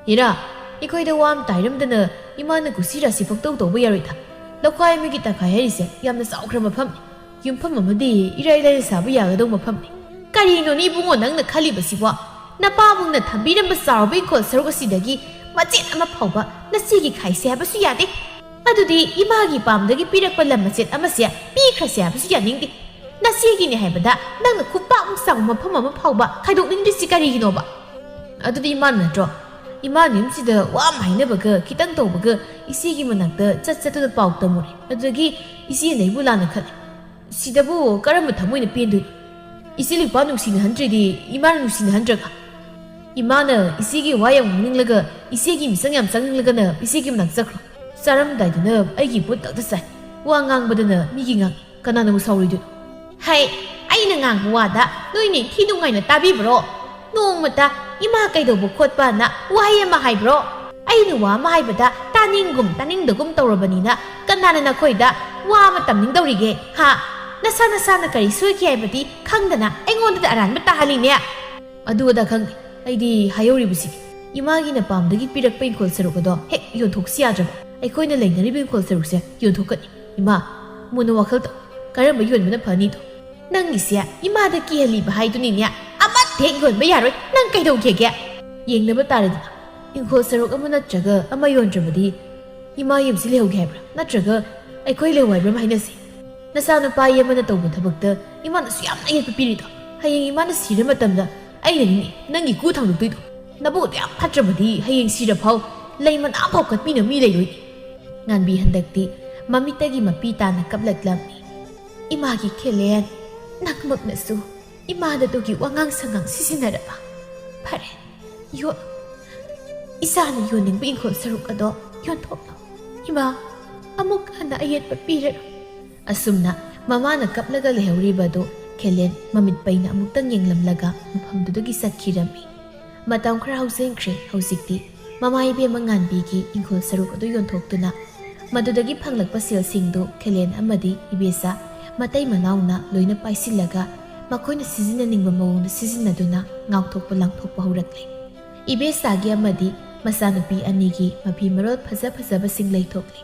"ꯍꯦꯔꯥ, ꯑꯩꯈꯣꯏꯗ ꯋꯥ ꯑꯃ ꯇꯥꯏꯔꯝꯗꯅ ꯏꯃꯥꯅ ꯀꯨꯁꯤ ꯔꯥꯁꯤ ꯄꯪꯇꯧ ꯇꯧꯕ ꯌꯥꯔꯣꯏꯗ꯫ ꯂꯧꯈꯥꯏ ꯑꯃꯒꯤ ꯇꯪꯈꯥꯏ ꯍꯥꯏꯔꯤꯁꯦ ꯌꯥꯝꯅ ꯆꯥꯎꯈ꯭ꯔꯕ ꯃꯐꯝꯅꯤ꯫ ꯌꯨꯝꯐꯝ ꯑꯃꯗꯤ ꯏꯔꯥꯏ ꯂꯥꯏꯅ ꯁꯥꯕ ꯌꯥꯒꯗꯧꯕ ꯃꯐꯝꯅꯤ꯫" "ꯀꯔꯤꯅꯣꯅꯦ ꯏꯕꯨꯡꯉꯣ ꯅꯪꯅ ꯈꯜꯂꯤꯕꯁꯤꯕꯣ? ꯅꯄꯥꯕꯨꯡꯅ ꯊꯝꯕꯤꯔꯝꯕ ꯆꯥꯎꯔꯕ ꯏꯪꯈꯣꯜ ꯁꯔꯨꯛ ꯑꯁꯤꯗꯒꯤ ꯃꯆꯦꯠ ꯑꯃ ꯐꯥꯎꯕ ꯅꯆꯦꯒꯤ ꯈꯥꯏꯁꯦ ꯍꯥꯏꯕꯁꯨ ꯌꯥꯗꯦ꯫ ꯑꯗꯨꯗꯤ ꯏꯃꯥꯒꯤ ꯄꯥꯝꯗꯒꯤ ꯄꯤꯔꯛꯄ ꯂꯝ ꯃꯆꯦꯠ ꯑꯃꯁꯦ ꯄꯤꯈ꯭ꯔꯁꯦ ꯍꯥꯏꯕꯁꯨ ꯌꯥꯅꯤꯡꯗꯦ꯫ ꯅꯆꯦꯒꯤꯅꯦ ꯍꯥꯏꯕꯗ ꯅꯪꯅ ꯈꯨꯄꯥꯛꯃꯨꯛ ꯆꯥꯎꯕ ꯃꯐꯝ ꯑꯃ ꯐꯥꯎꯕ ꯈꯥꯏꯗꯣꯛꯅꯤꯡꯗ꯭ꯔꯤꯁꯤ ꯀꯔꯤꯒꯤꯅꯣꯕ?" "ꯑꯗꯨꯗꯤ ꯏꯃꯥꯅ ꯅꯠꯇ꯭ꯔꯣ ꯏꯃꯥꯅ ꯌꯨꯝꯁꯤꯗ ꯋꯥ ꯑꯃ ꯍꯥꯏꯅꯕꯒ ꯈꯤꯇꯪ ꯇꯧꯕꯒ ꯏꯆꯦꯒꯤ ꯃꯅꯥꯛꯇ ꯆꯠ ꯆꯠꯇꯨꯅ ꯄꯥꯎ ꯇꯝꯃꯨꯔꯦ꯫ ꯑꯗꯨꯗꯒꯤ ꯏꯆꯦꯅ ꯑꯩꯕꯨ ꯂꯥꯟꯅ ꯈꯜꯂꯦ꯫ ꯁꯤꯗꯕꯨ ꯀꯔꯝꯕ ꯊꯃꯣꯏꯅ ꯄꯦꯟꯗꯣꯏꯅꯣ? ꯏꯆꯦ ꯂꯨꯄꯥ ꯅꯨꯡꯁꯤꯅꯍꯟꯗ꯭ꯔꯤꯗꯤ ꯏꯃꯥꯅ ꯅꯨꯡꯁꯤꯅꯍꯟꯗ꯭ꯔꯒ? ꯏꯃꯥꯅ ꯏꯆꯦꯒꯤ ꯋꯥ ꯌꯥꯝ ꯉꯥꯡꯅꯤꯡꯂꯒ, ꯏꯆꯦꯒꯤ ꯃꯤꯆꯪ ꯌꯥꯝ ꯆꯪꯅꯤꯡꯂꯒꯅ ꯏꯆꯦꯒꯤ ꯃꯅꯥꯛ ꯆꯠꯈ꯭ꯔꯣ꯫ ꯆꯥꯔꯝꯗꯥꯏꯗꯅ ꯑꯩꯒꯤ ꯄꯣꯠ ꯈꯛꯇ ꯆꯥꯏ꯫ ꯋꯥ ꯉꯥꯡꯕꯗꯅ ꯃꯤꯒꯤ ꯉꯥꯡꯉꯤ꯫ ꯀꯅꯥꯅꯕꯨ ꯁꯥꯎꯔꯣꯏꯗꯣꯏꯅꯣ? ꯍꯩ, ꯑꯩꯅ ꯉꯥꯡꯕ ꯋꯥꯗ ꯅꯣꯏ ꯅꯤꯡꯊꯤ ꯅꯨꯡꯉꯥꯏꯅ ꯇꯥꯕꯤꯕ꯭ꯔꯣ? ꯅꯣꯡꯃꯇ "ꯏꯃꯥ ꯀꯩꯗꯧꯕ ꯈꯣꯠꯄꯅ" ꯋꯥꯍꯩ ꯑꯃ ꯍꯥꯏꯕ꯭ꯔꯣ? ꯑꯩꯅ ꯋꯥ ꯑꯃ ꯍꯥꯏꯕꯗ ꯇꯥꯅꯤꯡꯒꯨꯝ ꯇꯥꯅꯤꯡꯗꯒꯨꯝ ꯇꯧꯔꯕꯅꯤꯅ ꯀꯅꯥꯅ ꯅꯈꯣꯏꯗ ꯋꯥ ꯑꯃ ꯇꯝꯅꯤꯡꯗꯧꯔꯤꯒꯦ? ꯍꯥ? ꯅꯁꯥ ꯅꯁꯥꯅ ꯀꯔꯤ ꯁꯣꯏꯈꯤ ꯍꯥꯏꯕꯗꯤ ꯈꯪꯗꯅ ꯑꯩꯉꯣꯟꯗꯗ ꯑꯔꯥꯟꯕ ꯇꯥꯍꯜꯂꯤꯅꯦ꯫ ꯑꯗꯨ ꯑꯗꯥ ꯈꯪꯗꯦ꯫ ꯑꯩꯗꯤ ꯍꯥꯏꯍꯧꯔꯤꯕꯁꯤꯅꯤ꯫ ꯏꯃꯥꯒꯤꯅ ꯄꯥꯝꯗꯒꯤ ꯄꯤꯔꯛꯄ ꯏꯪꯈꯣꯜ ꯁꯔꯨꯛ ꯑꯗꯣ ꯍꯦꯛ ꯌꯣꯟꯊꯣꯛꯁꯤ ꯌꯥꯗ꯭ꯔꯕ? ꯑꯩꯈꯣꯏꯅ ꯂꯩꯅꯔꯤꯕ ꯏꯪꯈꯣꯜ ꯁꯔꯨꯛꯁꯦ ꯌꯣꯟꯊꯣꯛꯀꯅꯤ꯫ ꯏꯃꯥ, ꯃꯨꯟꯅ ꯋꯥꯈꯜ ꯇꯧ꯫ ꯀꯔꯝꯕ ꯌꯣꯟꯕꯅ ꯐꯅꯤꯗꯣ? ꯅꯪꯒꯤꯁꯦ ꯏꯃꯥꯗ ꯀꯤꯍꯜꯂꯤꯕ ꯍꯥꯏꯗꯨꯅꯤꯅꯦ꯫ ꯑꯃꯠꯇ ꯍꯦꯛ ꯌꯣꯟꯕ ꯌꯥꯔꯣꯏ꯫ ꯅꯪ ꯀꯩꯗꯧꯒꯦꯒꯦ? ꯌꯦꯡꯅꯕ ꯇꯥꯔꯦꯗꯅ꯫ ꯏꯪꯈꯣꯜ ꯁꯔꯨꯛ ꯑꯃ ꯅꯠꯇ꯭ꯔꯒ ꯑꯃ ꯌꯣꯟꯗ꯭ꯔꯕꯗꯤ ꯏꯃꯥ ꯌꯨꯝꯁꯤ ꯂꯩꯍꯧꯒꯦ ꯍꯥꯏꯕ꯭ꯔꯥ? ꯅꯠꯇ꯭ꯔꯒ ꯑꯩꯈꯣꯏ ꯂꯩꯍꯧ ꯍꯥꯏꯕ꯭ꯔꯥ ꯑꯃ ꯍꯥꯏꯅꯁꯤ꯫ ꯅꯆꯥꯅꯨꯄꯥ ꯑꯃꯅ ꯇꯧꯕ ꯊꯕꯛꯇ ꯏꯃꯥꯅꯁꯨ ꯌꯥꯝꯅ ꯌꯦꯠꯄ ꯄꯤꯔꯤꯗꯣ꯫ ꯍꯌꯦꯡ ꯏꯃꯥꯅ ꯁꯤꯔ ꯃꯇꯝꯗ ꯑꯩꯅꯅꯤꯅꯦ ꯅꯪꯒꯤ ꯀꯨ ꯊꯥꯡꯗꯣꯛꯇꯣꯏꯗꯣ꯫ ꯅꯕꯨꯛ ꯑꯗꯨ ꯌꯥꯝ ꯐꯠꯇ꯭ꯔꯕꯗꯤ ꯍꯌꯦꯡ ꯁꯤꯔ ꯐꯥꯎ ꯂꯩ ꯃꯅꯥ ꯐꯥꯎ ꯀꯠꯄꯤꯅ ꯃꯤ ꯂꯩꯔꯣꯏꯅꯦ꯫ ꯉꯥꯟꯕꯤ ꯍꯟꯗꯛꯇꯤ ꯃꯃꯤꯠꯇꯒꯤ ꯃꯄꯤ ꯇꯥꯅ ꯀꯞꯂꯛꯂꯝꯃꯤ꯫ "ꯏꯃꯥꯒꯤ ꯈꯦꯂꯦꯟ, ꯅꯪꯃꯛꯅꯁꯨ ꯏꯃꯥꯗ ꯑꯗꯨꯒꯤ ꯋꯥꯉꯥꯡ ꯁꯉꯥꯡ ꯁꯤꯖꯤꯟꯅꯔꯕ? ꯐꯔꯦ, ꯌꯣ-, ꯏꯆꯥꯅ ꯌꯣꯟꯅꯤꯡꯕ ꯏꯪꯈꯣꯜ ꯁꯔꯨꯛ ꯑꯗꯣ ꯌꯣꯟꯊꯣꯛꯂꯣ꯫ ꯏꯃꯥ, ꯑꯃꯨꯛ ꯍꯟꯅ ꯑꯌꯦꯠꯄ ꯄꯤꯔꯔꯣꯏ꯫" ꯑꯁꯨꯝꯅ ꯃꯃꯥꯅ ꯀꯞꯂꯒ ꯂꯩꯍꯧꯔꯤꯕ ꯑꯗꯨ ꯈꯦꯂꯦꯟ ꯃꯃꯤꯠ ꯄꯩꯅ ꯑꯃꯨꯛꯇꯪ ꯌꯦꯡꯂꯝꯂꯒ ꯃꯐꯝꯗꯨꯗꯒꯤ ꯆꯠꯈꯤꯔꯝꯃꯤ꯫ ꯃꯇꯝ ꯈꯔ ꯍꯧꯖꯤꯟꯈ꯭ꯔꯦ꯫ ꯍꯧꯖꯤꯛꯇꯤ ꯃꯃꯥ ꯏꯕꯦꯝꯃ ꯉꯥꯟꯕꯤꯒꯤ ꯏꯪꯈꯣꯜ ꯁꯔꯨꯛ ꯑꯗꯨ ꯌꯣꯟꯊꯣꯛꯇꯨꯅ ꯃꯗꯨꯗꯒꯤ ꯐꯪꯂꯛꯄ ꯁꯦꯜꯁꯤꯡꯗꯨ ꯈꯦꯂꯦꯟ ꯑꯃꯗꯤ ꯏꯕꯦꯆꯥ ꯃꯇꯩ ꯃꯅꯥꯎꯅ ꯂꯣꯏꯅ ꯄꯥꯏꯁꯤꯜꯂꯒ ꯃꯈꯣꯏꯅ ꯁꯤꯖꯤꯟꯅꯅꯤꯡꯕ ꯃꯑꯣꯡꯗ ꯁꯤꯖꯤꯟꯅꯗꯨꯅ ꯉꯥꯎꯊꯣꯛꯄ ꯂꯥꯡꯊꯣꯛꯄ ꯍꯧꯔꯛꯂꯦ꯫ ꯏꯕꯦꯆꯥꯒꯤ ꯑꯃꯗꯤ ꯃꯆꯥꯅꯨꯄꯤ ꯑꯅꯤꯒꯤ ꯃꯐꯤ ꯃꯔꯣꯜ ꯐꯖ ꯐꯖꯕꯁꯤꯡ ꯂꯩꯊꯣꯛꯂꯤ꯫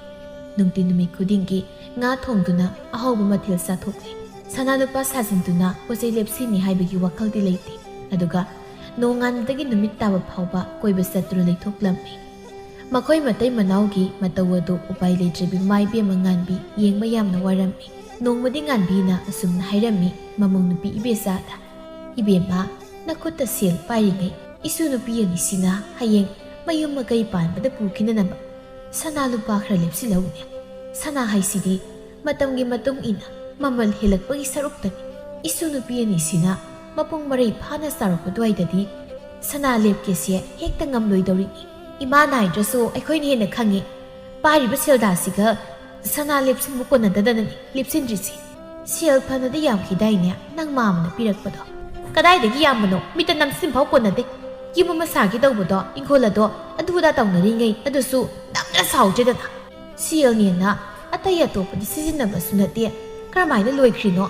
ꯅꯨꯡꯇꯤ ꯅꯨꯃꯤꯠ ꯈꯨꯗꯤꯡꯒꯤ ꯉꯥ ꯊꯣꯡꯗꯨꯅ ꯑꯍꯥꯎꯕ ꯃꯊꯦꯜ ꯆꯥꯊꯣꯛꯂꯤ꯫ ꯁꯅꯥ ꯂꯨꯄꯥ ꯁꯥꯖꯤꯟꯗꯨꯅ ꯄꯣꯠ ꯆꯩ ꯂꯦꯞꯁꯤꯟꯅꯤ ꯍꯥꯏꯕꯒꯤ ꯋꯥꯈꯜꯗꯤ ꯂꯩꯇꯦ꯫ ꯑꯗꯨꯒ ꯅꯣꯡꯉꯥꯟꯕꯗꯒꯤ ꯅꯨꯃꯤꯠ ꯇꯥꯕ ꯐꯥꯎꯕ ꯀꯣꯏꯕ ꯆꯠꯇꯨꯅ ꯂꯩꯊꯣꯛꯂꯝꯃꯤ꯫ ꯃꯈꯣꯏ ꯃꯇꯩ ꯃꯅꯥꯎꯒꯤ ꯃꯇꯧ ꯑꯗꯨ ꯎꯄꯥꯏ ꯂꯩꯇ꯭ꯔꯕꯤ ꯏꯃꯥ ꯏꯕꯦꯝꯃ ꯉꯥꯟꯕꯤ ꯌꯦꯡꯕ ꯌꯥꯝꯅ ꯋꯥꯔꯝꯃꯤ꯫ ꯅꯣꯡꯃꯗꯤ ꯉꯥꯟꯕꯤꯅ ꯑꯁꯨꯝꯅ ꯍꯥꯏꯔꯝꯃꯤ ꯃꯃꯧ ꯅꯨꯄꯤ ꯏꯕꯦꯆꯥꯗ, "ꯏꯕꯦꯝꯃ, ꯅꯈꯨꯠꯇ ꯁꯦꯜ ꯄꯥꯏꯔꯤꯉꯩ ꯏꯁꯨ ꯅꯨꯄꯤ ꯑꯅꯤꯁꯤꯅ ꯍꯌꯦꯡ ꯃꯌꯨꯝ ꯃꯀꯩ ꯄꯥꯟꯕꯗ ꯄꯨꯈꯤꯅꯅꯕ ꯁꯅꯥ ꯂꯨꯄꯥ ꯈꯔ ꯂꯦꯞꯁꯤꯜꯍꯧꯅꯦ꯫ ꯁꯅꯥ ꯍꯥꯏꯁꯤꯗꯤ ꯃꯇꯝꯒꯤ ꯃꯇꯨꯡ ꯏꯟꯅ ꯃꯃꯜ ꯍꯦꯜꯂꯛꯄꯒꯤ ꯁꯔꯨꯛꯇꯅꯤ꯫ ꯏꯁꯨ ꯅꯨꯄꯤ ꯑꯅꯤꯁꯤꯅ ꯃꯄꯨꯡ ꯃꯔꯩ ꯐꯥꯅ ꯆꯥꯎꯔꯛꯄ ꯑꯗꯨꯋꯥꯏꯗꯗꯤ ꯁꯅꯥ ꯂꯦꯞꯀꯦꯁꯦ ꯍꯦꯛꯇ ꯉꯝꯂꯣꯏꯗꯧꯔꯤꯅꯤ꯫ ꯏꯃꯥ ꯅꯥꯏꯗ꯭ꯔꯁꯨ ꯑꯩꯈꯣꯏꯅ ꯍꯦꯟꯅ ꯈꯪꯉꯤ꯫ ꯄꯥꯏꯔꯤꯕ ꯁꯦꯜꯗꯥꯁꯤꯒ ꯁꯅꯥ ꯂꯦꯞꯁꯤꯟꯕ ꯀꯣꯟꯅꯗꯗꯅꯅꯤ ꯂꯦꯞꯁꯤꯟꯗ꯭ꯔꯤꯁꯤ꯫ ꯁꯦꯜ ꯐꯅꯗꯤ ꯌꯥꯝꯈꯤꯗꯥꯏꯅꯦ ꯅꯪ ꯃꯥꯝꯅ ꯄꯤꯔꯛꯄꯗꯣ? ꯀꯗꯥꯏꯗꯒꯤ ꯌꯥꯝꯕꯅꯣ? ꯃꯤꯠꯇ ꯅꯝꯁꯤꯟꯐꯥꯎ ꯀꯣꯟꯅꯗꯦ꯫ ꯌꯨꯝ ꯑꯃ ꯁꯥꯒꯦ ꯇꯧꯕꯗꯣ, ꯏꯪꯈꯣꯜ ꯑꯗꯣ ꯑꯗꯨ ꯑꯗꯥ ꯇꯧꯅꯔꯤꯉꯩ ꯑꯗꯨꯁꯨ ꯅꯝꯅ ꯁꯥꯎꯗ꯭ꯔꯦꯗꯅ꯫ ꯁꯦꯜꯅꯦꯅ ꯑꯇꯩ ꯑꯇꯣꯞꯄꯗꯤ ꯁꯤꯖꯤꯟꯅꯕꯁꯨ ꯅꯠꯇꯦ꯫ ꯀꯔꯝꯍꯥꯏꯅ ꯂꯣꯏꯈ꯭ꯔꯤꯅꯣ?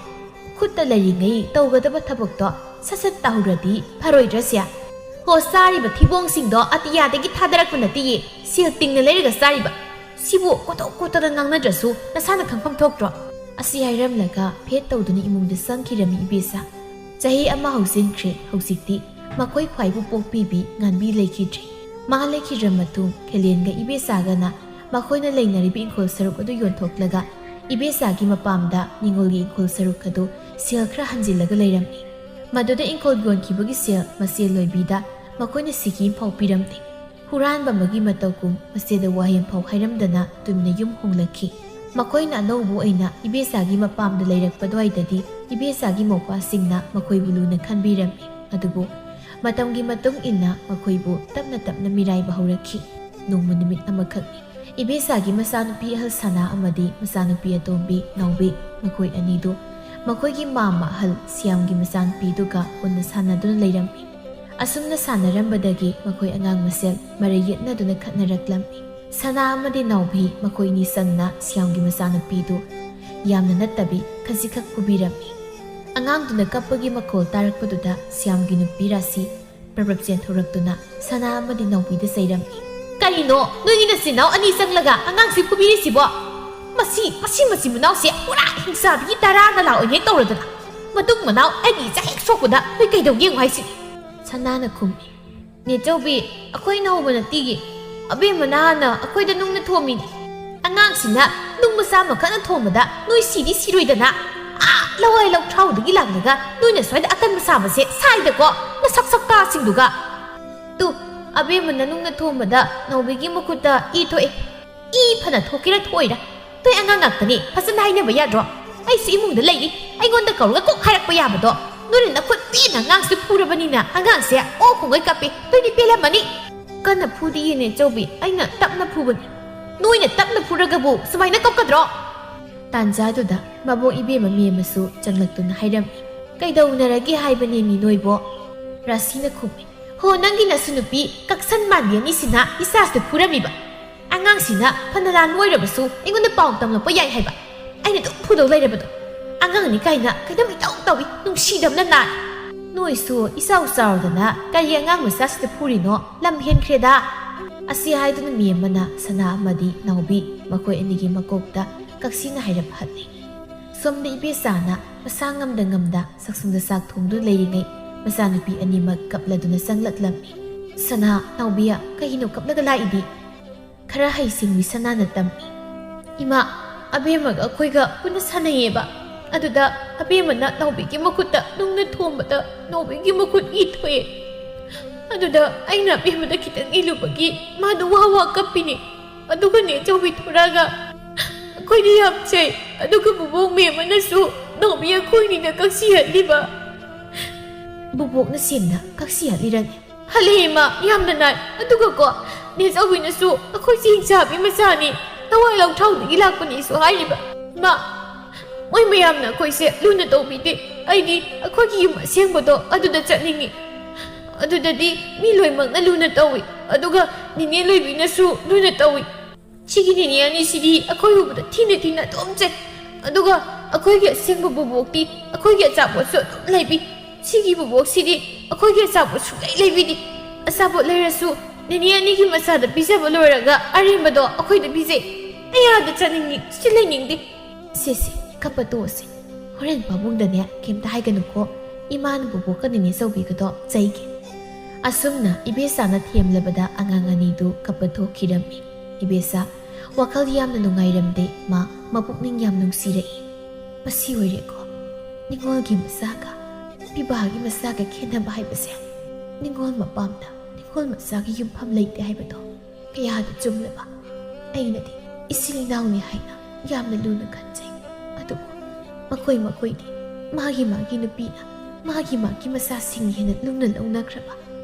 ꯈꯨꯠꯇ ꯂꯩꯔꯤꯉꯩ ꯇꯧꯒꯗꯕ ꯊꯕꯛꯇꯣ ꯁꯠ ꯁꯠ ꯇꯧꯍꯧꯔꯗꯤ ꯐꯔꯣꯏꯗ꯭ꯔꯁꯦ? ꯍꯣ, ꯆꯥꯔꯤꯕ ꯊꯤꯕꯣꯡꯁꯤꯡꯗꯣ ꯑꯇꯤꯌꯥꯗꯒꯤ ꯊꯥꯗꯔꯛꯄ ꯅꯠꯇꯦꯌꯦ, ꯁꯦꯜ ꯇꯤꯡꯅ ꯂꯩꯔꯒ ꯆꯥꯔꯤꯕ꯫ ꯁꯤꯕꯨ ꯀꯣꯠꯇꯣꯛ ꯀꯣꯠꯇꯅ ꯉꯥꯡꯅꯗ꯭ꯔꯁꯨ ꯅꯁꯥꯅ ꯈꯪꯐꯝ ꯊꯣꯛꯇ꯭ꯔꯣ? ꯑꯁꯤ ꯍꯥꯏꯔꯝꯂꯒ ꯐꯦꯠ ꯇꯧꯗꯨꯅ ꯏꯃꯨꯡꯗ ꯆꯪꯈꯤꯔꯝꯃꯤ ꯏꯕꯦꯆꯥ꯫ ꯆꯍꯤ ꯑꯃ ꯍꯧꯖꯤꯟꯈ꯭ꯔꯦ꯫ ꯍꯧꯖꯤꯛꯇꯤ ꯃꯈꯣꯏ ꯈ꯭ꯋꯥꯏꯕꯨ ꯄꯣꯛꯄꯤꯕꯤ ꯉꯥꯟꯕꯤ ꯂꯩꯈꯤꯗ꯭ꯔꯦ꯫ ꯃꯥ ꯂꯩꯈꯤꯗ꯭ꯔ ꯃꯇꯨꯡ ꯈꯦꯂꯦꯟꯒ ꯏꯕꯦꯆꯥꯒꯅ ꯃꯈꯣꯏꯅ ꯂꯩꯅꯔꯤꯕ ꯏꯪꯈꯣꯜ ꯁꯔꯨꯛ ꯑꯗꯨ ꯌꯣꯟꯊꯣꯛꯂꯒ ꯏꯕꯦꯆꯥꯒꯤ ꯃꯄꯥꯝꯗ ꯅꯤꯉꯣꯜꯒꯤ ꯏꯪꯈꯣꯜ ꯁꯔꯨꯛ ꯑꯗꯨ ꯁꯦꯜ ꯈꯔ ꯍꯟꯖꯤꯜꯂꯒ ꯂꯩꯔꯝꯃꯤ꯫ ꯃꯗꯨꯗ ꯏꯪꯈꯣꯜ ꯌꯣꯟꯈꯤꯕꯒꯤ ꯁꯦꯜ ꯃꯆꯦ ꯂꯣꯏꯕꯤꯗ ꯃꯈꯣꯏꯅ ꯁꯤꯀꯤ ꯑꯃꯐꯥꯎ ꯄꯤꯔꯝꯗꯦ꯫ ꯍꯨꯔꯥꯟꯕ ꯑꯃꯒꯤ ꯃꯇꯧꯒꯨꯝ ꯃꯆꯦꯗ ꯋꯥꯍꯩ ꯑꯃꯐꯥꯎ ꯍꯥꯏꯔꯝꯗꯅ ꯇꯨꯃꯤꯟꯅ ꯌꯨꯝ ꯍꯣꯡꯂꯛꯈꯤ꯫ ꯃꯈꯣꯏꯅ ꯑꯅꯧꯕ ꯑꯣꯏꯅ ꯏꯕꯦꯆꯥꯒꯤ ꯃꯄꯥꯝꯗ ꯂꯩꯔꯛꯄ ꯑꯗꯨꯋꯥꯏꯗꯗꯤ ꯏꯕꯦꯆꯥꯒꯤ ꯃꯧꯄ꯭ꯋꯥꯁꯤꯡꯅ ꯃꯈꯣꯏꯕꯨ ꯂꯨꯅ ꯈꯟꯕꯤꯔꯝꯃꯤ꯫ ꯑꯗꯨꯕꯨ ꯃꯇꯝꯒꯤ ꯃꯇꯨꯡ ꯏꯟꯅ ꯃꯈꯣꯏꯕꯨ ꯇꯞꯅ ꯇꯞꯅ ꯃꯤꯔꯥꯏꯕ ꯍꯧꯔꯛꯈꯤ꯫ ꯅꯣꯡꯃ ꯅꯨꯃꯤꯠ ꯑꯃꯈꯛꯅꯤ꯫ ꯏꯕꯦꯆꯥꯒꯤ ꯃꯆꯥꯅꯨꯄꯤ ꯑꯍꯜ ꯁꯅꯥ ꯑꯃꯗꯤ ꯃꯆꯥꯅꯨꯄꯤ ꯑꯇꯣꯝꯕꯤ ꯅꯥꯎꯕꯤ, ꯃꯈꯣꯏ ꯑꯅꯤꯗꯨ ꯃꯈꯣꯏꯒꯤ ꯃꯥꯝꯃ ꯑꯍꯜ ꯁꯤꯌꯥꯝꯒꯤ ꯃꯆꯥꯅꯨꯄꯤꯗꯨꯒ ꯄꯨꯟꯅ ꯁꯥꯟꯅꯗꯨꯅ ꯂꯩꯔꯝꯃꯤ꯫ ꯑꯁꯨꯝꯅ ꯁꯥꯟꯅꯔꯝꯕꯗꯒꯤ ꯃꯈꯣꯏ ꯑꯉꯥꯡ ꯃꯁꯦꯜ ꯃꯔꯩ ꯌꯦꯠꯅꯗꯨꯅ ꯈꯠꯅꯔꯛꯂꯝꯃꯤ꯫ ꯁꯅꯥ ꯑꯃꯗꯤ ꯅꯥꯎꯕꯤ ꯃꯈꯣꯏ ꯑꯅꯤ ꯆꯪꯅ ꯁꯤꯌꯥꯝꯒꯤ ꯃꯆꯥꯅꯨꯄꯤꯗꯨ ꯌꯥꯝꯅ ꯅꯠꯇꯕꯤ ꯈꯖꯤꯛꯈꯛ ꯐꯨꯕꯤꯔꯝꯃꯤ꯫ ꯑꯉꯥꯡꯗꯨꯅ ꯀꯞꯄꯒꯤ ꯃꯈꯣꯜ ꯇꯥꯔꯛꯄꯗꯨꯗ ꯁꯤꯌꯥꯝꯒꯤ ꯅꯨꯄꯤ ꯔꯥꯁꯤ ꯄ꯭ꯔꯞ ꯄ꯭ꯔꯞ ꯆꯦꯟꯊꯣꯔꯛꯇꯨꯅ ꯁꯅꯥ ꯑꯃꯗꯤ ꯅꯥꯎꯕꯤꯗ ꯆꯩꯔꯝꯃꯤ꯫ "ꯀꯔꯤꯅꯣ ꯅꯣꯏꯒꯤ ꯅꯆꯤꯟ ꯅꯅꯥꯎ ꯑꯅꯤ ꯆꯪꯂꯒ ꯑꯉꯥꯡꯁꯤ ꯐꯨꯕꯤꯔꯤꯁꯤꯕꯣ? ꯃꯁꯤ, ꯃꯁꯤ ꯃꯆꯤꯟ ꯃꯅꯥꯎꯁꯦ ꯄꯨꯔꯥ ꯍꯤꯡꯆꯥꯕꯤꯒꯤ ꯇꯔꯥ ꯅꯂꯥ ꯑꯣꯏꯉꯩ ꯇꯧꯔꯗꯅ ꯃꯇꯨꯡ ꯃꯅꯥꯎ ꯑꯩꯒꯤ ꯏꯆꯥ ꯍꯦꯛ ꯁꯣꯛꯄꯗ ꯅꯣꯏ ꯀꯩꯗꯧꯒꯦ ꯌꯦꯡꯉꯨ ꯍꯥꯏꯁꯤꯅꯤ?" ꯁꯅꯥꯅ ꯈꯨꯝꯃꯤ꯫ "ꯅꯦꯆꯧꯕꯤ, ꯑꯩꯈꯣꯏꯅ ꯍꯧꯕ ꯅꯠꯇꯤꯌꯦ꯫ ꯑꯕꯦꯝꯃꯅ ꯍꯥꯟꯅ ꯑꯩꯈꯣꯏꯗ ꯅꯨꯡꯅ ꯊꯣꯝꯃꯤꯅꯤ꯫ ꯑꯉꯥꯡꯁꯤꯅ ꯅꯨꯡ ꯃꯆꯥ ꯑꯃꯈꯛꯅ ꯊꯣꯝꯕꯗ ꯅꯣꯏ ꯁꯤꯗꯤ ꯁꯤꯔꯣꯏꯗꯅ? ꯑꯥ ꯂꯋꯥꯏ ꯂꯧꯊ꯭ꯔꯥꯎꯗꯒꯤ ꯂꯥꯛꯂꯒ ꯅꯣꯏꯅ ꯁ꯭ꯋꯥꯏꯗ ꯑꯀꯟꯕ ꯁꯥꯕꯁꯦ ꯁꯥꯏꯗꯀꯣ, ꯅꯁꯛ ꯁꯛꯇꯥꯁꯤꯡꯗꯨꯒ꯫ ꯇꯨ, ꯑꯕꯦꯝꯃꯅ ꯅꯨꯡꯅ ꯊꯣꯝꯕꯗ ꯅꯥꯎꯕꯤꯒꯤ ꯃꯈꯨꯠꯇ ꯏ ꯊꯣꯛꯑꯦ꯫ ꯏ ꯐꯅ ꯊꯣꯛꯀꯦꯔꯥ ꯊꯣꯛꯑꯣꯏꯔꯥ, ꯅꯣꯏ ꯑꯉꯥꯡ ꯉꯥꯛꯇꯅꯤ, ꯐꯖꯅ ꯍꯥꯏꯅꯕ ꯌꯥꯗ꯭ꯔꯣ? ꯑꯩꯁꯨ ꯏꯃꯨꯡꯗ ꯂꯩꯔꯤ, ꯑꯩꯉꯣꯟꯗ ꯀꯧꯔꯒ ꯀꯣꯛ ꯍꯥꯏꯔꯛꯄ ꯌꯥꯕꯗꯣ꯫ ꯅꯣꯏꯅ ꯅꯈꯨꯠ ꯄꯦꯟꯅ ꯑꯉꯥꯡꯁꯦ ꯐꯨꯔꯕꯅꯤꯅ ꯑꯉꯥꯡꯁꯦ ꯑꯣ ꯈꯣꯡꯒꯩ ꯀꯞꯄꯤ, ꯅꯣꯏꯗꯤ ꯄꯦꯜꯂꯝꯃꯅꯤ꯫ ꯀꯟꯅ ꯐꯨꯗꯤꯌꯦ ꯅꯦꯆꯧꯕꯤ, ꯑꯩꯅ ꯇꯞꯅ ꯐꯨꯕꯅꯤ꯫ ꯅꯣꯏꯅ ꯇꯞꯅ ꯐꯨꯔꯒꯕꯨ ꯁꯨꯃꯥꯏꯅ ꯀꯞꯀꯗ꯭ꯔꯣ? ꯇꯥꯟꯖꯥꯗꯨꯗ ꯃꯕꯣꯛ ꯏꯕꯦꯝꯃ ꯃꯦꯝꯃꯁꯨ ꯆꯪꯂꯛꯇꯨꯅ ꯍꯥꯏꯔꯝꯃꯤ, "ꯀꯩꯗꯧꯅꯔꯒꯦ ꯍꯥꯏꯕꯅꯦꯃꯤ ꯅꯣꯏꯕꯣ?" ꯔꯥꯁꯤꯅ ꯈꯨꯝꯃꯤ, "ꯍꯣ, ꯅꯪꯒꯤ ꯅꯁꯨ ꯅꯨꯄꯤ ꯀꯛꯁꯟ ꯃꯥꯟꯕꯤ ꯑꯅꯤꯁꯤꯅ ꯏꯆꯥꯁꯤꯗ ꯐꯨꯔꯝꯃꯤꯕ꯫ ꯑꯉꯥꯡꯁꯤꯅ ꯐꯅ ꯂꯥꯟꯕ ꯑꯣꯏꯔꯕꯁꯨ ꯑꯩꯉꯣꯟꯗ ꯄꯥꯎ ꯇꯝꯂꯛꯄ ꯌꯥꯏ ꯍꯥꯏꯕ꯫ ꯑꯩꯅ ꯑꯗꯨꯝ ꯐꯨꯗꯧ ꯂꯩꯔꯕꯗꯣ꯫ ꯑꯉꯥꯡꯅꯤ ꯀꯥꯏꯅ ꯀꯩꯗꯧ ꯏꯇꯧ ꯇꯧꯏ, ꯅꯨꯡꯁꯤꯗꯕꯅ ꯅꯥꯏ꯫ ꯅꯣꯏꯁꯨ ꯏꯆꯥꯎ ꯆꯥꯎꯗꯅ ꯀꯔꯤ ꯑꯉꯥꯡ ꯃꯆꯥꯁꯤꯗ ꯐꯨꯔꯤꯅꯣ? ꯂꯝ ꯍꯦꯟꯈ꯭ꯔꯦꯗ!" ꯑꯁꯤ ꯍꯥꯏꯗꯨꯅ ꯃꯦꯝꯃꯅ ꯁꯅꯥ ꯑꯃꯗꯤ ꯅꯥꯎꯕꯤ ꯃꯈꯣꯏ ꯑꯅꯤꯒꯤ ꯃꯀꯣꯛꯇ ꯀꯛꯁꯤꯅ ꯍꯥꯏꯔꯞ ꯍꯠꯂꯤ꯫ ꯁꯣꯝꯗ ꯏꯕꯦꯆꯥꯅ ꯃꯁꯥ ꯉꯝꯗ ꯉꯝꯗ ꯆꯥꯛꯁꯪꯗ ꯆꯥꯛ ꯊꯣꯡꯗꯨꯅ ꯂꯩꯔꯤꯉꯩ ꯃꯆꯥꯅꯨꯄꯤ ꯑꯅꯤꯃꯛ ꯀꯞꯂꯗꯨꯅ ꯆꯪꯂꯛꯂꯝꯃꯤ꯫ "ꯁꯅꯥ, ꯅꯥꯎꯕꯤ, ꯀꯩꯒꯤꯅꯣ ꯀꯞꯂꯒ ꯂꯥꯛꯏꯗꯤ?" ꯈꯔ ꯍꯩꯁꯤꯡꯕꯤ ꯁꯅꯥꯅ ꯇꯝꯃꯤ꯫ "ꯏꯃꯥ, ꯑꯕꯦꯝꯃꯒ ꯑꯩꯈꯣꯏꯒ ꯄꯨꯟꯅ ꯁꯥꯟꯅꯩꯌꯦꯕ꯫ ꯑꯗꯨꯗ ꯑꯕꯦꯝꯃꯅ ꯅꯥꯎꯕꯤꯒꯤ ꯃꯈꯨꯠꯇ ꯅꯨꯡꯅ ꯊꯣꯝꯕꯗ ꯅꯥꯎꯕꯤꯒꯤ ꯃꯈꯨꯠ ꯏ ꯊꯣꯛꯑꯦ꯫ ꯑꯗꯨꯗ ꯑꯩꯅ ꯑꯕꯦꯝꯃꯗ ꯈꯤꯇꯪ ꯏꯜꯂꯨꯕꯒꯤ ꯃꯥꯗꯣ ꯋꯥ ꯋꯥ ꯀꯞꯄꯤꯅꯦ꯫ ꯑꯗꯨꯒꯅꯦ ꯆꯧꯕꯤ ꯊꯣꯔꯛꯑꯒ ꯑꯩꯈꯣꯏꯗꯤ ꯌꯥꯝ ꯆꯩ꯫ ꯑꯗꯨꯒ ꯕꯨꯕꯣꯛ ꯃꯦꯝ ꯑꯃꯅꯁꯨ ꯅꯥꯎꯕꯤ ꯑꯩꯈꯣꯏꯅꯤꯗ ꯀꯛꯁꯤ ꯍꯠꯂꯤꯕ꯫" "ꯕꯨꯕꯣꯛꯅ ꯁꯦꯡꯅ ꯀꯛꯁꯤ ꯍꯠꯂꯤꯔꯅꯦ?" "ꯍꯠꯂꯦ ꯏꯃꯥ, ꯌꯥꯝꯅ ꯅꯥꯏ꯫ ꯑꯗꯨꯒꯀꯣ, ꯅꯦ ꯆꯧꯕꯤꯅꯁꯨ ꯑꯩꯈꯣꯏꯁꯦ ꯍꯤꯡꯆꯥꯕꯤ ꯃꯆꯥꯅꯤ, ꯊꯋꯥꯏ ꯂꯧꯊꯥꯎꯗꯒꯤ ꯂꯥꯛꯄꯅꯤꯁꯨ ꯍꯥꯏꯔꯤꯕ꯫ ꯏꯃꯥ, ꯃꯣꯏ ꯃꯌꯥꯝꯅ ꯑꯩꯈꯣꯏꯁꯦ ꯂꯨꯅ ꯇꯧꯕꯤꯗꯦ꯫ ꯑꯩꯗꯤ ꯑꯩꯈꯣꯏꯒꯤ ꯌꯨꯝ ꯑꯁꯦꯡꯕꯗꯣ ꯑꯗꯨꯗ ꯆꯠꯅꯤꯡꯉꯤ꯫ ꯑꯗꯨꯗꯗꯤ ꯃꯤ ꯂꯣꯏꯅꯃꯛꯅ ꯂꯨꯅ ꯇꯧꯏ, ꯑꯗꯨꯒ ꯅꯦꯅꯦ ꯂꯣꯏꯕꯤꯅꯁꯨ ꯂꯨꯅ ꯇꯧꯏ꯫ ꯁꯤꯒꯤ ꯅꯦꯅꯦ ꯑꯅꯤꯁꯤꯗꯤ ꯑꯩꯈꯣꯏ ꯎꯕꯗ ꯊꯤꯅ ꯊꯤꯅ ꯑꯗꯨꯝ ꯆꯩ꯫ ꯑꯗꯨꯒ ꯑꯩꯈꯣꯏꯒꯤ ꯑꯁꯦꯡꯕ ꯕꯨꯕꯣꯛꯇꯤ ꯑꯩꯈꯣꯏꯒꯤ ꯑꯆꯥꯄꯣꯠꯁꯨ ꯑꯗꯨꯝ ꯂꯩꯕꯤ꯫ ꯁꯤꯒꯤ ꯕꯨꯕꯣꯛꯁꯤꯗꯤ ꯑꯩꯈꯣꯏꯒꯤ ꯑꯆꯥꯄꯣꯠ ꯁꯨꯡꯂꯩ ꯂꯩꯕꯤꯗꯦ꯫ ꯑꯆꯥꯄꯣꯠ ꯂꯩꯔꯁꯨ ꯅꯦꯅꯦ ꯑꯅꯤꯒꯤ ꯃꯆꯥꯗ ꯄꯤꯖꯕ ꯂꯣꯏꯔꯒ ꯑꯔꯦꯝꯕꯗꯣ ꯑꯩꯈꯣꯏꯗ ꯄꯤꯖꯩ꯫ ꯑꯩ ꯑꯥꯗ ꯆꯠꯅꯤꯡꯉꯤ, ꯁꯤ ꯂꯩꯅꯤꯡꯗꯦ꯫" "ꯁꯦ, ꯁꯦ, ꯀꯞꯄ ꯇꯣꯛꯑꯁꯦ꯫ ꯍꯣꯔꯦꯟ ꯄꯥꯕꯨꯡꯗꯅꯦ ꯀꯩꯝꯇ ꯍꯥꯏꯒꯅꯨꯀꯣ꯫ ꯏꯃꯥꯅ ꯕꯨꯕꯣꯛꯀ ꯅꯦꯅꯦ ꯆꯧꯕꯤꯒꯗꯣ ꯆꯩꯒꯦ꯫" ꯑꯁꯨꯝꯅ ꯏꯕꯦꯆꯥꯅ ꯊꯦꯝꯂꯕꯗ ꯑꯉꯥꯡ ꯑꯅꯤꯗꯨ ꯀꯞꯄ ꯊꯣꯛꯈꯤꯔꯝꯃꯤ꯫ ꯏꯕꯦꯆꯥ, ꯋꯥꯈꯜ ꯌꯥꯝꯅ ꯅꯨꯡꯉꯥꯏꯔꯝꯗꯦ꯫ ꯃꯥ ꯃꯄꯨꯛꯅꯤꯡ ꯌꯥꯝ ꯅꯨꯡꯁꯤꯔꯛꯏ꯫ ꯃꯁꯤ ꯑꯣꯏꯔꯦꯀꯣ, ꯅꯤꯉꯣꯜꯒꯤ ꯃꯆꯥꯒ ꯄꯤꯕꯥꯒꯤ ꯃꯆꯥꯒ ꯈꯦꯠꯅꯕ ꯍꯥꯏꯕꯁꯦ꯫ ꯅꯤꯉꯣꯜ ꯃꯄꯥꯝꯅ ꯏꯪꯈꯣꯜ ꯃꯆꯥꯒꯤ ꯌꯨꯝꯐꯝ ꯂꯩꯇꯦ ꯍꯥꯏꯕꯗꯣ ꯀꯌꯥꯗ ꯆꯨꯝꯂꯕ꯫ ꯑꯩꯅꯗꯤ ꯏꯆꯤꯜ ꯏꯅꯥꯎꯅꯤ ꯍꯥꯏꯅ ꯌꯥꯝꯅ ꯂꯨꯅ ꯈꯟꯖꯩ꯫ ꯑꯗꯨꯕꯨ ꯃꯈꯣꯏ ꯃꯈꯣꯏꯗꯤ ꯃꯥꯒꯤ ꯃꯥꯒꯤ ꯅꯨꯄꯤꯅ ꯃꯥꯒꯤ ꯃꯥꯒꯤ ꯃꯆꯥꯁꯤꯡ ꯍꯦꯟꯅ ꯂꯨꯝꯅ ꯂꯧꯅꯈ꯭ꯔꯕ꯫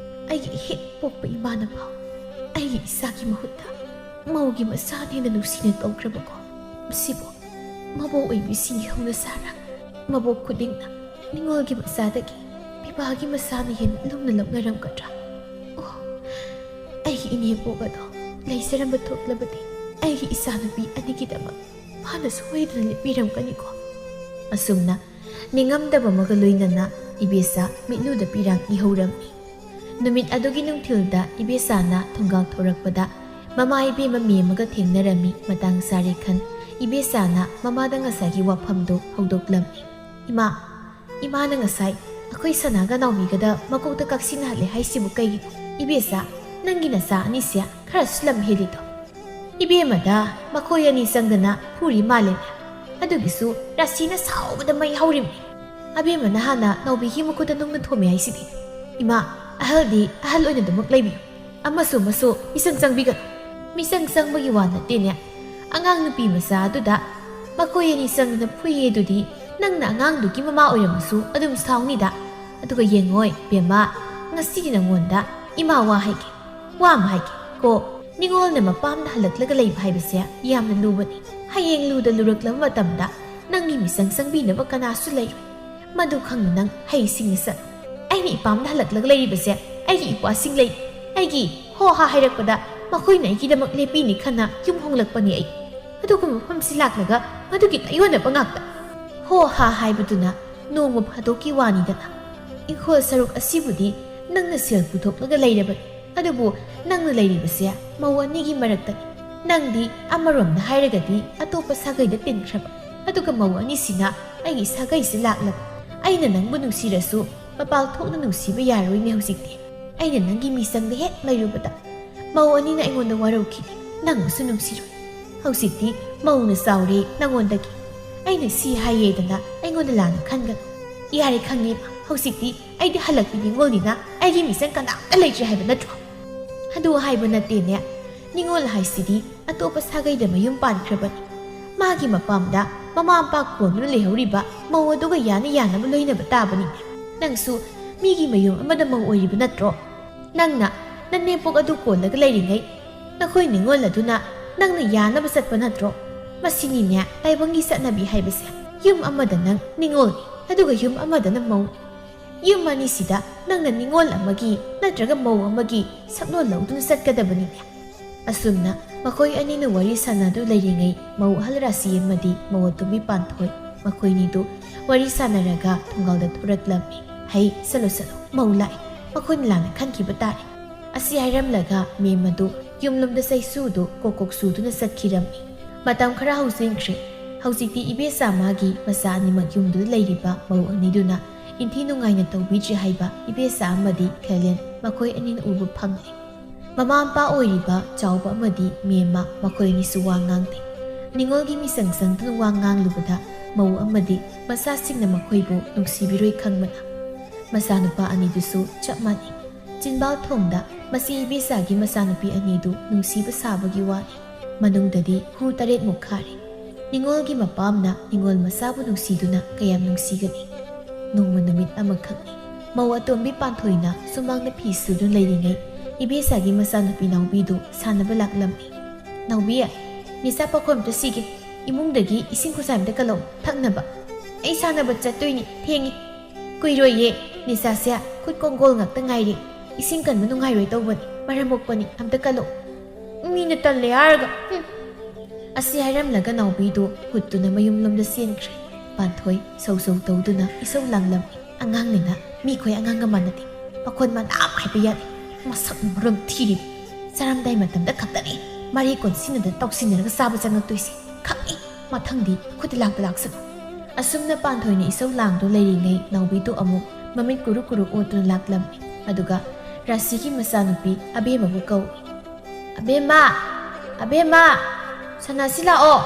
ꯑꯩꯒꯤ ꯍꯦꯛ ꯄꯣꯛꯄ ꯏꯃꯥꯅ ꯐꯥꯎ ꯑꯩꯒꯤ ꯏꯆꯥꯒꯤ ꯃꯍꯨꯠꯇ ꯃꯧꯒꯤ ꯃꯆꯥꯅ ꯍꯦꯟꯅ ꯅꯨꯡꯁꯤꯅ ꯇꯧꯈ꯭ꯔꯕꯀꯣ꯫ ꯃꯁꯤꯕꯨ ꯃꯕꯣꯛ ꯑꯣꯏꯕꯤꯁꯤꯡꯒꯤ ꯍꯧꯅꯁꯥꯔ? ꯃꯕꯣꯛ ꯈꯨꯗꯤꯡꯅ ꯅꯤꯉꯣꯜꯒꯤ ꯃꯆꯥꯗꯒꯤ ꯄꯤꯕꯥꯒꯤ ꯃꯆꯥꯅ ꯍꯦꯟꯅ ꯂꯨꯝꯅ ꯂꯧꯅꯔꯝꯒꯗ꯭ꯔꯥ? ꯑꯣ, ꯑꯩꯒꯤ ꯏꯅꯦꯝꯕꯣꯛ ꯑꯗꯣ ꯂꯩꯖꯔꯝꯕ ꯊꯣꯛꯂꯕꯗꯤ ꯑꯩꯒꯤ ꯏꯆꯥꯅꯨꯄꯤ ꯑꯅꯤꯒꯤꯗꯃꯛ ꯃꯥꯅ ꯁꯣꯏꯗꯅ ꯂꯦꯞꯄꯤꯔꯝꯒꯅꯤꯀꯣ꯫ ꯑꯁꯨꯝꯅ ꯅꯤꯡꯉꯝꯗꯕ ꯑꯃꯒ ꯂꯣꯏꯅꯅ ꯏꯕꯦꯆꯥ ꯃꯤꯠꯂꯨꯗ ꯄꯤꯔꯥꯡ ꯏꯍꯧꯔꯝꯃꯤ꯫ ꯅꯨꯃꯤꯠ ꯑꯗꯨꯒꯤ ꯅꯨꯡꯊꯤꯜꯗ ꯏꯕꯦꯆꯥꯅ ꯊꯣꯡꯒꯥꯜ ꯊꯣꯔꯛꯄꯗ ꯃꯃꯥ ꯏꯕꯦꯝꯃ ꯃꯦꯝꯃꯒ ꯊꯦꯡꯅꯔꯝꯃꯤ꯫ ꯃꯇꯥꯡ ꯆꯥꯔꯦ ꯈꯟ ꯏꯕꯦꯆꯥꯅ ꯃꯃꯥꯗ ꯉꯁꯥꯏꯒꯤ ꯋꯥꯐꯝꯗꯨ ꯍꯧꯗꯣꯛꯂꯝꯃꯤ꯫ "ꯏꯃꯥ, ꯏꯃꯥꯅ ꯉꯁꯥꯏ ꯑꯩꯈꯣꯏ ꯁꯅꯥꯒ ꯅꯥꯎꯕꯤꯒꯗ ꯃꯀꯣꯛꯇ ꯀꯛꯁꯤꯟꯅꯍꯜꯂꯦ ꯍꯥꯏꯁꯤꯕꯨ ꯀꯩꯒꯤꯅꯣ?" "ꯏꯕꯦꯆꯥ, ꯅꯪꯒꯤ ꯅꯆꯥ ꯑꯅꯤꯁꯦ ꯈꯔꯁꯨ ꯂꯝ ꯍꯦꯜꯂꯤꯗꯣ꯫ ꯏꯕꯦꯝꯃꯗ ꯃꯈꯣꯏ ꯑꯅꯤ ꯆꯪꯗꯅ ꯐꯨꯔꯤ ꯃꯥꯜꯂꯦꯅꯦ꯫ ꯑꯗꯨꯒꯤꯁꯨ ꯔꯥꯁꯤꯅ ꯁꯥꯎꯕꯗ ꯃꯩ ꯍꯧꯔꯤꯕꯅꯤ꯫ ꯑꯕꯦꯝꯃꯅ ꯍꯥꯟꯅ ꯅꯥꯎꯕꯤꯒꯤ ꯃꯈꯨꯠꯇ ꯅꯨꯡꯅ ꯊꯣꯝꯃꯦ ꯍꯥꯏꯁꯤꯗꯤ꯫ ꯏꯃꯥ, ꯑꯍꯜꯗꯤ ꯑꯍꯜ ꯑꯣꯏꯅ ꯑꯗꯨꯃꯛ ꯂꯩꯕꯤꯌꯨ꯫ ꯑꯃꯁꯨ ꯑꯃꯁꯨ ꯃꯤꯆꯪ ꯆꯪꯕꯤꯒꯅꯨ꯫ ꯃꯤꯆꯪ ꯆꯪꯕꯒꯤ ꯋꯥ ꯅꯠꯇꯦꯅꯦ꯫ ꯑꯉꯥꯡ ꯅꯨꯄꯤ ꯃꯆꯥ ꯑꯗꯨꯗ ꯃꯈꯣꯏ ꯑꯅꯤ ꯆꯪꯗꯅ ꯐꯨꯏꯌꯦ ꯑꯗꯨꯗꯤ ꯅꯪꯅ ꯑꯉꯥꯡꯗꯨꯒꯤ ꯃꯃꯥ ꯑꯣꯏꯔꯝꯃꯁꯨ ꯑꯗꯨꯝ ꯁꯥꯎꯅꯤꯗ꯫ ꯑꯗꯨꯒ ꯌꯦꯡꯉꯣꯏ, ꯕꯦꯝꯃ, ꯉꯁꯤꯗꯤ ꯅꯪꯉꯣꯟꯗ ꯏꯃꯥ ꯋꯥ ꯍꯥꯏꯒꯦ꯫ ꯋꯥ ꯑꯃ ꯍꯥꯏꯒꯦ ꯀꯣ, ꯅꯤꯉꯣꯜꯅ ꯃꯄꯥꯝꯗ ꯍꯜꯂꯛꯂꯒ ꯂꯩꯕ ꯍꯥꯏꯕꯁꯦ ꯌꯥꯝꯅ ꯂꯨꯕꯅꯤ꯫ ꯍꯌꯦꯡ ꯂꯨꯗ ꯂꯨꯔꯛꯂꯕ ꯃꯇꯝꯗ ꯅꯪꯒꯤ ꯃꯤꯆꯪ ꯆꯪꯕꯤꯅꯕ ꯀꯅꯥꯁꯨ ꯂꯩꯔꯣꯏ꯫ ꯃꯗꯨ ꯈꯪꯅ ꯅꯪ ꯍꯩꯁꯤꯡꯅ ꯆꯠꯂꯨ꯫ ꯑꯩꯅ ꯏꯄꯥꯝꯗ ꯍꯜꯂꯛꯂꯒ ꯂꯩꯔꯤꯕꯁꯦ ꯑꯩꯒꯤ ꯏꯄ꯭ꯋꯥꯁꯤꯡ ꯂꯩ꯫ ꯑꯩꯒꯤ ꯍꯣ ꯍꯥ ꯍꯥꯏꯔꯛꯄꯗ ꯃꯈꯣꯏꯅ ꯑꯩꯒꯤꯗꯃꯛ ꯂꯦꯞꯄꯤꯅꯤ ꯈꯟꯅ ꯌꯨꯝ ꯍꯣꯡꯂꯛꯄꯅꯤ ꯑꯩ꯫ ꯑꯗꯨꯒꯨꯝꯕ ꯃꯐꯝꯁꯤ ꯂꯥꯛꯂꯒ ꯃꯗꯨꯒꯤ ꯇꯥꯏꯌꯣꯟꯅꯕ ꯉꯥꯛꯇ꯫ ꯍꯣ ꯍꯥ ꯍꯥꯏꯕꯗꯨꯅ ꯅꯣꯡꯃ ꯐꯥꯗꯣꯛꯀꯤ ꯋꯥꯅꯤꯗꯅ꯫ ꯏꯪꯈꯣꯜ ꯁꯔꯨꯛ ꯑꯁꯤꯕꯨꯗꯤ ꯅꯪꯅ ꯁꯦꯜ ꯄꯨꯊꯣꯛꯂꯒ ꯂꯩꯔꯕꯅꯤ꯫ ꯑꯗꯨꯕꯨ ꯅꯪꯅ ꯂꯩꯔꯤꯕꯁꯦ ꯃꯧ ꯑꯅꯤꯒꯤ ꯃꯔꯛꯇꯅꯤ꯫ ꯅꯪꯗꯤ ꯑꯃꯔꯣꯝꯗ ꯍꯥꯏꯔꯒꯗꯤ ꯑꯇꯣꯞꯄ ꯁꯥꯒꯩꯗ ꯇꯤꯟꯈ꯭ꯔꯕ꯫ ꯑꯗꯨꯒ ꯃꯧ ꯑꯅꯤꯁꯤꯅ ꯑꯩꯒꯤ ꯁꯥꯒꯩꯁꯤ ꯂꯥꯛꯂꯕ꯫ ꯑꯩꯅ ꯅꯪꯕꯨ ꯅꯨꯡꯁꯤꯔꯁꯨ ꯃꯄꯥꯜ ꯊꯣꯛꯅ ꯅꯨꯡꯁꯤꯕ ꯌꯥꯔꯣꯏꯅꯦ ꯍꯧꯖꯤꯛꯇꯤ꯫ ꯑꯩꯅ ꯅꯪꯒꯤ ꯃꯤꯆꯪꯗ ꯍꯦꯛ ꯂꯩꯔꯨꯕꯗ ꯃꯧ ꯑꯅꯤꯅ ꯑꯩꯉꯣꯟꯗ ꯋꯥꯔꯧꯈꯤꯅꯤ, ꯅꯪꯕꯨꯁꯨ ꯅꯨꯡꯁꯤꯔꯣꯏ꯫ ꯍꯧꯖꯤꯛꯇꯤ ꯃꯧꯅ ꯆꯥꯎꯔꯦ ꯅꯪꯉꯣꯟꯗꯒꯤ꯫ ꯑꯩꯅ ꯁꯤ ꯍꯥꯏꯌꯦꯗꯅ ꯑꯩꯉꯣꯟꯗ ꯂꯥꯟꯅ ꯈꯟꯒꯅꯨ꯫ ꯌꯥꯔꯦ, ꯈꯪꯉꯦ ꯏꯃꯥ, "ꯍꯧꯖꯤꯛꯇꯤ ꯑꯩꯗꯤ ꯍꯜꯂꯛꯄꯤ ꯅꯤꯉꯣꯜꯅꯤꯅ ꯑꯩꯒꯤ ꯃꯤꯆꯪ ꯀꯅꯥꯝꯇ ꯂꯩꯇ꯭ꯔꯦ ꯍꯥꯏꯕ ꯅꯠꯇ꯭ꯔꯣ?" "ꯑꯗꯨ ꯍꯥꯏꯕ ꯅꯠꯇꯦꯅꯦ꯫ ꯅꯤꯉꯣꯜ ꯍꯥꯏꯁꯤꯗꯤ ꯑꯇꯣꯞꯄ ꯁꯥꯒꯩꯗ ꯃꯌꯨꯝ ꯄꯥꯟꯈ꯭ꯔꯕꯅꯤ꯫ ꯃꯥꯒꯤ ꯃꯄꯥꯝꯗ ꯃꯃꯥ ꯃꯄꯥ ꯀꯣꯟꯗꯨꯅ ꯂꯩꯍꯧꯔꯤꯕ ꯃꯧ ꯑꯗꯨꯒ ꯌꯥꯅ ꯌꯥꯅꯕ ꯂꯣꯏꯅꯕ ꯇꯥꯕꯅꯤꯅꯦ꯫ ꯅꯪꯁꯨ ꯃꯤꯒꯤ ꯃꯌꯨꯝ ꯑꯃꯗ ꯃꯧ ꯑꯣꯏꯔꯤꯕ ꯅꯠꯇ꯭ꯔꯣ? ꯅꯪꯅ ꯅꯅꯦꯝꯄꯣꯛ ꯑꯗꯨ ꯀꯣꯜꯂꯒ ꯂꯩꯔꯤꯉꯩ ꯅꯈꯣꯏ ꯅꯤꯉꯣꯜ ꯑꯗꯨꯅ ꯅꯪꯅ ꯌꯥꯅꯕ ꯆꯠꯄ ꯅꯠꯇ꯭ꯔꯣ? ꯃꯁꯤꯅꯤꯅꯦ ꯇꯥꯏꯕꯪꯒꯤ ꯆꯠꯅꯕꯤ ꯍꯥꯏꯕꯁꯦ꯫ ꯌꯨꯝ ꯑꯃꯗ ꯅꯪ ꯅꯤꯉꯣꯜꯅꯤ, ꯑꯗꯨꯒ ꯌꯨꯝ ꯑꯃꯗꯅ ꯃꯧ꯫ ꯌꯨꯝ ꯑꯅꯤꯁꯤꯗ ꯅꯪꯅ ꯅꯤꯉꯣꯜ ꯑꯃꯒꯤ ꯅꯠꯇ꯭ꯔꯒ ꯃꯧ ꯑꯃꯒꯤ ꯁꯛꯂꯣꯟ ꯂꯧꯗꯨꯅ ꯆꯠꯀꯗꯕꯅꯤꯅꯦ꯫" ꯑꯁꯨꯝꯅ ꯃꯈꯣꯏ ꯑꯅꯤꯅ ꯋꯥꯔꯤ ꯁꯥꯟꯅꯗꯨ ꯂꯩꯔꯤꯉꯩ ꯃꯧ ꯑꯍꯜ ꯔꯥꯁꯤ ꯑꯃꯗꯤ ꯃꯧ ꯑꯇꯣꯝꯕꯤ ꯄꯥꯟꯊꯣꯏ ꯃꯈꯣꯏꯅꯤꯗꯨ ꯋꯥꯔꯤ ꯁꯥꯟꯅꯔꯒ ꯊꯣꯡꯒꯥꯜꯗ ꯊꯣꯔꯛꯂꯝꯃꯤ꯫ "ꯍꯩ, ꯆꯠꯂꯣ ꯆꯠꯂꯣ, ꯃꯧ ꯂꯥꯛꯑꯦ, ꯃꯈꯣꯏꯅ ꯂꯥꯟꯅ ꯈꯟꯈꯤꯕ ꯇꯥꯔꯦ꯫" ꯑꯁꯤ ꯍꯥꯏꯔꯝꯂꯒ ꯃꯦꯝ ꯑꯗꯨ ꯌꯨꯝꯂꯣꯝꯗ ꯆꯩꯁꯨꯗꯨ ꯀꯣꯛ ꯀꯣꯛ ꯁꯨꯗꯨꯅ ꯆꯠꯈꯤꯔꯝꯃꯤ꯫ ꯃꯇꯝ ꯈꯔ ꯍꯧꯖꯤꯟꯈ꯭ꯔꯦ꯫ ꯍꯧꯖꯤꯛꯇꯤ ꯏꯕꯦꯆꯥ ꯃꯥꯒꯤ ꯃꯆꯥ ꯑꯅꯤꯃꯛ ꯌꯨꯝꯗꯨꯗ ꯂꯩꯔꯤꯕ ꯃꯧ ꯑꯅꯤꯗꯨꯅ ꯏꯟꯊꯤ ꯅꯨꯡꯉꯥꯏꯅ ꯇꯧꯕꯤꯗ꯭ꯔꯤ ꯍꯥꯏꯕ ꯏꯕꯦꯆꯥ ꯑꯃꯗꯤ ꯈꯦꯂꯦꯟ ꯃꯈꯣꯏ ꯑꯅꯤꯅ ꯎꯕ ꯐꯪꯂꯦ꯫ ꯃꯃꯥ ꯃꯄꯥ ꯑꯣꯏꯔꯤꯕ ꯆꯥꯎꯕ ꯑꯃꯗꯤ ꯃꯦꯝꯃ ꯃꯈꯣꯏ ꯑꯅꯤꯁꯨ ꯋꯥ ꯉꯥꯡꯗꯦ꯫ ꯅꯤꯉꯣꯜꯒꯤ ꯃꯤꯆꯪ ꯆꯪꯗꯨꯅ ꯋꯥ ꯉꯥꯡꯂꯨꯕꯗ ꯃꯧ ꯑꯃꯗꯤ ꯃꯆꯥꯁꯤꯡꯅ ꯃꯈꯣꯏꯕꯨ ꯅꯨꯡꯁꯤꯕꯤꯔꯣꯏ ꯈꯪꯕꯅ꯫ ꯃꯆꯥꯅꯨꯄꯥ ꯑꯅꯤꯗꯨꯁꯨ ꯆꯞ ꯃꯥꯟꯅꯩ꯫ ꯆꯤꯟꯕꯥꯜ ꯊꯣꯡꯗ ꯃꯆꯦ ꯏꯕꯦꯆꯥꯒꯤ ꯃꯆꯥꯅꯨꯄꯤ ꯑꯅꯤꯗꯨ ꯅꯨꯡꯁꯤꯕ ꯁꯥꯕꯒꯤ ꯋꯥꯅꯤ꯫ ꯃꯅꯨꯡꯗꯗꯤ ꯍꯨ ꯇꯔꯦꯠꯃꯨꯛ ꯈꯥꯔꯦ꯫ ꯅꯤꯉꯣꯜꯒꯤ ꯃꯄꯥꯝꯅ ꯅꯤꯉꯣꯜ ꯃꯆꯥꯕꯨ ꯅꯨꯡꯁꯤꯗꯨꯅ ꯀꯌꯥꯝ ꯅꯨꯡꯁꯤꯒꯅꯤ? ꯅꯣꯡꯃ ꯅꯨꯃꯤꯠ ꯑꯃꯈꯛꯅꯤ꯫ ꯃꯧ ꯑꯇꯣꯝꯕꯤ ꯄꯥꯟꯊꯣꯏꯅ ꯁꯨꯃꯥꯡꯗ ꯐꯤ ꯁꯨꯗꯨꯅ ꯂꯩꯔꯤꯉꯩ ꯏꯕꯦꯆꯥꯒꯤ ꯃꯆꯥꯅꯨꯄꯤ ꯅꯥꯎꯕꯤꯗꯨ ꯁꯥꯟꯅꯕ ꯂꯥꯛꯂꯝꯃꯤ꯫ "ꯅꯥꯎꯕꯤ, ꯅꯤꯁꯥ ꯄꯥꯈꯣꯟ ꯑꯝꯇ ꯁꯤꯒꯦ꯫ ꯏꯃꯨꯡꯗꯒꯤ ꯏꯁꯤꯡ ꯈꯨꯖꯥꯏ ꯑꯝꯇ ꯀꯜꯂꯛꯑꯣ, ꯊꯛꯅꯕ꯫ ꯑꯩ ꯁꯥꯟꯅꯕ ꯆꯠꯇꯣꯏꯅꯤ, ꯊꯦꯡꯉꯤ꯫" "ꯀꯨꯏꯔꯣꯏꯌꯦ, ꯅꯤꯁꯥꯁꯦ ꯈꯨꯠ ꯀꯣꯡꯒꯣꯜ ꯉꯥꯛꯇ ꯉꯥꯏꯔꯦ꯫ ꯏꯁꯤꯡ ꯀꯟꯕ ꯅꯨꯡꯉꯥꯏꯔꯣꯏ ꯇꯧꯕꯅꯤ, ꯃꯔꯝ ꯃꯣꯛꯄꯅꯤ, ꯑꯝꯇ ꯀꯜꯂꯛꯑꯣ꯫" "ꯃꯤꯅ ꯇꯜꯂꯦ ꯍꯥꯏꯔꯒ, ꯍꯨꯝ꯫" ꯑꯁꯤ ꯍꯥꯏꯔꯝꯂꯒ ꯅꯥꯎꯕꯤꯗꯨ ꯍꯨꯠꯇꯨꯅ ꯃꯌꯨꯝꯂꯣꯝꯗ ꯆꯦꯟꯈ꯭ꯔꯦ꯫ ꯄꯥꯟꯊꯣꯏ ꯁꯧ ꯁꯧ ꯇꯧꯗꯨꯅ ꯏꯁꯧ ꯂꯥꯡꯂꯝꯃꯤ꯫ "ꯑꯉꯥꯡꯅꯤꯅ ꯃꯤꯈꯣꯏ ꯑꯉꯥꯡꯒ ꯃꯥꯟꯅꯗꯦ꯫ ꯃꯈꯣꯟ ꯃꯅꯥ ꯑꯃ ꯍꯥꯏꯕ ꯌꯥꯗꯦ꯫ ꯃꯁꯛ ꯃꯔꯝ ꯊꯤꯔꯤꯕ꯫ ꯆꯥꯔꯝꯗꯥꯏ ꯃꯇꯝꯗ ꯈꯛꯇꯅꯤ ꯃꯔꯩ ꯀꯣꯟꯁꯤꯟꯅꯗꯅ ꯇꯧꯁꯤꯟꯅꯔꯒ ꯆꯥꯕ ꯆꯪꯉꯛꯇꯣꯏꯁꯦ꯫ ꯈꯪꯉꯤ꯫ ꯃꯊꯪꯗꯤ ꯈꯨꯠꯇ ꯂꯥꯛꯄ ꯂꯥꯛꯁꯅꯨ꯫" ꯑꯁꯨꯝꯅ ꯄꯥꯟꯊꯣꯏꯅ ꯏꯁꯧ ꯂꯥꯡꯗꯨ ꯂꯩꯔꯤꯉꯩ ꯅꯥꯎꯕꯤꯗꯨ ꯑꯃꯨꯛ ꯃꯃꯤꯠ ꯀꯨꯔꯨ ꯀꯨꯔꯨ ꯑꯣꯠꯇꯨꯅ ꯂꯥꯛꯂꯝꯃꯤ꯫ ꯑꯗꯨꯒ ꯔꯥꯁꯤꯒꯤ ꯃꯆꯥꯅꯨꯄꯤ ꯑꯕꯦꯝꯃꯕꯨ ꯀꯧꯏ꯫ "ꯑꯕꯦꯝꯃ! ꯑꯕꯦꯝꯃ! ꯁꯥꯟꯅꯁꯤ ꯂꯥꯛꯑꯣ!"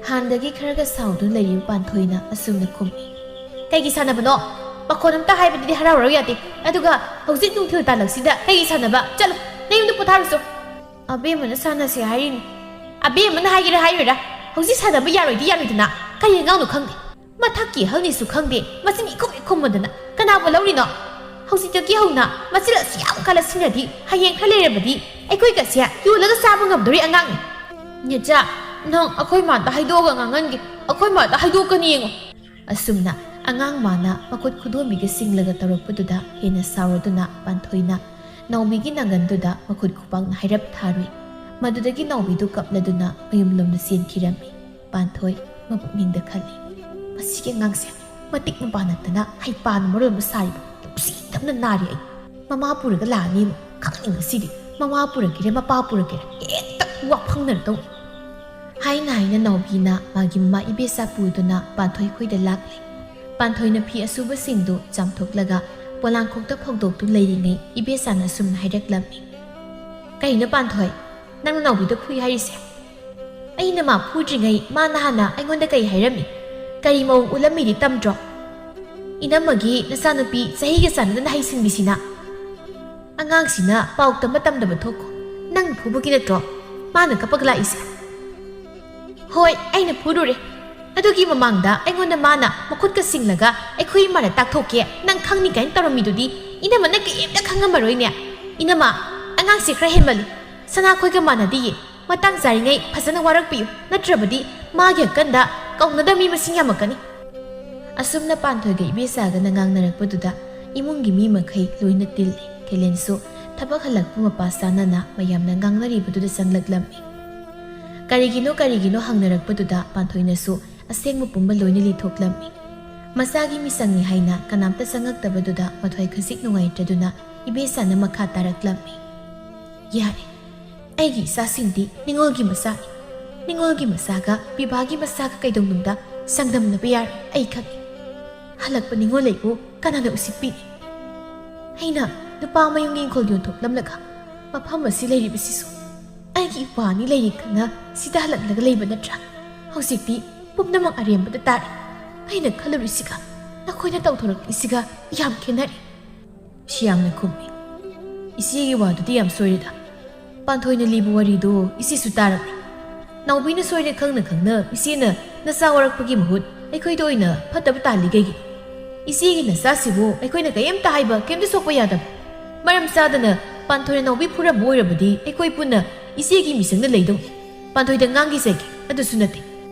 ꯍꯥꯟꯅꯗꯒꯤ ꯈꯔꯒ ꯁꯥꯎꯗꯨꯅ ꯂꯩꯔꯤꯕ ꯄꯥꯟꯊꯣꯏꯅ ꯑꯁꯨꯝꯅ ꯈꯨꯝꯃꯤ꯫ "ꯀꯩꯒꯤ ꯁꯥꯟꯅꯕꯅꯣ? ꯃꯈꯣꯟ ꯑꯝꯇ ꯍꯥꯏꯕꯗꯗꯤ ꯍꯔꯥꯎ ꯍꯔꯥꯎ ꯌꯥꯗꯦ꯫ ꯑꯗꯨꯒ ꯍꯧꯖꯤꯛ ꯅꯨꯡꯊꯤꯜ ꯇꯥꯜꯂꯛꯁꯤꯗ ꯀꯩꯒꯤ ꯁꯥꯟꯅꯕ? ꯆꯠꯂꯣ, ꯅꯌꯨꯝꯗ ꯄꯣꯊꯥꯔꯨꯆꯣ꯫ ꯑꯕꯦꯝꯃꯅ ꯁꯥꯟꯅꯁꯦ ꯍꯥꯏꯔꯤꯅꯤ꯫ ꯑꯕꯦꯝꯃꯅ ꯍꯥꯏꯒꯦꯔꯥ ꯍꯥꯏꯔꯣꯏꯔꯥ, ꯍꯧꯖꯤꯛ ꯁꯥꯟꯅꯕ ꯌꯥꯔꯣꯏꯗꯤ ꯌꯥꯔꯣꯏꯗꯅ꯫ ꯀꯔꯤ ꯑꯉꯥꯡꯅꯣ ꯈꯪꯗꯦ꯫ ꯃꯊꯛꯀꯤ ꯑꯍꯜꯅꯤꯁꯨ ꯈꯪꯗꯦ, ꯃꯆꯤꯟ ꯏꯈꯨꯝ ꯏꯈꯨꯝꯃꯗꯅ ꯀꯅꯥꯕꯨ ꯂꯧꯔꯤꯅꯣ? ꯍꯧꯖꯤꯛꯇꯒꯤ ꯍꯧꯅ ꯃꯆꯤꯜ ꯑꯁꯤ ꯌꯥꯝ ꯀꯜꯂ ꯁꯤꯡꯅꯗꯤ ꯍꯌꯦꯡ ꯈꯔ ꯂꯩꯔꯕꯗꯤ ꯑꯩꯈꯣꯏꯒꯁꯦ ꯌꯣꯜꯂꯒ ꯆꯥꯕ ꯉꯝꯗꯣꯔꯤ ꯑꯉꯥꯡꯅꯤ꯫ ꯅꯦꯆꯥ, ꯅꯪ ꯑꯩꯈꯣꯏ ꯃꯥꯗ ꯍꯥꯏꯗꯣꯛꯑꯒ ꯉꯥꯡꯍꯟꯒꯦ, ꯑꯩꯈꯣꯏ ꯃꯥꯗ ꯍꯥꯏꯗꯣꯛꯀꯅꯤ ꯌꯦꯡꯉꯣ꯫ ꯑꯁꯨꯝꯅ ꯑꯉꯥꯡ ꯃꯥꯅ ꯃꯈꯨꯠ ꯈꯨꯗꯣꯝꯕꯤꯒ ꯁꯤꯡꯂꯒ ꯇꯧꯔꯛꯄꯗꯨꯗ ꯍꯦꯟꯅ ꯁꯥꯎꯔꯗꯨꯅ ꯄꯥꯟꯊꯣꯏꯅ ꯅꯥꯎꯕꯤꯒꯤ ꯅꯥꯡꯒꯟꯗꯨꯗ ꯃꯈꯨꯠ ꯈꯨꯄꯥꯛꯅ ꯍꯥꯏꯔꯞ ꯊꯥꯔꯨꯏ꯫ ꯃꯗꯨꯗꯒꯤ ꯅꯥꯎꯕꯤꯗꯨ ꯀꯞꯂꯗꯨꯅ ꯃꯌꯨꯝꯂꯣꯝꯗ ꯆꯦꯟꯈꯤꯔꯝꯃꯤ꯫ ꯄꯥꯟꯊꯣꯏ ꯃꯄꯨꯛꯅꯤꯡꯗ ꯈꯜꯂꯤ, "ꯃꯁꯤꯒꯤ ꯑꯉꯥꯡꯁꯦ ꯃꯇꯤꯛ ꯃꯄꯥ ꯅꯠꯇꯅ ꯍꯩꯄꯥꯅ ꯃꯔꯣꯜ ꯑꯃ ꯁꯥꯔꯤꯕ, ꯅꯨꯡꯁꯤꯗꯕꯅ ꯅꯥꯔꯦ ꯑꯩ꯫ ꯃꯃꯥ ꯄꯨꯔꯒ ꯂꯥꯛꯑꯅꯤꯕꯨ ꯈꯪꯅꯤꯡ ꯉꯁꯤꯗꯤ꯫ ꯃꯃꯥ ꯄꯨꯔꯛꯀꯦꯔꯥ ꯃꯄꯥ ꯄꯨꯔꯛꯀꯦꯔꯥ ꯍꯦꯛꯇ ꯋꯥ ꯐꯪꯅꯔꯗꯧꯅꯤ"꯫ ꯍꯥꯏꯅ ꯍꯥꯏꯅ ꯅꯥꯎꯕꯤꯅ ꯃꯥꯒꯤ ꯃꯃꯥ ꯏꯕꯦꯆꯥ ꯄꯨꯗꯨꯅ ꯄꯥꯟꯊꯣꯏ ꯈꯣꯏꯗ ꯂꯥꯛꯂꯦ꯫ ꯄꯥꯟꯊꯣꯏꯅ ꯐꯤ ꯑꯁꯨꯕꯁꯤꯡꯗꯨ ꯆꯥꯝꯊꯣꯛꯂꯒ ꯄꯣꯂꯥꯡꯈꯣꯛꯇ ꯐꯧꯗꯣꯛꯇꯨ ꯂꯩꯔꯤꯉꯩ ꯏꯕꯦꯆꯥꯅ ꯑꯁꯨꯝꯅ ꯍꯥꯏꯔꯛꯂꯝꯃꯤ, "ꯀꯩꯅꯣ ꯄꯥꯟꯊꯣꯏ, ꯅꯪꯅ ꯅꯥꯎꯕꯤꯗ ꯐꯨꯏ ꯍꯥꯏꯔꯤꯁꯦ?" "ꯑꯩꯅ ꯃꯥ ꯐꯨꯗ꯭ꯔꯤꯉꯩ ꯃꯥꯅ ꯍꯥꯟꯅ ꯑꯩꯉꯣꯟꯗ ꯀꯩ ꯍꯥꯏꯔꯝꯃꯤ? ꯀꯔꯤ ꯃꯑꯣꯡ ꯎꯠꯂꯝꯃꯤꯗꯤ ꯇꯝꯗ꯭ꯔꯣ? ꯏꯅꯝꯃꯒꯤ ꯅꯆꯥꯅꯨꯄꯤ ꯆꯍꯤꯒ ꯆꯥꯟꯅꯗꯅ ꯍꯩꯁꯤꯡꯕꯤꯁꯤꯅ꯫ ꯑꯉꯥꯡꯁꯤꯅ ꯄꯥꯎ ꯇꯝꯕ ꯇꯝꯗꯕ ꯊꯣꯛꯈꯣ꯫ ꯅꯪ ꯐꯨꯕꯒꯤ ꯅꯠꯇ꯭ꯔꯣ ꯃꯥꯅ ꯀꯞꯄꯒ ꯂꯥꯛꯏꯁꯦ?" "ꯍꯣꯏ, ꯑꯩꯅ ꯐꯨꯔꯨꯔꯦ꯫ ꯑꯗꯨꯒꯤ ꯃꯃꯥꯡꯗ ꯑꯩꯉꯣꯟꯗ ꯃꯥꯅ ꯃꯈꯨꯠꯀ ꯁꯤꯡꯂꯒ ꯑꯩꯈꯣꯏ ꯏꯃꯥꯅ ꯇꯥꯛꯊꯣꯛꯀꯦ ꯅꯪ ꯈꯪꯅꯤ ꯀꯥꯏꯅ ꯇꯧꯔꯝꯃꯤꯗꯨꯗꯤ ꯏꯅꯝꯃꯅ ꯀꯩꯝꯇ ꯈꯪꯉꯝꯃꯔꯣꯏꯅꯦ꯫ ꯏꯅꯝꯃ, ꯑꯉꯥꯡꯁꯦ ꯈꯔ ꯍꯦꯟꯃꯜꯂꯤ꯫ ꯁꯅꯥꯈꯣꯏꯒ ꯃꯥꯟꯅꯗꯤꯌꯦ꯫ ꯃꯇꯥꯡ ꯆꯥꯔꯤꯉꯩ ꯐꯖꯅ ꯋꯥꯔꯛꯄꯤꯌꯨ, ꯅꯠꯇ꯭ꯔꯕꯗꯤ ꯃꯥꯒꯤ ꯑꯀꯟꯗ ꯀꯧꯅꯗꯕ ꯃꯤ ꯃꯁꯤꯡ ꯌꯥꯝꯃꯛꯀꯅꯤ"꯫ ꯑꯁꯨꯝꯅ ꯄꯥꯟꯊꯣꯏꯒ ꯏꯕꯦꯆꯥꯒꯅ ꯉꯥꯡꯅꯔꯛꯄꯗꯨꯗ ꯏꯃꯨꯡꯒꯤ ꯃꯤ ꯃꯈꯩ ꯂꯣꯏꯅ ꯇꯤꯜꯂꯤ꯫ ꯀꯦꯂꯦꯟꯁꯨ ꯊꯕꯛ ꯍꯜꯂꯛꯄ ꯃꯄꯥ ꯆꯥꯅꯅ ꯃꯌꯥꯝꯅ ꯉꯥꯡꯅꯔꯤꯕꯗꯨꯗ ꯆꯪꯂꯛꯂꯝꯃꯤ꯫ ꯀꯔꯤꯒꯤꯅꯣ ꯀꯔꯤꯒꯤꯅꯣ ꯍꯪꯅꯔꯛꯄꯗꯨꯗ ꯄꯥꯟꯊꯣꯏꯅꯁꯨ ꯑꯁꯦꯡꯕ ꯄꯨꯝꯕ ꯂꯣꯏꯅ ꯂꯤꯊꯣꯛꯂꯝꯃꯤ꯫ ꯃꯆꯥꯒꯤ ꯃꯤꯆꯪꯅꯤ ꯍꯥꯏꯅ ꯀꯅꯥꯝꯇ ꯆꯪꯉꯛꯇꯕꯗꯨꯗ ꯃꯊ꯭ꯋꯥꯏ ꯈꯖꯤꯛ ꯅꯨꯡꯉꯥꯏꯇ꯭ꯔꯗꯨꯅ ꯏꯕꯦꯆꯥꯅ ꯃꯈꯥ ꯇꯥꯔꯛꯂꯝꯃꯤ꯫ "ꯌꯥꯔꯦ, ꯑꯩꯒꯤ ꯏꯆꯥꯁꯤꯡꯗꯤ ꯅꯤꯉꯣꯜꯒꯤ ꯃꯆꯥꯅꯤ꯫ ꯅꯤꯉꯣꯜꯒꯤ ꯃꯆꯥꯒ ꯄꯤꯕꯥꯒꯤ ꯃꯆꯥꯒ ꯀꯩꯗꯧꯅꯨꯡꯗ ꯆꯥꯡꯗꯝꯅꯕ ꯌꯥꯔꯣꯏ, ꯑꯩ ꯈꯪꯏ꯫ ꯍꯜꯂꯛꯄ ꯅꯤꯉꯣꯜ ꯑꯩꯕꯨ ꯀꯅꯥꯅ ꯎꯁꯤꯠꯄꯤꯅꯤ? ꯑꯩꯅ ꯅꯨꯄꯥ ꯃꯌꯨꯝꯒꯤ ꯏꯪꯈꯣꯜ ꯌꯣꯟꯊꯣꯛꯂꯝꯂꯒ ꯃꯐꯝ ꯑꯁꯤ ꯂꯩꯔꯤꯕꯁꯤꯁꯨ ꯑꯩꯒꯤ ꯏꯄ꯭ꯋꯥ ꯑꯅꯤ ꯂꯩꯔꯤ ꯈꯪꯅ ꯁꯤꯗ ꯍꯜꯂꯛꯂꯒ ꯂꯩꯕ ꯅꯠꯇ꯭ꯔꯥ? ꯍꯧꯖꯤꯛꯇꯤ ꯄꯨꯝꯅꯃꯛ ꯑꯔꯦꯝꯕꯗ ꯇꯥꯔꯦ꯫ ꯑꯩꯅ ꯈꯜꯂꯨꯔꯤꯁꯤꯒ ꯅꯈꯣꯏꯅ ꯇꯧꯊꯣꯔꯛꯏꯁꯤꯒ ꯌꯥꯝ ꯈꯦꯠꯅꯔꯦ꯫ ꯁꯤꯌꯥꯝꯅ ꯈꯨꯝꯃꯤ꯫ ꯏꯆꯦꯒꯤ ꯋꯥꯗꯨꯗꯤ ꯌꯥꯝ ꯁꯣꯏꯔꯦꯗ꯫ ꯄꯥꯟꯊꯣꯏꯅ ꯂꯤꯕ ꯋꯥꯔꯤꯗꯣ ꯏꯆꯦꯁꯨ ꯇꯥꯔꯝꯃꯤ꯫ ꯅꯥꯎꯕꯤꯅ ꯁꯣꯏꯔꯦ ꯈꯪꯅ ꯈꯪꯅ ꯏꯆꯦꯅ ꯅꯆꯥ ꯋꯥꯔꯛꯄꯒꯤ ꯃꯍꯨꯠ ꯑꯩꯈꯣꯏꯗ ꯑꯣꯏꯅ ꯐꯠꯇꯕ ꯇꯥꯍꯜꯂꯤ ꯀꯩꯒꯤ? ꯏꯆꯦꯒꯤ ꯅꯆꯥꯁꯤꯕꯨ ꯑꯩꯈꯣꯏꯅ ꯀꯔꯤꯝꯇ ꯍꯥꯏꯕ, ꯀꯔꯤꯝꯇ ꯁꯣꯛꯄ ꯌꯥꯗꯕ? ꯃꯔꯝ ꯆꯥꯗꯅ ꯄꯥꯟꯊꯣꯏꯅ ꯅꯥꯎꯕꯤ ꯐꯨꯔꯝꯕ ꯑꯣꯏꯔꯕꯗꯤ ꯑꯩꯈꯣꯏ ꯄꯨꯟꯅ ꯏꯆꯦꯒꯤ ꯃꯤꯆꯪꯗ ꯂꯩꯗꯧꯅꯤ꯫ ꯄꯥꯟꯊꯣꯏꯗ ꯉꯥꯡꯈꯤꯁꯦ, ꯑꯗꯨꯁꯨ ꯅꯠꯇꯦ꯫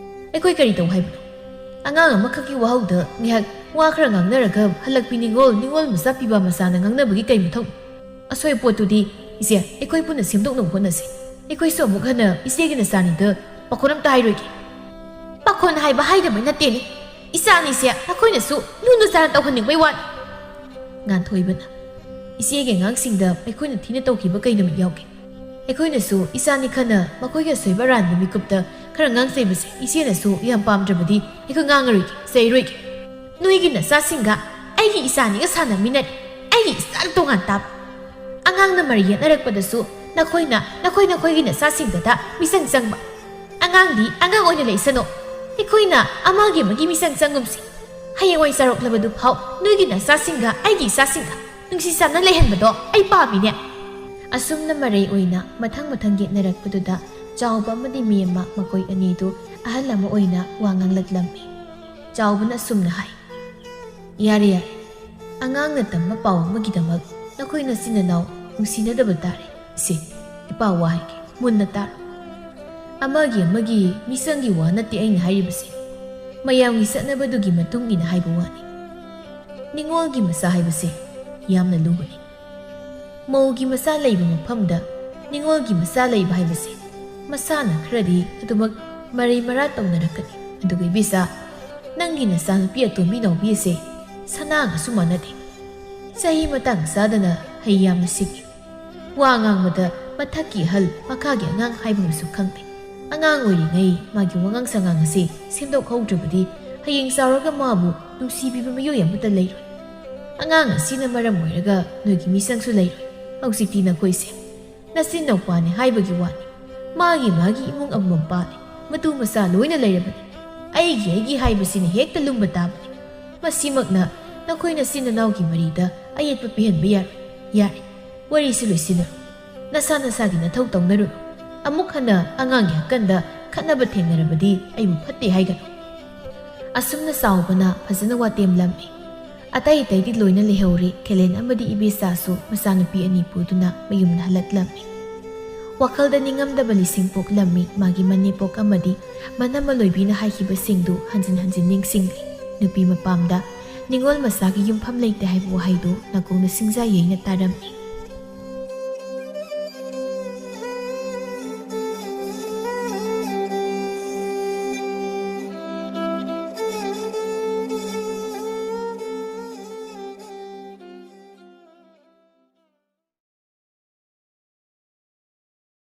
ꯑꯩꯈꯣꯏ ꯀꯔꯤ ꯇꯧ ꯍꯥꯏꯕꯅꯣ? ꯑꯉꯥꯡ ꯑꯃꯈꯛꯀꯤ ꯋꯥꯍꯧꯗ ꯉꯥꯏꯍꯥꯛ ꯋꯥ ꯈꯔ ꯉꯥꯡꯅꯔꯒ ꯍꯜꯂꯛꯄꯤ ꯅꯤꯉꯣꯜ, ꯅꯤꯉꯣꯜ ꯃꯆꯥ ꯄꯤꯕ ꯃꯆꯥꯅ ꯉꯥꯡꯅꯕꯒꯤ ꯀꯩ ꯃꯊꯧ? ꯑꯁꯣꯏ ꯄꯣꯠꯇꯨꯗꯤ ꯏꯆꯦ, ꯑꯩꯈꯣꯏ ꯄꯨꯟꯅ ꯁꯦꯝꯗꯣꯛꯅꯕ ꯍꯣꯠꯅꯁꯤ꯫ ꯑꯩꯈꯣꯏꯁꯨ ꯑꯃꯨꯛ ꯍꯟꯅ ꯏꯆꯦꯒꯤ ꯅꯆꯥꯅꯤꯗ ꯄꯥꯈꯣꯟ ꯑꯝꯇ ꯍꯥꯏꯔꯣꯏꯒꯦ꯫ ꯄꯥꯈꯣꯟ ꯍꯥꯏꯕ ꯍꯥꯏꯗꯕꯩ ꯅꯠꯇꯦꯅꯦ꯫ ꯏꯆꯥꯅꯤꯁꯦ ꯅꯈꯣꯏꯅꯁꯨ ꯂꯨꯅ ꯆꯥꯅ ꯇꯧꯍꯟꯅꯤꯡꯕꯩ ꯋꯥꯅꯤ꯫ ꯉꯥꯟꯊꯣꯏꯕꯅ, ꯏꯆꯦꯒꯤ ꯑꯉꯥꯡꯁꯤꯡꯗ ꯑꯩꯈꯣꯏꯅ ꯊꯤꯅ ꯇꯧꯈꯤꯕ ꯀꯩ ꯅꯨꯃꯤꯠ ꯌꯥꯎꯒꯦ? ꯑꯩꯈꯣꯏꯅꯁꯨ ꯏꯆꯥꯅꯤ ꯈꯟꯅ ꯃꯈꯣꯏꯒꯤ ꯑꯁꯣꯏꯕ ꯑꯔꯥꯟꯕ ꯃꯤꯀꯨꯞꯇ ꯈꯔ ꯉꯥꯡꯆꯩꯕꯁꯦ ꯏꯆꯦꯅꯁꯨ ꯌꯥꯝ ꯄꯥꯝꯗ꯭ꯔꯕꯗꯤ ꯑꯩꯈꯣꯏ ꯉꯥꯡꯉꯔꯣꯏꯒꯦ, ꯆꯩꯔꯣꯏꯒꯦ꯫ ꯅꯣꯏꯒꯤ ꯅꯆꯥꯁꯤꯡꯒ ꯑꯩꯒꯤ ꯏꯆꯥꯅꯤꯒ ꯁꯥꯟꯅꯃꯤꯟꯅꯔꯦ꯫ ꯑꯩꯒꯤ ꯏꯆꯥ ꯇꯣꯉꯥꯟ ꯇꯥꯕ꯫ ꯑꯉꯥꯡꯅ ꯃꯔꯩ ꯌꯦꯠꯅꯔꯛꯄꯗꯁꯨ ꯅꯈꯣꯏꯅ ꯅꯈꯣꯏ ꯅꯈꯣꯏꯒꯤ ꯅꯆꯥꯁꯤꯡꯗꯇ ꯃꯤꯆꯪ ꯆꯪꯕ꯫ ꯑꯉꯥꯡꯗꯤ ꯑꯉꯥꯡ ꯑꯣꯏꯅ ꯂꯩꯁꯅꯨ꯫ ꯑꯩꯈꯣꯏꯅ ꯑꯃꯒꯤ ꯑꯃꯒꯤ ꯃꯤꯆꯪ ꯆꯪꯒꯨꯝꯁꯤ꯫ ꯍꯌꯦꯡꯋꯥꯏ ꯆꯥꯎꯔꯛꯂꯕꯗꯨ ꯐꯥꯎ ꯅꯣꯏꯒꯤ ꯅꯆꯥꯁꯤꯡꯒ ꯑꯩꯒꯤ ꯏꯆꯥꯁꯤꯡꯒ ꯅꯨꯡꯁꯤ ꯆꯥꯟꯅ ꯂꯩꯍꯟꯕꯗꯣ ꯑꯩ ꯄꯥꯝꯃꯤꯅꯦ꯫ ꯑꯁꯨꯝꯅ ꯃꯔꯩ ꯑꯣꯏꯅ ꯃꯊꯪ ꯃꯊꯪ ꯌꯦꯠꯅꯔꯛꯄꯗꯨꯗ ꯆꯥꯎꯕ ꯑꯃꯗꯤ ꯃꯤ ꯑꯃ ꯃꯈꯣꯏ ꯑꯅꯤꯗꯨ ꯑꯍꯜ ꯑꯃ ꯑꯣꯏꯅ ꯋꯥ ꯉꯥꯡꯂꯛꯂꯝꯃꯤ꯫ ꯆꯥꯎꯕꯅ ꯑꯁꯨꯝꯅ ꯍꯥꯏ, "ꯌꯥꯔꯦ, ꯌꯥꯔꯦ꯫ ꯑꯉꯥꯡꯅ ꯇꯝꯕ ꯄꯥꯎ ꯑꯃꯒꯤꯗꯃꯛ ꯅꯈꯣꯏ ꯅꯆꯤꯟ ꯅꯅꯥꯎ ꯅꯨꯡꯁꯤꯅꯗꯕ ꯇꯥꯔꯦ꯫ ꯏꯆꯦ, ꯏꯄꯥ ꯋꯥ ꯍꯥꯏꯒꯦ, ꯃꯨꯟꯅ ꯇꯥꯔꯣ꯫ ꯑꯃꯒꯤ ꯑꯃꯒꯤ ꯃꯤꯆꯪꯒꯤ ꯋꯥ ꯅꯠꯇꯦ ꯑꯩꯅ ꯍꯥꯏꯔꯤꯕꯁꯦ꯫ ꯃꯌꯥꯝꯒꯤ ꯆꯠꯅꯕꯗꯨꯒꯤ ꯃꯇꯨꯡ ꯏꯟꯅ ꯍꯥꯏꯕ ꯋꯥꯅꯤ꯫ ꯅꯤꯉꯣꯜꯒꯤ ꯃꯆꯥ ꯍꯥꯏꯕꯁꯦ ꯌꯥꯝꯅ ꯂꯨꯕꯅꯤ꯫ ꯃꯧꯒꯤ ꯃꯆꯥ ꯂꯩꯕ ꯃꯐꯝꯗ ꯅꯤꯉꯣꯜꯒꯤ ꯃꯆꯥ ꯂꯩꯕ ꯍꯥꯏꯕꯁꯦ ꯃꯁꯥꯅ ꯈꯔꯗꯤ ꯑꯗꯨꯃꯛ ꯃꯔꯩ ꯃꯔꯥ ꯇꯧꯅꯔꯛꯀꯅꯤ꯫ ꯑꯗꯨꯒ ꯏꯕꯦꯆꯥ, ꯅꯪꯒꯤ ꯅꯆꯥꯅꯨꯄꯤ ꯑꯇꯣꯝꯕꯤ ꯅꯥꯎꯕꯤ ꯑꯁꯦ ꯁꯅꯥꯒꯁꯨ ꯃꯥꯟꯅꯗꯦ꯫ ꯆꯍꯤ ꯃꯇꯥꯡ ꯆꯥꯗꯅ ꯍꯩ ꯌꯥꯝꯅ ꯁꯤꯡꯉꯤ꯫ ꯋꯥ ꯉꯥꯡꯕꯗ ꯃꯊꯛꯀꯤ ꯑꯍꯜ, ꯃꯈꯥꯒꯤ ꯑꯉꯥꯡ ꯍꯥꯏꯕ ꯑꯃꯁꯨ ꯈꯪꯗꯦ꯫ ꯑꯉꯥꯡ ꯑꯣꯏꯔꯤꯉꯩ ꯃꯥꯒꯤ ꯋꯥꯉꯥꯡ ꯁꯉꯥꯡ ꯑꯁꯤ ꯁꯦꯝꯗꯣꯛꯍꯧꯗ꯭ꯔꯕꯗꯤ ꯍꯌꯦꯡ ꯆꯥꯎꯔꯒ ꯃꯥꯕꯨ ꯅꯨꯡꯁꯤꯕꯤꯕ ꯃꯤꯑꯣꯏ ꯑꯃꯠꯇ ꯂꯩꯔꯣꯏ꯫ ꯑꯉꯥꯡ ꯑꯁꯤꯅ ꯃꯔꯝ ꯑꯣꯏꯔꯒ ꯅꯣꯏꯒꯤ ꯃꯤꯆꯪꯁꯨ ꯂꯩꯔꯣꯏ꯫ ꯍꯧꯖꯤꯛꯇꯤ ꯅꯈꯣꯏꯁꯦ ꯅꯆꯤꯟ ꯅꯧꯄꯥꯅꯤ ꯍꯥꯏꯕꯒꯤ ꯋꯥꯅꯤ꯫ ꯃꯥꯒꯤ ꯃꯥꯒꯤ ꯏꯃꯨꯡ ꯑꯃꯃꯝ ꯄꯥꯜꯂꯤ꯫ ꯃꯇꯨ ꯃꯆꯥ ꯂꯣꯏꯅ ꯂꯩꯔꯕꯅꯤ꯫ ꯑꯩꯒꯤ ꯑꯩꯒꯤ ꯍꯥꯏꯕꯁꯤꯅ ꯍꯦꯛꯇ ꯂꯨꯝꯕ ꯇꯥꯕꯅꯤ꯫ ꯃꯁꯤꯃꯛꯅ ꯅꯈꯣꯏ ꯅꯆꯤꯟ ꯅꯅꯥꯎꯒꯤ ꯃꯔꯤꯗ ꯑꯌꯦꯠꯄ ꯄꯤꯍꯟꯕ ꯌꯥꯔꯣꯏ꯫ ꯌꯥꯔꯦ, ꯋꯥꯔꯤꯁꯤ ꯂꯣꯏꯁꯤꯟꯅꯔꯣ꯫ ꯅꯁꯥ ꯅꯁꯥꯒꯤ ꯅꯊꯧ ꯇꯧꯅꯔꯨꯔꯣ꯫ ꯑꯃꯨꯛ ꯍꯟꯅ ꯑꯉꯥꯡꯒꯤ ꯍꯛꯀꯟꯗ ꯈꯠꯅꯕ ꯊꯦꯡꯅꯔꯕꯗꯤ ꯑꯩꯕꯨ ꯐꯠꯇꯦ ꯍꯥꯏꯒꯅꯨ꯫ ꯑꯁꯨꯝꯅ ꯆꯥꯎꯕꯅ ꯐꯖꯅ ꯋꯥꯇꯦꯝꯂꯝꯃꯤ꯫ ꯑꯇꯩ ꯑꯇꯩꯗꯤ ꯂꯣꯏꯅ ꯂꯩꯍꯧꯔꯦ꯫ ꯈꯦꯂꯦꯟ ꯑꯃꯗꯤ ꯏꯕꯦꯆꯥꯁꯨ ꯃꯆꯥꯅꯨꯄꯤ ꯑꯅꯤ ꯄꯨꯗꯨꯅ ꯃꯌꯨꯝꯗ ꯍꯜꯂꯛꯂꯝꯃꯤ꯫ ꯋꯥꯈꯜꯗ ꯅꯤꯡꯉꯝꯗꯕ ꯂꯤꯁꯤꯡ ꯄꯣꯛꯂꯝꯃꯤ꯫ ꯃꯥꯒꯤ ꯃꯅꯦꯝꯄꯣꯛ ꯑꯃꯗꯤ ꯃꯅꯝꯃ ꯂꯣꯏꯕꯤꯅ ꯍꯥꯏꯈꯤꯕꯁꯤꯡꯗꯨ ꯍꯟꯖꯤꯟ ꯍꯟꯖꯤꯟ ꯅꯤꯡꯁꯤꯡꯂꯤ꯫ ꯅꯨꯄꯤ ꯃꯄꯥꯝꯗ ꯅꯤꯉꯣꯜ ꯃꯆꯥꯒꯤ ꯌꯨꯝꯐꯝ ꯂꯩꯇꯦ ꯍꯥꯏꯕ ꯋꯥꯍꯩꯗꯨ ꯅꯥꯀꯣꯡꯗ ꯁꯤꯡꯖꯥ ꯌꯩꯅ ꯇꯥꯔꯝꯃꯤ꯫